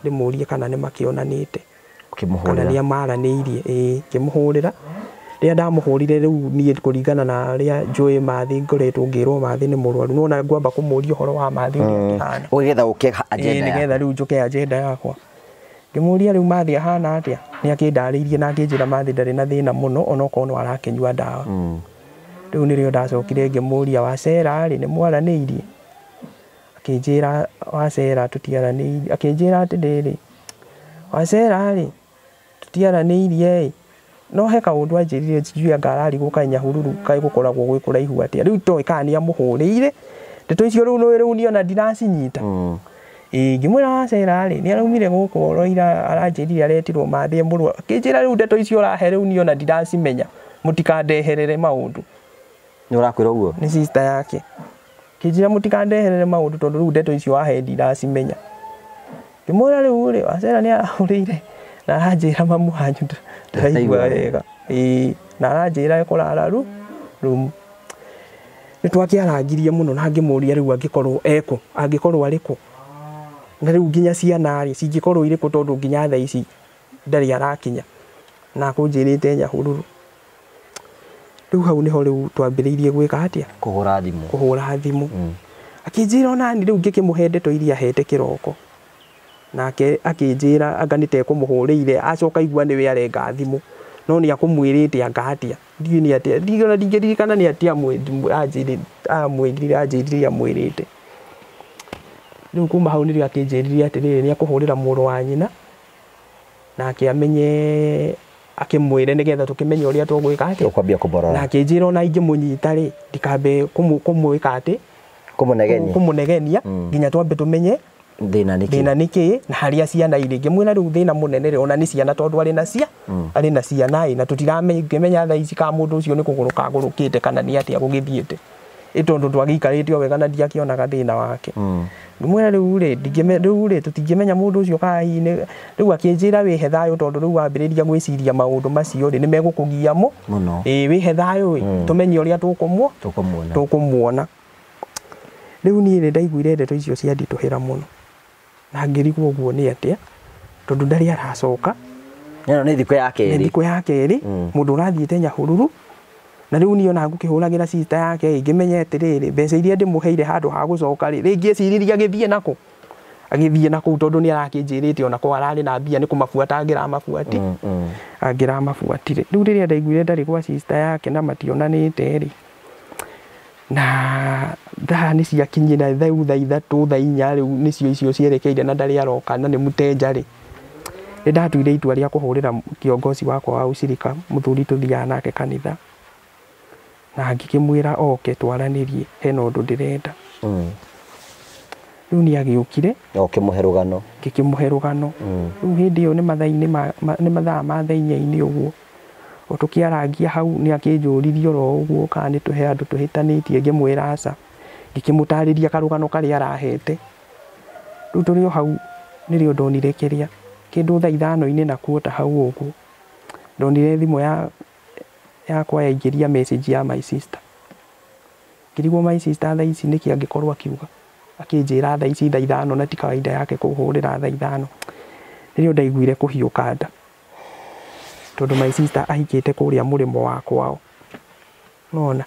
[SPEAKER 1] ndĩmũrie kana nĩ makĩonanĩte. Kana nĩ amaranĩirie. Ĩĩ ngĩmũhũrĩra. Rĩrĩa ndamũhũrire rĩu niĩ kũringana na rĩa njũĩ Mathi ngoretwo ngĩrwo Mathi nĩ mũrwaru nĩwona ngwamba kũmũria ũhoro wa Mathi ũrĩa akĩhana.
[SPEAKER 2] Nĩgetha ũke agenda
[SPEAKER 1] yaku. Nĩgetha rĩu njũke agenda yakwa. Ngĩmũria rĩu Mathi ahana atĩa? Nĩ akĩndarĩirie na akĩnjĩra Mathi ndarĩ na thĩna mũno onokorwo no arakĩnyua ndawa. Rĩu nĩrĩo ndacokire ngĩmũria Wacera rĩ nĩ mwaranĩirie? Akĩnjĩra Wacera tũtiaranĩirie. Akĩnjĩra atĩrĩrĩ Wacera rĩ tũtiaranĩirie ĩ. No he kaũndũ anjĩrire sijui anga ararigwo kaĩ Nyahururu kaĩ gũkoragwo gwĩ kũraihu atĩa. Rĩu itoĩ kana nĩ amũhũrĩire. Ndeto icio rĩu nĩ rĩu niĩ ona ndiracinyita. Ĩĩ ngĩmwĩra Wacera rĩ nĩ araumire gũkũ oro ira aranjĩrire aretirwo Mathi e mũrwaru. Akĩnjĩra rĩu ndeto icio ũrahe rĩu niĩ ona ndiracimenya. Mũtikandeherere maũndũ.
[SPEAKER 2] Nĩ ũrakwĩra ũguo?
[SPEAKER 1] Nĩ sister yake. Akĩnjĩra mũtikandeherere maũndũ tondũ rĩu ndeto icio wahe ndiracimenya. Ngĩmwĩra rĩu rĩ Wacera nĩ arahũrĩire na aranjĩra mamu wanyu ndaraigua wega. Ĩĩ na aranjĩra ekũrara rumu. Nĩ twakĩarangirie mũno na ngĩmũria rĩu angĩkorwo ekũ, angĩkorwo arĩ kũ. Na rĩu nginya ciana rĩ cingĩkorwo irĩ kũ tondũ nginya thaa ici ndarĩ arakinya. Na akũnjĩrĩte Nyahururu. Rĩu hau nĩho rĩu twambĩrĩirie gwĩka atĩa?
[SPEAKER 2] Kũhũra thimũ.
[SPEAKER 1] Kũhũra thimũ. Akĩnjĩra ona niĩ rĩu ngĩkĩmũhe ndeto iria ahete kĩroko. Nake akĩnjĩra anga nĩ tekũmũhũrĩire acoka igua nĩwe arenga thimũ. No nĩ akũmwĩrĩte anga atĩa. Ndiũĩ nĩ atĩa. Ona ndingĩririkana nĩ atĩa amwĩrire anjĩrire amwĩrĩte. Rĩu kuma hau nĩrĩo akĩnjĩrire atĩrĩrĩ nĩ ekũhũrĩra mũrũ wa nyina nake amenye akĩmwĩre nĩgetha tũkĩmenye ũrĩa tũgwĩka atĩa.
[SPEAKER 2] Ũkwambia kũmũrora.
[SPEAKER 1] Na akĩnjĩra ona ingĩmũnyita rĩ ndikambe kũmwĩka atĩ
[SPEAKER 2] kũmũnegenia.
[SPEAKER 1] Kũmũnegenia nginya twambe tũmenye
[SPEAKER 2] thĩna nĩ kĩĩ.
[SPEAKER 1] Thĩna nĩ kĩĩ na harĩa ciana irĩ. Ngĩmwĩra rĩu thĩna mũnene rĩ ona nĩ ciana tondũ arĩ na cia arĩ na ciana ĩ na tũtiramenya thaa ici kana mũndũ ũcio nĩ kũgũrũka agũrũkĩte kana nĩ atĩa gũgĩthiĩte. Ĩ tondũ twagĩikarĩte o wega na ndiakĩonaga thĩna wake. Ngĩmwĩra rĩu rĩ rĩu rĩ tũtingĩmenya mũndũ ũcio kana hihi nĩ rĩu akĩnjĩra wĩhe thayũ tondũ rĩu wambĩrĩria gwĩciria maũndũ macio rĩ nĩ megũkũgia
[SPEAKER 2] mũno.
[SPEAKER 1] Ĩ wĩhe thayũ ĩ tũmenye ũrĩa
[SPEAKER 2] tũkũmuona.
[SPEAKER 1] Tũkũmuona. Rĩu niĩ nĩ ndaiguire ndeto icio cianditũhĩra mũno. Na ngĩrigwo ũguo nĩ atĩa tondũ ndarĩ aracoka.
[SPEAKER 2] Ĩno nĩ thikũ ya kerĩ.
[SPEAKER 1] Nĩ thikũ ya kerĩ mũndũ ũrathiĩte Nyahururu. Na rĩu niĩ ona ngũkĩhũragĩra sister yake ngĩmenye atĩrĩrĩ mbeca iria ndĩmũheire handũ ha gũcoka rĩ rĩngĩ eciririe agĩthiĩ nakũ. Agĩthiĩ nakũu tondũ nĩ arakĩnjĩrĩte ona korwo ararĩ na mbia nĩ kũmabuata angĩramabuati. Angĩramabuatire. Rĩu rĩrĩa ndaiguire ndarĩ gwa sister yake na mationanĩte rĩ na thaa nĩ ciakinyire rĩu thaa ithatũ thaa inya rĩu nĩcio icio cierekeire na ndarĩ aroka na nĩ mũtenja rĩ. Nĩ ndatuire itua rĩa kũhũrĩra kiongozi wakwa wa ucirika mũthuri tũthiaga nake kanitha. Na ngĩkĩmwĩra oke twaranĩrie hena ũndũ ndĩrenda. Rĩu nĩ agĩũkire.
[SPEAKER 2] Na ũkĩmũhe rũgano.
[SPEAKER 1] Ngĩkĩmũhe rũgano. Rĩu hĩndĩ ĩyo nĩ mathaa-inĩ nĩ mathaa ma thaa inya-inĩ ũguo. O tũkĩarangia hau nĩ akĩnjũririe oro ũguo kana nĩ tũhe andũ tũhĩtanĩtie ngĩmwĩra aca. Ngĩkĩmũtarĩria karũgano karĩa arahete. Rĩu tũrĩ o hau nĩrĩo ndonire kĩrĩa kĩndũ thaa ithano-inĩ na kuota hau ũguo. Ndonire thimũ yakwa yaingĩria message ya my sister. Ngĩrigwo my sister thaa ici nĩkĩ angĩkorwo akiuga. Akĩnjĩra thaa ici thaa 5 na ti kawaida yake kũhũrĩra thaa 5. Nĩrĩo ndaiguire kũhiũka nda. Tondũ my sister ahikĩte kũrĩa mũrĩmo wa kwao. Nona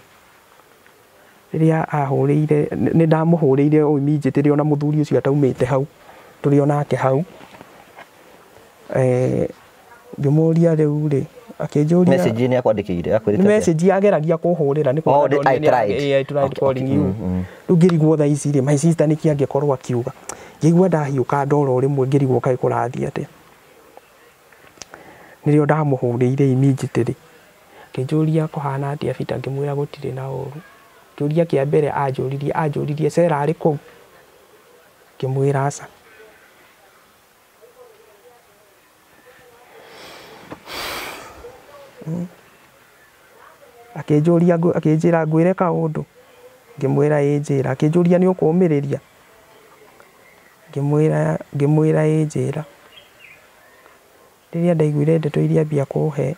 [SPEAKER 1] rĩrĩa ahũrĩire nĩ ndamũhũrĩire o immediately ona mũthuri ũcio ataumĩte hau tũrĩ onake hau. Ngĩmũria rĩu rĩ akĩnjũria
[SPEAKER 2] message nĩ akwandĩkĩire akwĩrĩte
[SPEAKER 1] nĩ message ageragia kũhũrĩra nĩ
[SPEAKER 2] kuona I tried.
[SPEAKER 1] I tried calling you. Rĩu ngĩrigwo thaa ici rĩ my sister nĩkĩ angĩkorwo akiuga. Ngĩigua ndahiũka ndoro rĩmwe ngĩrigwo kaĩ kũrathiĩ atĩa. Nĩrĩo ndamũhũrĩire immediately. Akĩnjũria kũhana atĩa Peter, ngĩmwĩra gũtirĩ na ũru. Kĩũria kĩa mbere anjũririe Sarah arĩ kũu? Ngĩmwĩra aca. Akĩnjũria akĩnjĩra ngwĩre kaũndũ, ngĩmwĩra ĩ njĩra. Akĩnjũria nĩ ũkũũmĩrĩria, ngĩmwĩra ĩ njĩra. Rĩrĩa ndaiguire ndeto iria ambia kũhe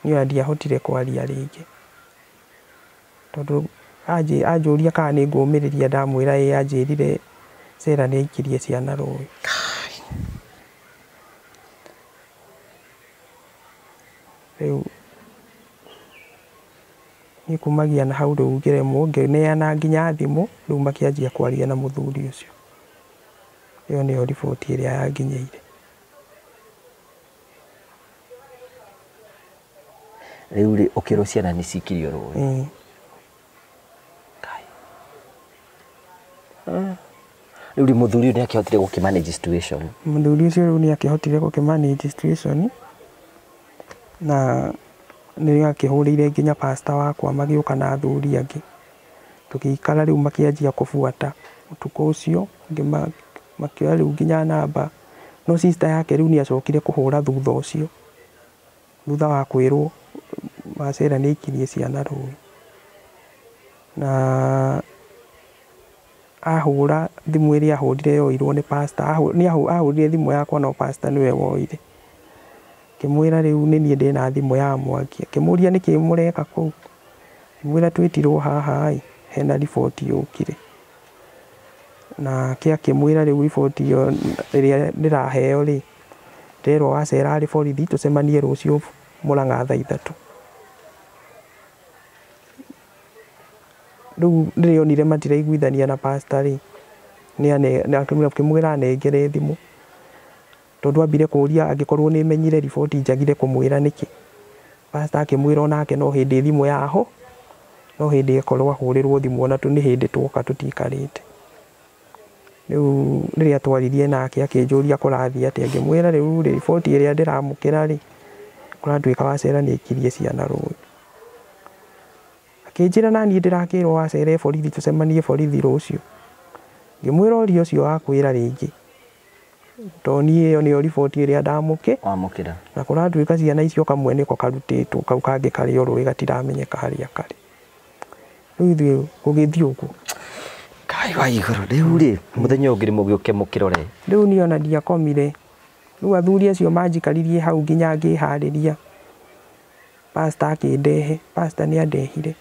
[SPEAKER 1] niĩ ona ndiahotire kwaria rĩngĩ, tondũ anjũria kana nĩ ngũũmĩrĩria ndamwĩra ĩ, anjĩrire Sarah nĩ aikirie ciana rũĩ. Rĩu niĩ kumagia na hau rĩu ngĩremwo ngĩneana nginya thimũ, rĩu makĩanjia kwaria na mũthuri ũcio. Ĩyo nĩyo riboti ĩrĩa yanginyĩire.
[SPEAKER 2] Rĩu rĩ ũkĩrwo ciana nĩ cikirio rũĩ. Kai. Rĩu rĩ mũthuri ũyũ nĩ akĩhotire gũkĩmanage situation.
[SPEAKER 1] Mũthuri ũcio rĩu nĩ akĩhotire gũkĩmanage situation na nĩ akĩhũrĩire nginya pastor wakwa magĩũka na athuri angĩ. Tũgĩikara rĩu makĩanjia kũbuata ũtukũ ũcio makĩoya rĩu nginya namba. No sister yake rĩu nĩ acokire kũhũra thutha ũcio, thutha wa kwĩrwo Sarah nĩ aikirie ciana rũĩ. Na ahũra thimũ ĩrĩa ahũrire yoirwo nĩ pastor, ahũrire thimũ yakwa no pastor nĩwe woire. Ngĩmwĩra rĩu nĩ niĩ ndĩna thimũ ya Mwangi. Akĩmũria nĩkĩ mũreka kũu. Ngĩmwĩra twĩtirwo haha ĩ, hena riboti yũkire. Nake akĩmwĩra rĩu riboti ĩyo ĩrĩa ndĩraheo rĩ, ndĩrerwo wa Sarah arĩ borithi tũcemanie rũciũ Mũrang'a thaa 3. Rĩu rĩrĩa onire matiraiguithania na pastor rĩ, akĩmwĩra anengere thimũ. Tondũ ambire kũũria angĩkorwo nĩ menyire riboti njagire kũmwĩra nĩkĩ. Pastor akĩmwĩra onake no hĩndĩ thimũ yaho, no hĩndĩ ĩkorwo ahũrĩrwo thimũ ona nĩ hĩndĩ twoka tũtikarĩte. Rĩu rĩrĩa twaririe nake akĩnjũria kũrathiĩ atĩa, ngĩmwĩra rĩu rĩ riboti ĩrĩa ndĩramũkĩra rĩ, kũratuĩka wa Sarah nĩ aikirie ciana rũĩ. Akĩnjĩra na niĩ ndĩrakĩrwo wa Sarah borithi tũcemanie borithi rũciũ. Ngĩmwĩra ũria ũcio wakwĩra rĩngĩ, tondũ niĩ ĩyo nĩyo riboti ĩrĩa ndamũkĩra. Na kũratuĩka ciana icio kamwe nĩko karutĩtwo, kau kangĩ karĩ o rũĩ gatiramenyeka harĩa karĩ. Rĩu ithuĩ gũgĩthiĩ ũguo.
[SPEAKER 2] Kai wa igũrũ rĩu rĩ mũthenya ũngĩ mũgĩũke mũkĩrore.
[SPEAKER 1] Rĩu niĩ ona ndiakomire. Rĩu athuri acio manjikaririe hau nginya ngĩharĩria. Pastor akĩndehe, pastor nĩ andehire.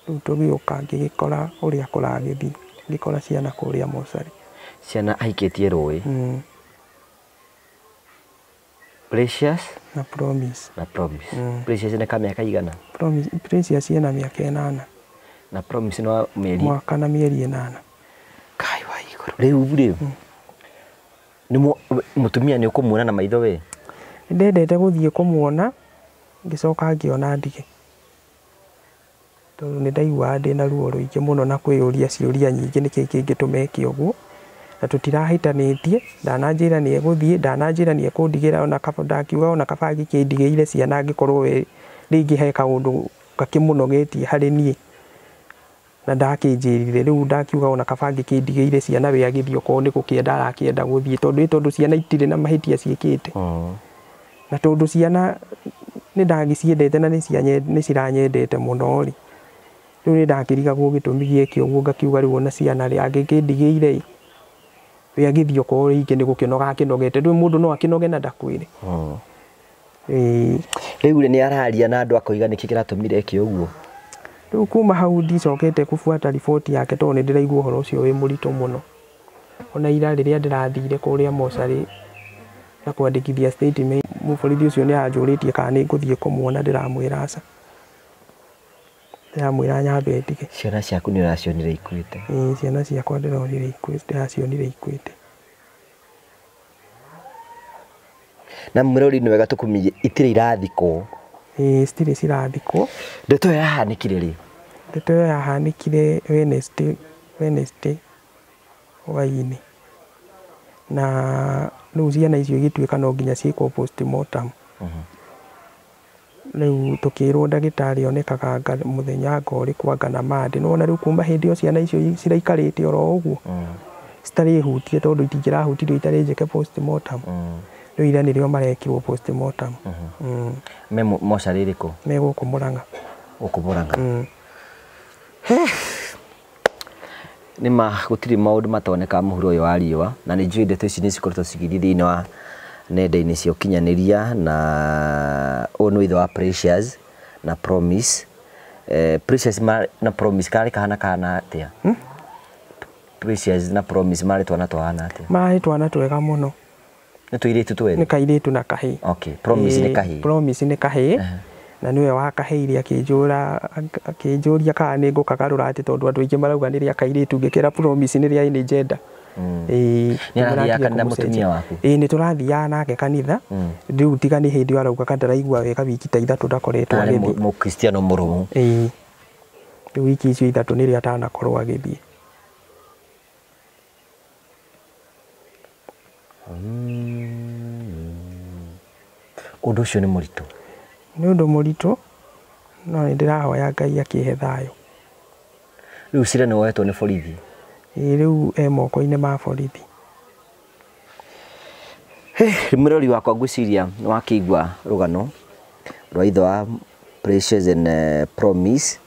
[SPEAKER 1] Rĩu tũgĩũka ngĩgĩkora ũrĩa kũragĩthiĩ, ngĩkora ciana kũrĩa mocarĩ.
[SPEAKER 2] Ciana aikĩtie rũĩ. Precious
[SPEAKER 1] na Promise.
[SPEAKER 2] Na Promise. Precious nĩ ka mĩaka igana?
[SPEAKER 1] Promise, Precious ena mĩaka 8.
[SPEAKER 2] Na Promise no mĩeri?
[SPEAKER 1] Mwaka na mĩeri 8.
[SPEAKER 2] Kai wa igũrũ. Rĩu rĩ nĩ mũtumia nĩ ũkũmuona na maitho we?
[SPEAKER 1] Ndendete gũthiĩ kũmuona, ngĩcoka ngĩona ndige. Tondũ nĩ ndaiguaga ndĩna ruo rũingĩ mũno na kwĩyũria ciũria nyingĩ nĩkĩ kĩngĩtũma eke ũguo. Na tũtirahĩtanĩtie, ndananjĩra nĩ egũthiĩ, ndananjĩra nĩ ekũndigĩra ona kaba, ndakiuga ona kaba angĩkĩndigĩire ciana angĩkorwo we rĩngĩ he kaũndũ gakĩmũnogetie harĩ niĩ. Na ndakĩnjĩrire rĩu ndakiuga ona kaba angĩkĩndigĩire ciana we agĩthiĩ okorwo nĩ gũkĩenda arakĩenda gũthiĩ, tondũ ciana itirĩ na mahĩtia ciĩkĩte. Na tondũ ciana nĩ ndagĩciendete na nĩ ciranyendete mũno rĩ, rĩu nĩ ndakĩrigagwo gĩtũmi gĩeke ũguo ngakiuga rĩu ona ciana rĩ angĩkĩndigĩire we agĩthiĩ okorwo rĩngĩ nĩ gũkĩnoga akĩnogete, rĩu mũndũ no akĩnoge na ndakwĩre.
[SPEAKER 2] Rĩu rĩ nĩ araria na andũ akoiga nĩkĩ kĩratũmire eke ũguo?
[SPEAKER 1] Rĩu kuma hau ndicokete kũbuata riboti yake tondũ nĩ ndĩraigua ũhoro ũcio wĩ mũritũ mũno. Ona ira rĩrĩa ndĩrathire kũrĩa mocarĩ na kwandĩkithia statement, mũborithi ũcio nĩ anjũrĩtie kana nĩ ngũthiĩ kũmuona, ndĩramwĩra aca. Ndĩramwĩra nyambe ndige.
[SPEAKER 2] Ciana ciaku nĩ ũracionire ikuĩte?
[SPEAKER 1] Ĩĩ, ciana ciakwa ndĩronire ikuĩte, ndĩracionire ikuĩte.
[SPEAKER 2] Na mwĩrori nĩ wega tũkũmenye itirĩ irathikwo.
[SPEAKER 1] Ĩĩ, citirĩ cirathikwo.
[SPEAKER 2] Ndeto ĩyo yahanĩkire rĩ?
[SPEAKER 1] Ndeto ĩyo yahanĩkire Wednesday hwaĩ-inĩ. Na rĩu ciana icio igĩtuĩka no nginya ciĩkwo postmortem. Rĩu tũkĩrwo ndagĩtarĩ onekaga anga mũthenya anga ũrĩkũ anga na Monday. Nĩwona rĩu kuma hĩndĩ ĩyo ciana icio ciraikarĩte oro ũguo citarĩ hutie tondũ itingĩrahutirio itarĩ njĩke postmortem. Rĩu ira nĩrĩo marekirwo postmortem.
[SPEAKER 2] Me mocarĩ ĩrĩkũ?
[SPEAKER 1] Me gũkũ Mũrang'a.
[SPEAKER 2] Gũkũ Mũrang'a. Nĩ ma gũtirĩ maũndũ matonekaga mũhuro ũyũ wa riũa, na nĩ njũĩ ndeto ici nĩ cikoretwo cigĩthiĩ thĩinĩ wa nenda-inĩ cia ũkinyanĩria, na ũyũ nĩ ithe wa Precious na Promise. Precious na Promise karĩ kahana kahana atĩa? Precious na Promise marĩ twana twahana atĩa?
[SPEAKER 1] Marĩ twana twega mũno.
[SPEAKER 2] Nĩ tũirĩtu twerĩ?
[SPEAKER 1] Nĩ kairĩtu na kahĩĩ.
[SPEAKER 2] Okay, Promise nĩ kahĩĩ.
[SPEAKER 1] Promise nĩ kahĩĩ. Na nĩwe wakaheire akĩnjũria kana nĩ ngũkagarũra atĩ tondũ andũ aingĩ marauga nĩ rĩa kairĩtu, ngĩkĩra Promise nĩ rĩa any gender.
[SPEAKER 2] Nĩ arathiaga kanitha mũtumia waku?
[SPEAKER 1] Ĩĩ, nĩ tũrathiaga nake kanitha. Rĩu tiga nĩ hĩndĩ ĩyo arauga ndaraigua wega wiki ta ithatũ ndakoretwo agĩthiĩ.
[SPEAKER 2] Mũkristiano mũrũmu.
[SPEAKER 1] Ĩĩ. Rĩu wiki icio ithatũ nĩrĩo atanakorwo agĩthiĩ.
[SPEAKER 2] Ũndũ ũcio nĩ mũritũ.
[SPEAKER 1] Nĩ ũndũ mũritũ, no nĩ ndĩrahoya Ngai akĩhe thayũ.
[SPEAKER 2] Rĩu cira nĩ woetwo nĩ borithi?
[SPEAKER 1] Ĩĩ, rĩu e moko-inĩ ma borithi.
[SPEAKER 2] Mwĩrori wakwa ngwĩciria nĩ wakĩigua rũgano rwa ithe wa Precious and Promise,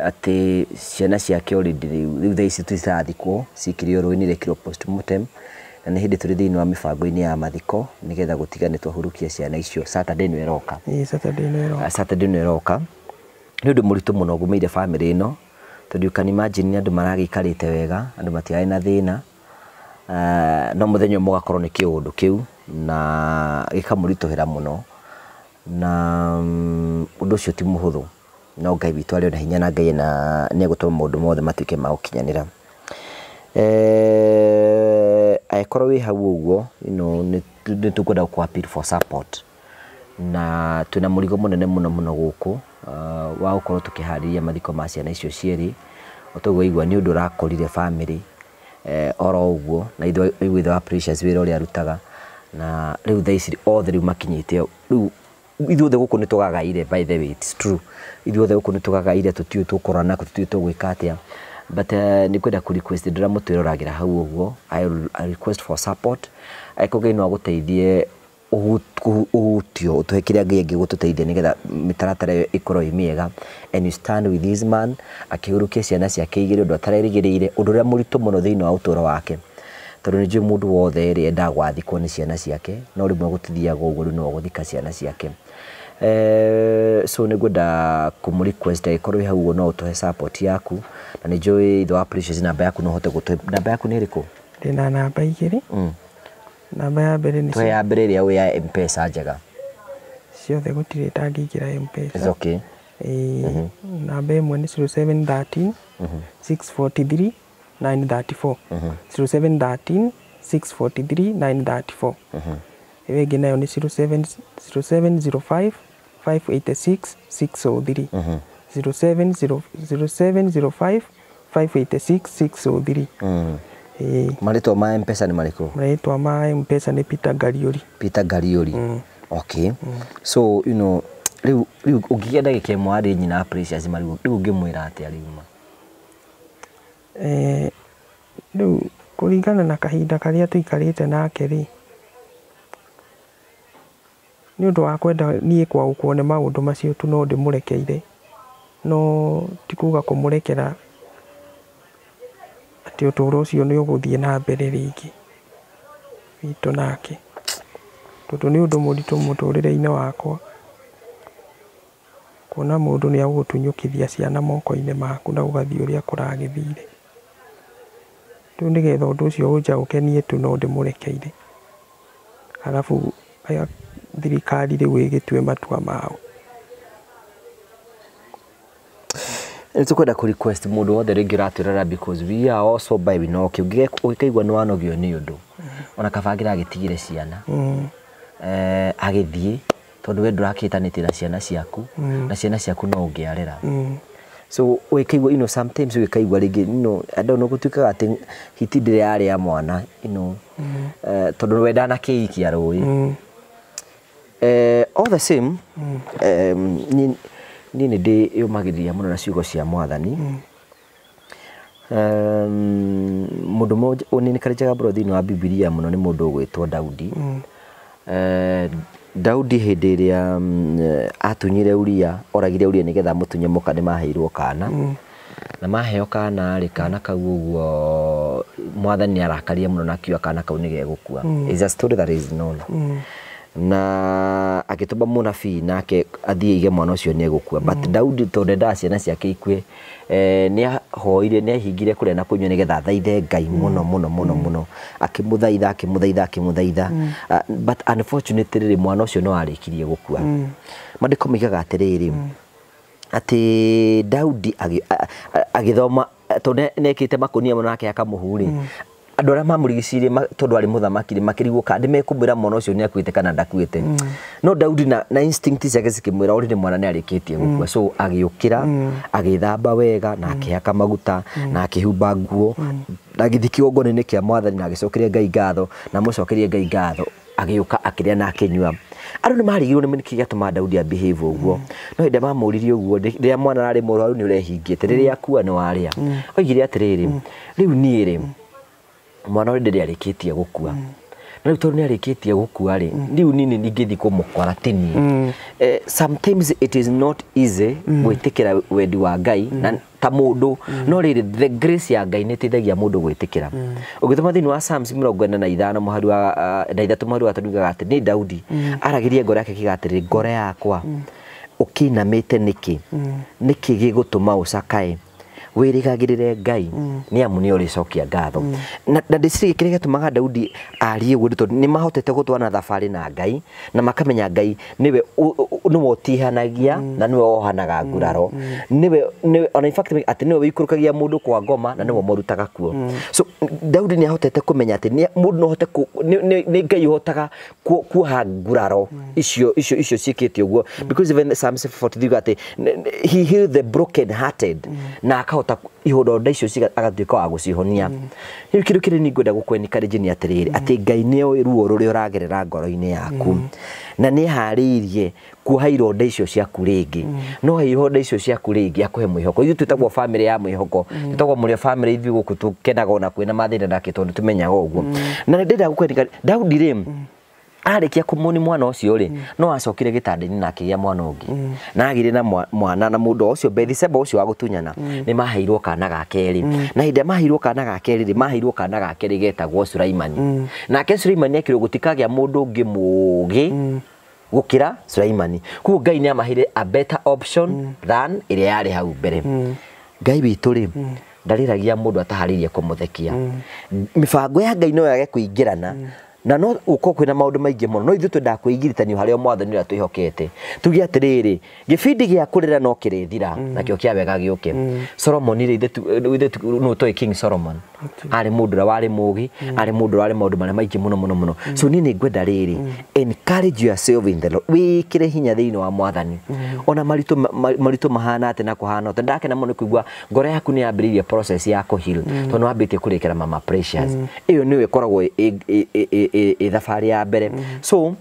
[SPEAKER 2] atĩ ciana ciake already rĩu thaa ici tũtirathikwo, cikirio rũĩ-inĩ rĩekirwo postmortem, na nĩ hĩndĩ tũrĩ thĩinĩ wa mĩbango-inĩ ya mathiko nĩgetha gũtiga nĩ twahurukia ciana icio. Saturday nĩ ĩroka.
[SPEAKER 1] Ĩĩ, Saturday nĩ ĩroka.
[SPEAKER 2] Saturday nĩ ĩroka. Nĩ ũndũ mũritũ mũno gũmĩire family ĩno, tondũ you can imagine nĩ andũ maragĩikarĩte wega, andũ matiarĩ na thĩna. No mũthenya ũmwe ũgakorwo nĩ kĩũndũ kĩu na gĩkamũritũhĩra mũno, na ũndũ ũcio ti mũhũthũ, no Ngai witũ arĩ na hinya na Ngai nĩ egũtũma maũndũ mothe matuĩke ma gũkinyanĩra. Angĩkorwo wĩ hau ũguo, nĩ tũkwenda gũkũ appeal for support, na twĩna mũrigo mũnene mũno mũno gũkũ wa gũkorwo tũkĩharĩria mathiko ma ciana icio cierĩ. O toguo waigua nĩ ũndũ ũrakorire family oro ũguo, na ithe ithe wa Precious wĩra ũrĩa arutaga, na rĩu thaa ici othe rĩu makinyĩte rĩu ithuothe gũkũ nĩ tũgagaire. By the way, it's true, ithuothe gũkũ nĩ tũgagaire, tũtiũĩ tũkũrora nako, tũtiũĩ tũgwĩka atĩa, but nĩ kwenda kũ request ndĩra mũtwĩroragĩra hau ũguo. I request for support, angĩkorwo Ngai no agũteithie ũhutio ũtũhe kĩrĩa Ngai angĩgũtũteithia nĩgetha mĩtaratara ĩyo ĩkorwo ĩ mĩega, and you stand with this man akĩhurukia ciana ciake igĩrĩ, ũndũ atarerĩgĩrĩire, ũndũ ũrĩa mũritũ mũno thĩinĩ wa ũtũũro wake, tondũ nĩ njũĩ mũndũ wothe rĩ endaga gwathikwo nĩ ciana ciake, no rĩmwe gũtithiaga ũguo, rĩu nĩwe ũgũthika ciana ciake. So nĩ ngwenda kũmũ request angĩkorwo wĩ hau ũguo no ũtũhe support yaku, na nĩ njũĩ ithe wa Precious namba yaku no ũhote gũtũhe. Namba yaku nĩ ĩrĩkũ?
[SPEAKER 1] Ndĩna namba igĩrĩ. Namba ya mbere nĩ
[SPEAKER 2] Tũhe ya mbere ĩrĩa ũĩ ya M-Pesa njega.
[SPEAKER 1] Ciothe gũtirĩ ĩtangĩingĩra M-Pesa.
[SPEAKER 2] It's okay.
[SPEAKER 1] Ĩĩ, namba ĩmwe nĩ 0713 643 934, 0713 643 934. Ĩyo ĩngĩ nayo nĩ 07 0705 586 603, 070 0705 586 603. Ĩĩ.
[SPEAKER 2] Marĩtwa ma M-Pesa nĩ marĩkũ?
[SPEAKER 1] Marĩtwa ma M-Pesa nĩ Peter Ngariũri.
[SPEAKER 2] Peter Ngariũri. Okay, so rĩu ũngĩgĩa ndagĩka ĩmwe arĩ nyina wa Precious ma, rĩu ũngĩmwĩra atĩa rĩu ma?
[SPEAKER 1] Rĩu kũringana na kahinda karĩa tũikarĩte nake rĩ, nĩ ũndũ wa kwenda niĩ kwaũkwo nĩ maũndũ macio tu no ndĩmũrekeire, no ti kuga kũmũrekera atĩ ũtũũro ũcio nĩ ũgũthiĩ na mbere rĩngĩ witũ nake, tondũ nĩ ũndũ mũritũ mũtũrĩre-inĩ wakwa. Kuona mũndũ nĩ agũgũtunyũkithia ciana moko-inĩ maku na gũgathiĩ ũrĩa kũragĩthire. Rĩu nĩgetha ũndũ ũcio ũnjaũke niĩ tu no ndĩmũrekeire. Arabu thirikari rĩu ĩgĩtue matua mao.
[SPEAKER 2] Nĩtũkwenda kũ request mũndũ wothe rĩngĩ ũratwĩrora because we are also by winoki ũngĩkaigua nĩ wanogio nĩ ũndũ ona kaba agĩtigire ciana agĩthiĩ tondũ we ndũrakĩtanĩtie na ciana ciaku na ciana ciaku no ũngĩarera. So ũgĩkaigua you know, sometimes ũgĩkaigua rĩngĩ you know, I don't know gũtuĩkaga atĩ hiti ndĩrĩ yarĩa mwana you know, tondũ we ndanakĩikia rũĩ. All the same niĩ nĩ ndĩyũmagĩrĩria mũno na ciugo cia mwathani. Mũndũ ũmwe ũnĩnĩkarĩjaga mũno thĩinĩ wa Bibilia mũno nĩ mũndũ ũgwĩtwo Daudi. Daudi hĩndĩ ĩrĩa atunyire Uria, oragire Uria nĩgetha amũtunye mũka nĩ maheirwo kana. Na maheo kana rĩ, kana kau ũguo mwathani arakaria mũno na akiuga kana kau nĩ gegũkua. It's a story that is known. Na agĩtũma mũnabii nake athiĩ aige mwana ũcio nĩ egũkua. But Daudi tondũ endaga ciana ciake ikue, nĩ ahoire, nĩ ahingire kũrĩa na kũnyua nĩgetha athaithe Ngai mũno mũno mũno mũno. Akĩmũthaitha, akĩmũthaitha, akĩmũthaitha. But unfortunately rĩ, mwana ũcio no arĩkirie gũkua. Maandĩko moigaga atĩrĩrĩ, atĩ Daudi agĩthoma tondũ nĩ ekĩte makũnia mũno nake akamũhu rĩ, andũ arĩa mamũrigicĩirie tondũ arĩ mũthamaki rĩ, makĩrigwo kana nĩmekũmwĩra mwana ũcio nĩ akuĩte kana ndakuĩte. No Daudi na instinct ciake cikĩmwĩra already mwana nĩ arĩkĩtie gũkua. So agĩũkĩra, agĩthamba wega na akĩhaka maguta na akĩhumba nguo na agĩthiĩ kĩgongona-inĩ kĩa mwathani na agĩcokeria Ngai ngatho na amũcokerie Ngai ngatho, agĩũka akĩrĩa na akĩnyua. Andũ nĩ marigirwo nĩ nĩkĩ gĩatũma Daudi a behave ũguo. No hĩndĩ ĩrĩa mamũririe ũguo, rĩrĩa mwana ararĩ mũrwaru nĩ ũrehingĩte, rĩrĩa akua nĩ warĩa. Oigire atĩrĩrĩ, rĩu niĩ rĩ, mwana ũrĩa ndĩrĩ arĩkĩtie gũkua. Na rĩu tondũ nĩ arĩkĩtie gũkua rĩ, rĩu niĩ nĩ ingĩthiĩ kũmũkora ti niĩ. Sometimes it is not easy gwĩtĩkĩra wendi wa Ngai na ta mũndũ, no rĩrĩ the grace ya Ngai nĩ ĩteithagia mũndũ gwĩtĩkĩra. Ũgĩthoma thĩinĩ wa Psalms 45 mũhari wa 3 mũhari wa 3 yugaga atĩ nĩ Daudi aragĩria ngoro yake akiuga atĩrĩrĩ, ngoro yakwa ũkĩinamĩte nĩkĩ? Nĩkĩ gĩgũtũma ũcakae? Wĩrĩgagĩrĩre Ngai nĩ amu nĩ ũrĩcokia ngatho. Na ndĩciria kĩrĩa gĩatũmaga Daudi arie ũguo nĩ tondũ nĩ mahotete gũtwarana thabarĩ na Ngai na makamenya Ngai nĩwe nĩwe ũtihanagia na nĩwe wohanaga nguraro, nĩwe ona in fact atĩ nĩwe wĩikũrũkagia mũndũ kwa ngoma na nĩwe ũmũrutaga kuo. So Daudi nĩ ahotete kũmenya atĩ mũndũ no ahote nĩ Ngai ũhotaga kuoha nguraro icio icio icio ciĩkĩte ũguo, because even Psalms 43 atĩ he healed the broken hearted na akahota ihondo icio agatuĩka wa gũcihonia. Rĩu kĩndũ kĩrĩa niĩ ngwenda gũkũ encourage nĩ atĩrĩrĩ, atĩ Ngai nĩ oĩ ruo rũrĩa ũragerera ngoro-inĩ yaku na nĩ eharĩirie kuoha ironda icio ciaku rĩngĩ. No ironda icio ciaku rĩngĩ akũhe mwĩhoko. Ithuĩ twĩtagwo family ya mwĩhoko, twĩtagwo mũrĩ family ithuĩ gũkũ tũkenaga ona kwĩna mathĩna nake tondũ tũmenyaga ũguo. Na nĩ ndĩrenda gũkũ Daudi rĩ, arĩkia kũmũni mwana ũcio rĩ, no acokire gĩtanda-inĩ na akĩgĩa mwana ũngĩ. Na agĩire na mwana na mũndũ ũcio Bethsheba ũcio wa gũtunyana nĩ maheirwo kana ga kerĩ. Na hĩndĩ ĩrĩa maheirwo kana ga kerĩ rĩ, maheirwo kana ga kerĩ getagwo Sulaimani. Nake Sulaimani akĩrwo gũtikagĩa mũndũ ũngĩ mũũgĩ gũkĩra Sulaimani. Koguo Ngai nĩ amaheire a better option than ĩrĩa yarĩ hau mbere. Ngai witũ rĩ, ndarĩragia mũndũ ataharĩirie kũmũthekia. Mĩbango ya Ngai no yage kũingĩrana na no ũkorwo kwĩna maũndũ maingĩ mũno, no ithuĩ twendaga kwĩgiritania harĩa mwathani ũrĩa twĩhokete. Tuge atĩrĩrĩ, gĩbindi gĩa kũrĩra no kĩrĩthira nakĩo kĩa wega gĩũke. Solomon rĩ, ithe nũ tũĩ King Solomon arĩ mũndũ ũrĩa warĩ mũũgĩ, arĩ mũndũ ũrĩa warĩ maũndũ marĩa maingĩ mũno mũno mũno. So niĩ nĩ ngwenda rĩrĩ, encourage yourself in the Lord, wĩkĩre hinya thĩinĩ wa mwathani. Ona maritũ mahana atĩ na kũhana atĩ, ndakena mũno kũigua ngoro yaku nĩ yambĩrĩirie process ya kũheal tondũ nĩ wambĩtie kũrĩkĩra mama Precious. Ĩyo nĩyo ĩkoragwo ĩ thabarĩ ya mbere. So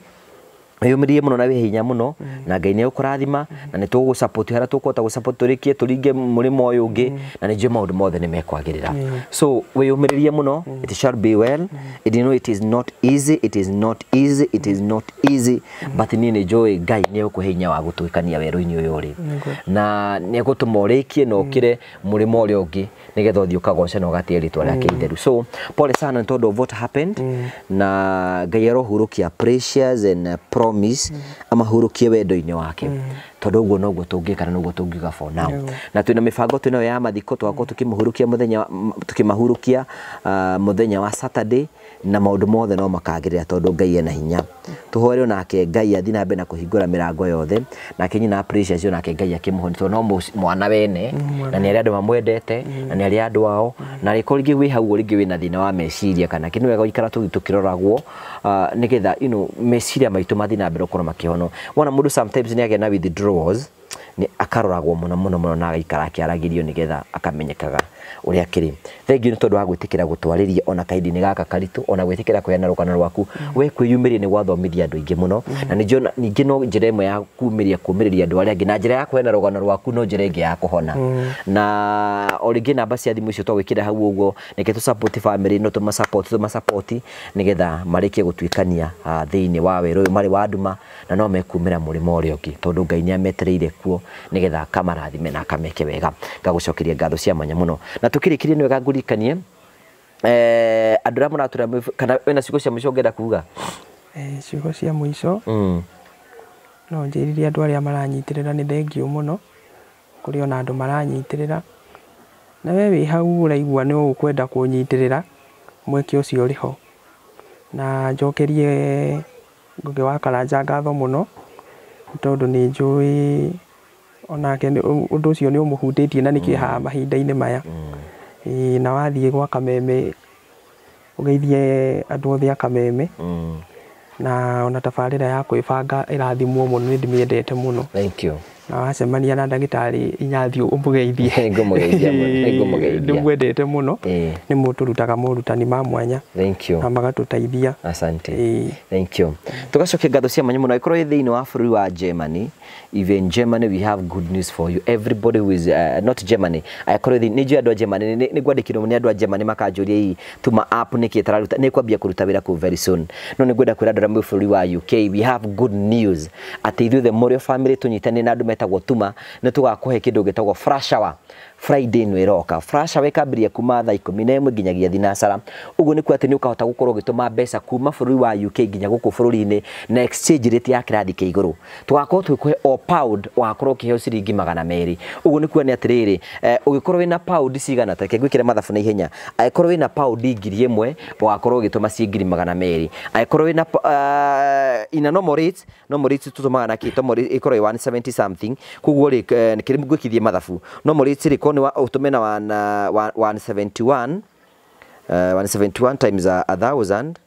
[SPEAKER 2] wĩyũmĩrĩrie mũno na wĩ hinya mũno na Ngai nĩ egũkũrathima na nĩ tũgũgũ-support harĩa tũkũhota gũ-support tũrĩkie tũringe mũrĩmo ũyũ ũngĩ na nĩ njũĩ maũndũ mothe nĩ mekwagĩrĩra. So wĩyũmĩrĩrie mũno, it shall be well. It, you know, it is not easy, it is not easy, it is not easy, but niĩ nĩ njũĩ Ngai nĩ egũkũhe hinya wa gũtuĩkania werũ-inĩ ũyũ ũrĩ na nĩ egũtũma ũrĩkie na ũkĩre mũrĩmo ũrĩa ũngĩ nĩgetha ũthiĩ ũkagoce na ũgatĩe rĩtwa rĩake itheru. So pole sana nĩ tondũ of what happened, na Ngai arohurũkia Precious and promise amahurũkie wendo-inĩ wake tondũ ũguo noguo tũngĩka na noguo tũngiuga for now. Na twĩna mĩbango twĩnayo ya mathiko, tũgakorwo tũkĩmũhurũkia mũthenya, tũkĩmahurũkia mũthenya wa Saturday, na maũndũ mothe no makagĩrĩra tondũ Ngai ena hinya. Tũhoere onake Ngai athiĩ na mbere na kũhingũra mĩrango yothe, nake nyina Precious onake Ngai akĩmũhonia tondũ no mwana wene, na nĩ arĩa andũ mamwendete, na nĩ arĩa andũ ao, na rĩkorwo rĩngĩ wĩ hau rĩngĩ wĩna thĩna wa meciria kana kĩ, nĩ wega gũikara tũkĩroragwo nĩgetha you know, meciria maitũ mathiĩ na mbere gũkorwo makĩhonwo. Wona mũndũ sometimes nĩ agĩa na withdrawals, nĩ akaroragwo mũno mũno mũno na agaikara akĩaragĩrio nĩgetha akamenyekaga ũrĩa akĩrĩ. Thengiũ nĩ tondũ wa gwĩtĩkĩra gũtwarĩria ona kahinda-inĩ gaka karitũ, ona gwĩtĩkĩra kũheana rũgano rwaku, we kwĩyumĩria nĩ gwathomithia andũ aingĩ mũno, na ningĩ no njĩra ĩmwe ya kumĩria kũmĩrĩria andũ arĩa angĩ, na njĩra ya kũheana rũgano rwaku no njĩra ĩngĩ ya kũhona. Na o rĩngĩ namba cia thimũ icio twagwĩkĩra hau ũguo, reke tũ support family ĩno, tũma support nĩgetha marĩkie gũtuĩkania thĩinĩ wa werũ ũyũ marĩ wa nduma, na no mekumĩra mũrĩmo ũrĩa ũngĩ tondũ Ngai nĩ ametereire kuo nĩgetha akamarathime na akameke wega. Ngagũcokeria ngatho cia mwanya mũno, na tũkĩrĩkĩria nĩ wega ngũririkanie andũ arĩa mũratũra, kana wĩna ciugo cia mũico ũngĩenda kuga?
[SPEAKER 1] Ciugo cia mũico, no njĩrire andũ arĩa maranyitĩrĩra nĩ thengiũ mũno, kũrĩ ona andũ maranyitĩrĩra, na we wĩ hau ũraigua nĩ ũkwenda kũnyitĩrĩra, mweke ũcio ũrĩ ho. Na njokerie Ngũgĩ wa Karanja ngatho mũno, nĩ tondũ nĩ njũĩ onake ũndũ ũcio nĩ ũmũhutĩtie na nĩkĩo haha mahinda-inĩ maya. Ĩĩ, na wathiĩ gwa Kameme ũgeithie andũ othe a Kameme, na ona tabarĩra ya kwĩbanga ĩrathimwo mũno, nĩ ndĩmĩendete mũno.
[SPEAKER 2] Thank you.
[SPEAKER 1] Na wacemania na ndagĩtarĩ Inyathio ũmũgeithie.
[SPEAKER 2] Nĩngũmũgeithia mũno, nĩngũmũgeithia.
[SPEAKER 1] Ndĩmwendete mũno, nĩ mũtũrutaga morutani ma mwanya
[SPEAKER 2] Thank you.
[SPEAKER 1] na magatũteithia.
[SPEAKER 2] Asante.
[SPEAKER 1] Ĩĩ.
[SPEAKER 2] Thank you. Tugacokia ngatho cia mwanya mũno. Ĩkorwo ĩ thĩinĩ wa bũrũri wa Germany, even Germany we have good news for you. Everybody who is not Germany, angĩkorwo nĩ njũĩ andũ a Germany, nĩ ngwandĩkĩrwo nĩ andũ a Germany makanjũria ii tuma app nĩkĩ ĩtararuta, nĩ kwambia kũruta wĩra kũu very soon. No nĩ ngwenda kwĩra andũ arĩa mwĩ bũrũri wa UK, we have good news atĩ ithuĩ the Morio family tũnyitanĩire na andũ metagwo Tuma, nĩ tũgakũhe kĩndũ gĩtagwo flash hour Friday ĩno ĩroka. Flash hour ĩkambĩrĩria kuma thaa 11 nginyagia thinacara. Ũguo nĩ kuga atĩ nĩ ũkahota gũkorwo ũgĩtũma mbeca kuma bũrũri wa UK nginya gũkũ bũrũri-inĩ na exchange rate ya kĩrathi kĩa igũrũ. Tũgakorwo tũgĩkũhe o pound ũgakorwo ũkĩheo ciringi 200. Ũguo nĩ kuga nĩ atĩrĩrĩ, ũgĩkorwo wĩna pound cigana, ta reke ngwĩkĩre mathabu na ihenya, angĩkorwo wĩna pound 1000 ũgakorwo ũgĩtũma ciĩ 200,000. Angĩkorwo wĩna ina normal rates, normal rates tũtũmaga na kĩ, normal rate ĩkorwo ĩ 170 something, koguo rĩ kĩrĩ ngwĩkithie mathabu, normal rates rĩ korwo nĩ ũtũme na 171, 171 times a thousand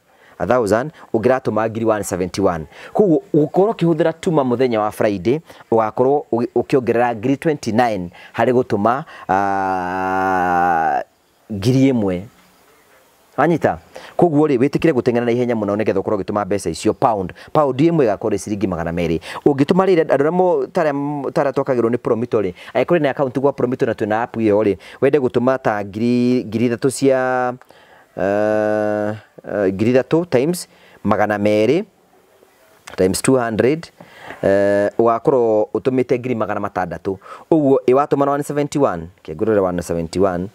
[SPEAKER 2] ũngĩratũma ngiri 171. Koguo gũkorwo ũkĩhũthĩra Tuma mũthenya wa Friday ũgakorwo ũkĩongerera ngiri 29 harĩ gũtũma 1000, wanyita. Koguo rĩ wĩtĩkĩre gũteng'era na ihenya mũno nĩgetha ũkorwo ũgĩtũma mbeca icio pound pound ĩmwe ĩgakorwo ĩ ciringi 200 ũngĩtũma rĩrĩ. Andũ arĩa tarĩa twakagĩrwo nĩ Promito rĩ, angĩkorwo na account gwa Promito na twĩna app ĩyo rĩ, wende gũtũma ta 3000 cia 3000 times 200 times 200, ũgakorwo ũtũmĩte 600,000. Ũguo ĩ watũma na 171 kĩngũrũre 171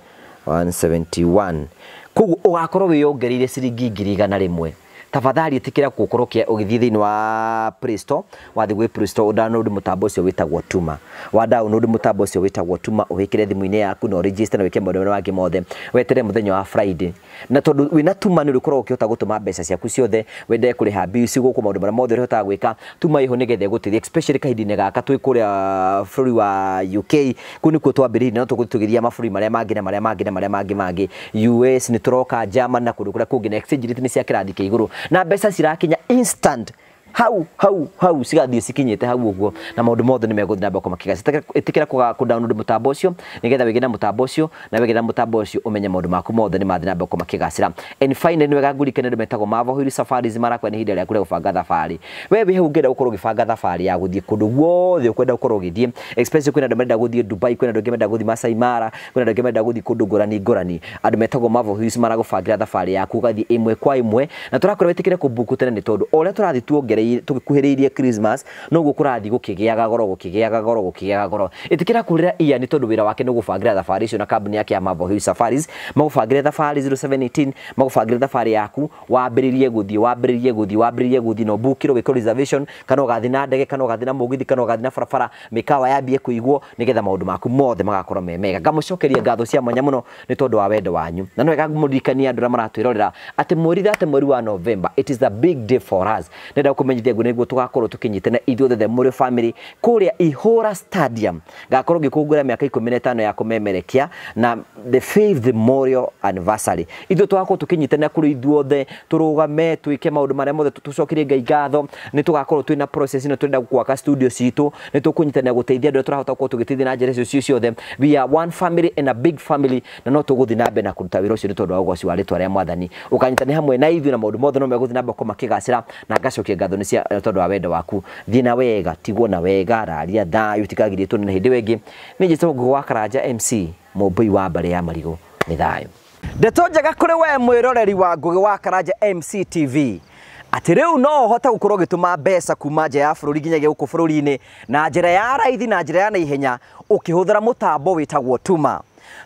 [SPEAKER 2] 171, koguo ũgakorwo wĩyongereire ciringi 100,000. Tafadhali ĩtĩkĩra gũkorwo ũgĩthiĩ thĩinĩ wa Play Store. Wathiĩ gwĩ Play Store ũdownload mũtambo ũcio wĩtagwo Tuma. Wa download mũtambo ũcio wĩtagwo Tuma, ũwĩkĩre thimũ-inĩ yaku na ũregister na wĩke maũndũ marĩa mangĩ mothe, weterere mũthenya wa Friday. Na tondũ wĩna Tuma nĩ ũrĩkoragwo ũkĩhota gũtũma mbeca ciaku ciothe, wende kũrĩha bills gũkũ, maũndũ marĩa mothe ũrĩhotaga gwĩka, Tuma ĩho nĩgetha ĩgũteithie, especially kahinda-inĩ gaka twĩ kũrĩa bũrũri wa UK. Kũu nĩkuo twambĩrĩirie, no tũgũthiĩ tũgĩthiaga mabũrũri marĩa mangĩ na marĩa mangĩ na marĩa mangĩ mangĩ, US nĩ tũroka, German na kũndũ kũrĩa kũngĩ, na exchange rate nĩ cia kĩrathi kĩa igũrũ na mbeca cirakinya instant hau hau hau, cigathiĩ cikinyĩte hau ũguo, na maũndũ mothe nĩ megũthiĩ na mbere makĩgaca. Ĩtĩkĩra kũ download mũtambo ũcio nĩgetha wĩgĩe na mũtambo ũcio, na wĩgĩe na mũtambo ũcio ũmenye maũndũ maku mothe nĩ mathiĩ na mbere makĩgacĩra. And finally, nĩ wega ngũririkane andũ metagwo Marvel Hill Safaris marakwa nĩ ihinda rĩaku rĩa gũbanga thabarĩ. We wĩ hau ũngĩenda gũkorwo ũgĩbanga thabarĩ ya gũthiĩ kũndũ guothe ũkwenda gũkorwo ũgĩthiĩ, especially kwĩna andũ marenda gũthiĩ Dubai, kwĩna andũ angĩ marenda gũthiĩ Masai Mara, kwĩna andũ angĩ marenda gũthiĩ kũndũ ngũrani ngũrani. Andũ metagwo Marvel Hills maragũbangĩra thabarĩ yaku ũgathiĩ ĩmwe kwa ĩmwe, na tũrakwĩra wĩtĩkĩre kũbuku tene nĩ tondũ o ũrĩa tũrathiĩ tuongereire tũgĩkuhĩrĩirie Christmas noguo kũrathiĩ gũkĩgĩaga goro gũkĩgĩaga goro gũkĩgĩaga goro. Ĩtĩkĩra kũrĩra Ian nĩ tondũ wĩra wake nĩ gũbangĩra thabarĩ icio na kambuni yake ya Marvel Hill Safaris, magũbangĩre thabarĩ 0718, magũbangĩre thabarĩ yaku wambĩrĩrie gũthiĩ wambĩrĩrie gũthiĩ wambĩrĩrie gũthiĩ na ũbukĩrwo wĩkwo reservation, kana ũgathiĩ na ndege kana ũgathiĩ na mũgithi kana ũgathiĩ na barabara, mĩkawa yambie kũigwo nĩgetha maũndũ maku mothe magakorwo me mega. Ngamũcokeria ngatho cia mwanya mũno nĩ tondũ wa wendo wanyu, na no wega ngũmũririkania andũ arĩa maratwĩrorera atĩ mweri 30 mweri wa November, it is a big day for us. Nenda kũmenyithia nĩguo tũgakorwo tũkĩnyitana ithuothe the Mũrĩo family kũrĩa Ihũra Stadium. Ngakorwo ngĩkũngũĩra mĩaka 15 ya kũmemerekia na the 5th Memorial Anniversary. Ithuĩ tũgakorwo tũkĩnyitana kũrĩ ithuothe, tũrũgame twĩke maũndũ marĩa mothe, tũcokerie Ngai ngatho. Nĩ tũgakorwo twĩna process ĩno tũrenda gwaka studio citũ, nĩ tũkũnyitanĩra gũteithia andũ arĩa tũrahota gũkorwo tũgĩteithia na njĩra icio cio ciothe. We are one family and a big family, na no tũgũthiĩ na mbere na kũruta wĩra ũcio nĩ tondũ wa ũgoci wa rĩtwa rĩa Mwathani. Ũkanyitanĩra hamwe na ithuĩ na maũndũ mothe no megũthiĩ na mbere gũkorwo makĩgacĩra, na ngacokia ngatho nĩ cia tondũ wa wendo waku. Thiĩ na wega, tigwo na wega, raria thayũ, tikagirie tuonane hĩndĩ ĩyo ĩngĩ. Niĩ njĩtagwo Ngũgĩ wa Karanja MC, mũmbũi wa mbarĩ ya marigũ. Nĩ thayũ. Ndeto njega kũrĩ we mwĩroreri wa Ngũgĩ wa Karanja MC TV, atĩ rĩu no ũhote gũkorwo ũgĩtũma mbeca kuma nja ya bũrũri nginyagia gũkũ bũrũri-inĩ na njĩra ya raithi na njĩra ya naihenya ũkĩhũthĩra mũtambo wĩtagwo Tuma.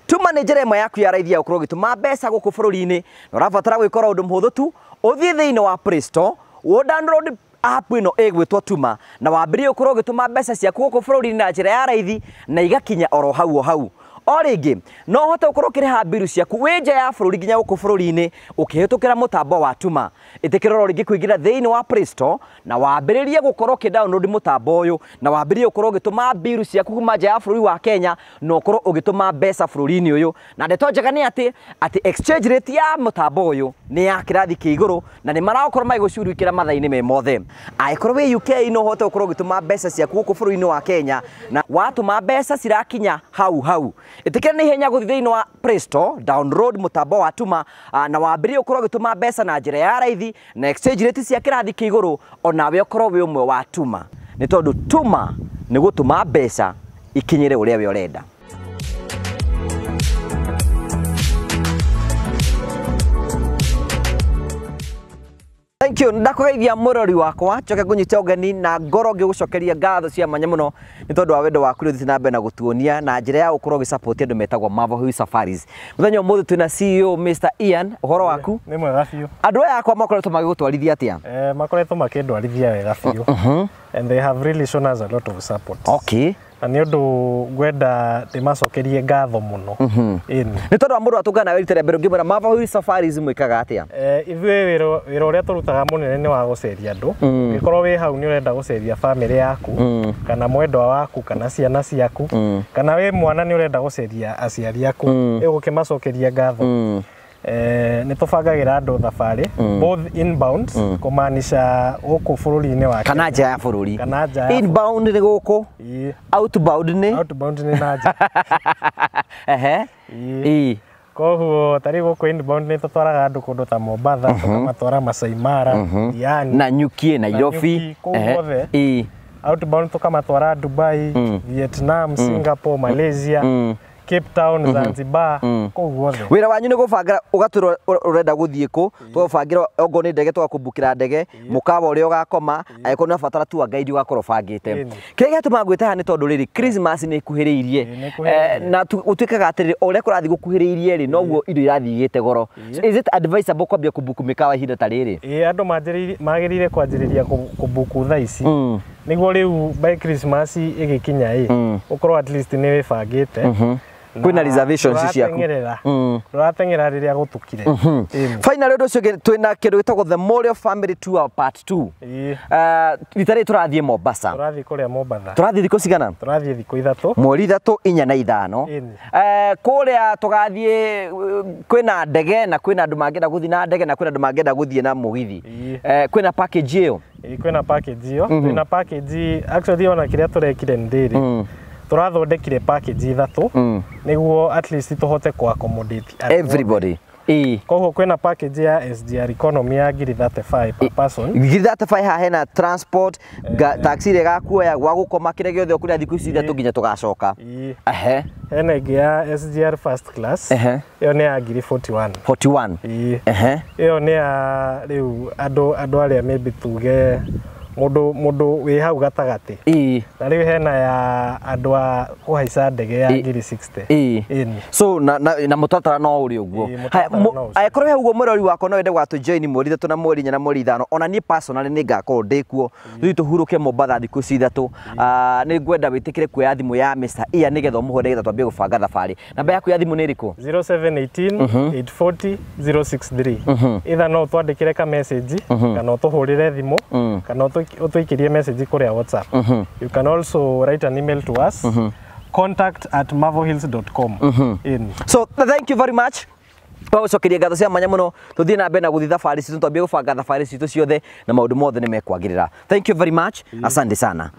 [SPEAKER 2] Tuma nĩ njĩra ĩmwe yaku ya raithi ya gũkorwo ũgĩtũma mbeca gũkũ bũrũri-inĩ, na ũrabatara gwĩkora ũndũ mũhũthũ tu, ũthiĩ thĩinĩ wa Play Store, ũ download app ĩno ĩgwĩtwo Tuma, na wambĩrĩrie gũkorwo ũgĩtũma mbeca ciaku gũkũ bũrũri-inĩ na njĩra ya raithi na igakinya oro hau o hau. O rĩngĩ no ũhote gũkorwo ũkĩrĩha mbiru ciaku wĩ nja ya bũrũri nginya gũkũ bũrũri-inĩ ũkĩhĩtũkĩra mũtambo wa Tuma. Ĩtĩkĩra oro rĩngĩ kũingĩra thĩinĩ wa Play Store na wambĩrĩrie gũkorwo ũkĩ download mũtambo ũyũ, na wambĩrĩrie gũkorwo ũgĩtũma mbiru ciaku kuma nja ya bũrũri wa Kenya na ũkorwo ũgĩtũma mbeca bũrũri-inĩ ũyũ. Na ndeto njega nĩ atĩ exchange rate ya mũtambo ũyũ nĩ ya kĩrathi kĩa igũrũ na nĩ marakorwo magĩgũcurikĩra mathaa-inĩ me mothe. Angĩkorwo wĩ UK no ũhote gũkorwo ũgĩtũma mbeca ciaku gũkũ bũrũri-inĩ wa Kenya, na watũma mbeca cirakinya hau hau. Ĩtĩkĩra na ihenya gũthiĩ thĩinĩ wa Play Store, download mũtambo wa Tuma, na wambĩrĩrie gũkorwo ũgĩtũma mbeca na njĩra ya raithi na exchange rate cia kĩrathi kĩa igũrũ, onawe ũkorwo wĩ ũmwe wa Tuma, nĩ tondũ Tuma nĩ gũtũma mbeca ikinyĩre ũrĩa we ũrenda. Thank you. Ndakũgeithia mũrori wakwa, njoke ngũnyite ũgeni na ngoro ngĩgũcokeria ngatho cia mwanya mũno nĩ tondũ wa wendo waku ũrĩa ũthiĩte na mbere na gũtuonia na njĩra ya gũkorwo ũgĩsupport andũ metagwo Marvel Hill Safaris. Mũthenya ũmũthĩ twĩna CEO Mr. Ian, ũhoro waku?
[SPEAKER 3] Nĩ mwega biũ.
[SPEAKER 2] Andũ aya akwa makoretwo magĩgũtwarithia atĩa?
[SPEAKER 3] Makoretwo makĩndwarithia wega biũ. And they have really shown us a lot of support.
[SPEAKER 2] Okay.
[SPEAKER 3] Na nĩ ũndũ ngwenda ndĩmacokerie ngatho mũno. Ĩni.
[SPEAKER 2] Nĩ tondũ wa mũndũ atũngana nawe rita rĩa mbere ũngĩmwĩra Marvel Hill Safaris mwĩkaga atĩa?
[SPEAKER 3] Ithuĩ wĩra ũrĩa tũrutaga mũnene nĩ wa gũceria andũ. Ũngĩkorwo wĩ hau nĩ ũrenda gũceria bamĩrĩ yaku, kana mwendwa waku, kana ciana ciaku, kana wĩ mwana nĩ ũrenda gũceria aciari aku, ĩgũkĩmacokeria ngatho. Nĩ tũbangagĩra andũ thabarĩ both inbound, kũmaanisha gũkũ bũrũri-inĩ wa
[SPEAKER 2] Kana nja ya bũrũri.
[SPEAKER 3] Kana nja ya
[SPEAKER 2] Inbound nĩ gũkũ,
[SPEAKER 3] Ĩĩ.
[SPEAKER 2] outbound nĩ?
[SPEAKER 3] Outbound nĩ na nja.
[SPEAKER 2] Ehe.
[SPEAKER 3] Ĩĩ. Koguo ta rĩu gũkũ inbound nĩ tũtwaraga andũ kũndũ ta Mombatha, tũkamatwara Masai Mara, Diani,
[SPEAKER 2] Na Nyuki, Nairobi.
[SPEAKER 3] Nanyuki, kũu guothe.
[SPEAKER 2] Ĩĩ.
[SPEAKER 3] Outbound tũkamatwara Dubai, Vietnam, Singapore, Malaysia, Cape Town, Zanzibar, kũu guothe.
[SPEAKER 2] Wĩra wanyu nĩ gũbangĩra ũgatwĩra ũrenda gũthiĩ kũ, tũgũbangĩra okorwo nĩ ndege tũgakũmbukĩra ndege, mũkawa ũrĩa ũgakoma, angĩkorwo nĩ ũrabatara tour guide ũgakorwo ũbangĩte.
[SPEAKER 3] Ĩni.
[SPEAKER 2] Kĩrĩa gĩatũmaga ngwĩte haha nĩ tondũ rĩrĩ Christmas nĩ ĩkuhĩrĩirie.
[SPEAKER 3] Ĩĩ, nĩ ĩkuhĩrĩirie.
[SPEAKER 2] Na gũtuĩkaga atĩrĩrĩ, o ũrĩa kũrathiĩ gũkuhĩrĩirie rĩ, noguo indo irathiĩ igĩte goro. So is it advisable kwambia kũbuku mĩkawa ihinda ta rĩrĩ?
[SPEAKER 3] Ĩĩ, andũ magĩrĩire kwanjĩrĩria kũbuku thaa ici, nĩguo rĩu by Christmas ĩgĩkinya ĩ, ũkorwo at least nĩ wĩbangĩte.
[SPEAKER 2] Kwĩna reservations ciaku.
[SPEAKER 3] Ndũrateng'era rĩrĩa gũtukire. Ĩni.
[SPEAKER 2] Finally ũndũ ũcio ũngĩ, twĩna kĩndũ gĩtagwo The Memorial Family Tour Part 2.
[SPEAKER 3] Ĩĩ.
[SPEAKER 2] Rita rĩrĩ tũrathiĩ Mombasa.
[SPEAKER 3] Tũrathiĩ kũrĩa Mombatha.
[SPEAKER 2] Tũrathiĩ thikũ cigana?
[SPEAKER 3] Tũrathiĩ thikũ 3.
[SPEAKER 2] Mweri 3, 4 na 5.
[SPEAKER 3] Ĩni.
[SPEAKER 2] Kũrĩa tũgathiĩ kwĩna ndege na kwĩna andũ mangĩenda gũthiĩ na ndege na kwĩna andũ mangĩenda gũthiĩ na mũgithi.
[SPEAKER 3] Ĩĩ.
[SPEAKER 2] Kwĩna package ĩyo?
[SPEAKER 3] Ĩĩ, kwĩna package ĩyo. Twĩna package actually ona kĩrĩa tũrekire nĩ rĩrĩ. Tũrathondekire package 3 nĩguo at least tũhote kũ accommodate andũ othe.
[SPEAKER 2] Everybody. Ĩĩ.
[SPEAKER 3] Koguo kwĩna package ya SGR economy ya ngiri 35 per person.
[SPEAKER 2] Ngiri 35 haha hena transport, taxi ĩrĩa ĩgakuoya gwa gũkoma kĩrĩa gĩothe ũkũrĩa thikũ ici 3 nginya tũgacoka.
[SPEAKER 3] Ĩĩ.
[SPEAKER 2] Ehe.
[SPEAKER 3] Hena ĩngĩ ya SGR first class.
[SPEAKER 2] Ehe.
[SPEAKER 3] Ĩyo nĩ ya ngiri 41.
[SPEAKER 2] 41.
[SPEAKER 3] Ĩĩ.
[SPEAKER 2] Ehe.
[SPEAKER 3] Ĩyo nĩ ya rĩu andũ arĩa maybe tuge Mũndũ wĩ hau gatagatĩ. Na rĩu hena ya andũ a kũhaica ndege ya 60,000. Ĩni.
[SPEAKER 2] So na mũtaratara no ũrĩ ũguo.
[SPEAKER 3] Ĩĩ,
[SPEAKER 2] Haya,
[SPEAKER 3] mũtaratara no ũcio.
[SPEAKER 2] Angĩkorwo he ũguo mũrori wakwa no wende gwatũ join mweri 3 na mweri 4 na mweri 5, ona niĩ personally nĩ ngakorwo ndĩ kuo, tũthiĩ tũhurũke Mombatha thikũ ici 3. Ah, nĩ ngwenda wĩtĩkĩre kuoya thimũ ya Mr. Ian nĩgetha ũmũhũre nĩgetha twambie gũbanga thabarĩ. Namba yaku ya thimũ nĩ ĩrĩkũ?
[SPEAKER 3] 0718 840 063. Either no ũtwandĩkĩre ka message kana ũtũhũrĩre thimũ kana ũtũikĩrie message kũrĩa WhatsApp. You can also write an email to us, contact@marvelhills.com. Ĩni.
[SPEAKER 2] So thank you very much. Twagũcokeria ngatho cia mwanya mũno. Tũthiĩ na mbere na gũthiĩ thabarĩ citũ, twambie gũbanga thabarĩ citũ ciothe na maũndũ mothe nĩ mekwagĩrĩra. Thank you very much, asante sana.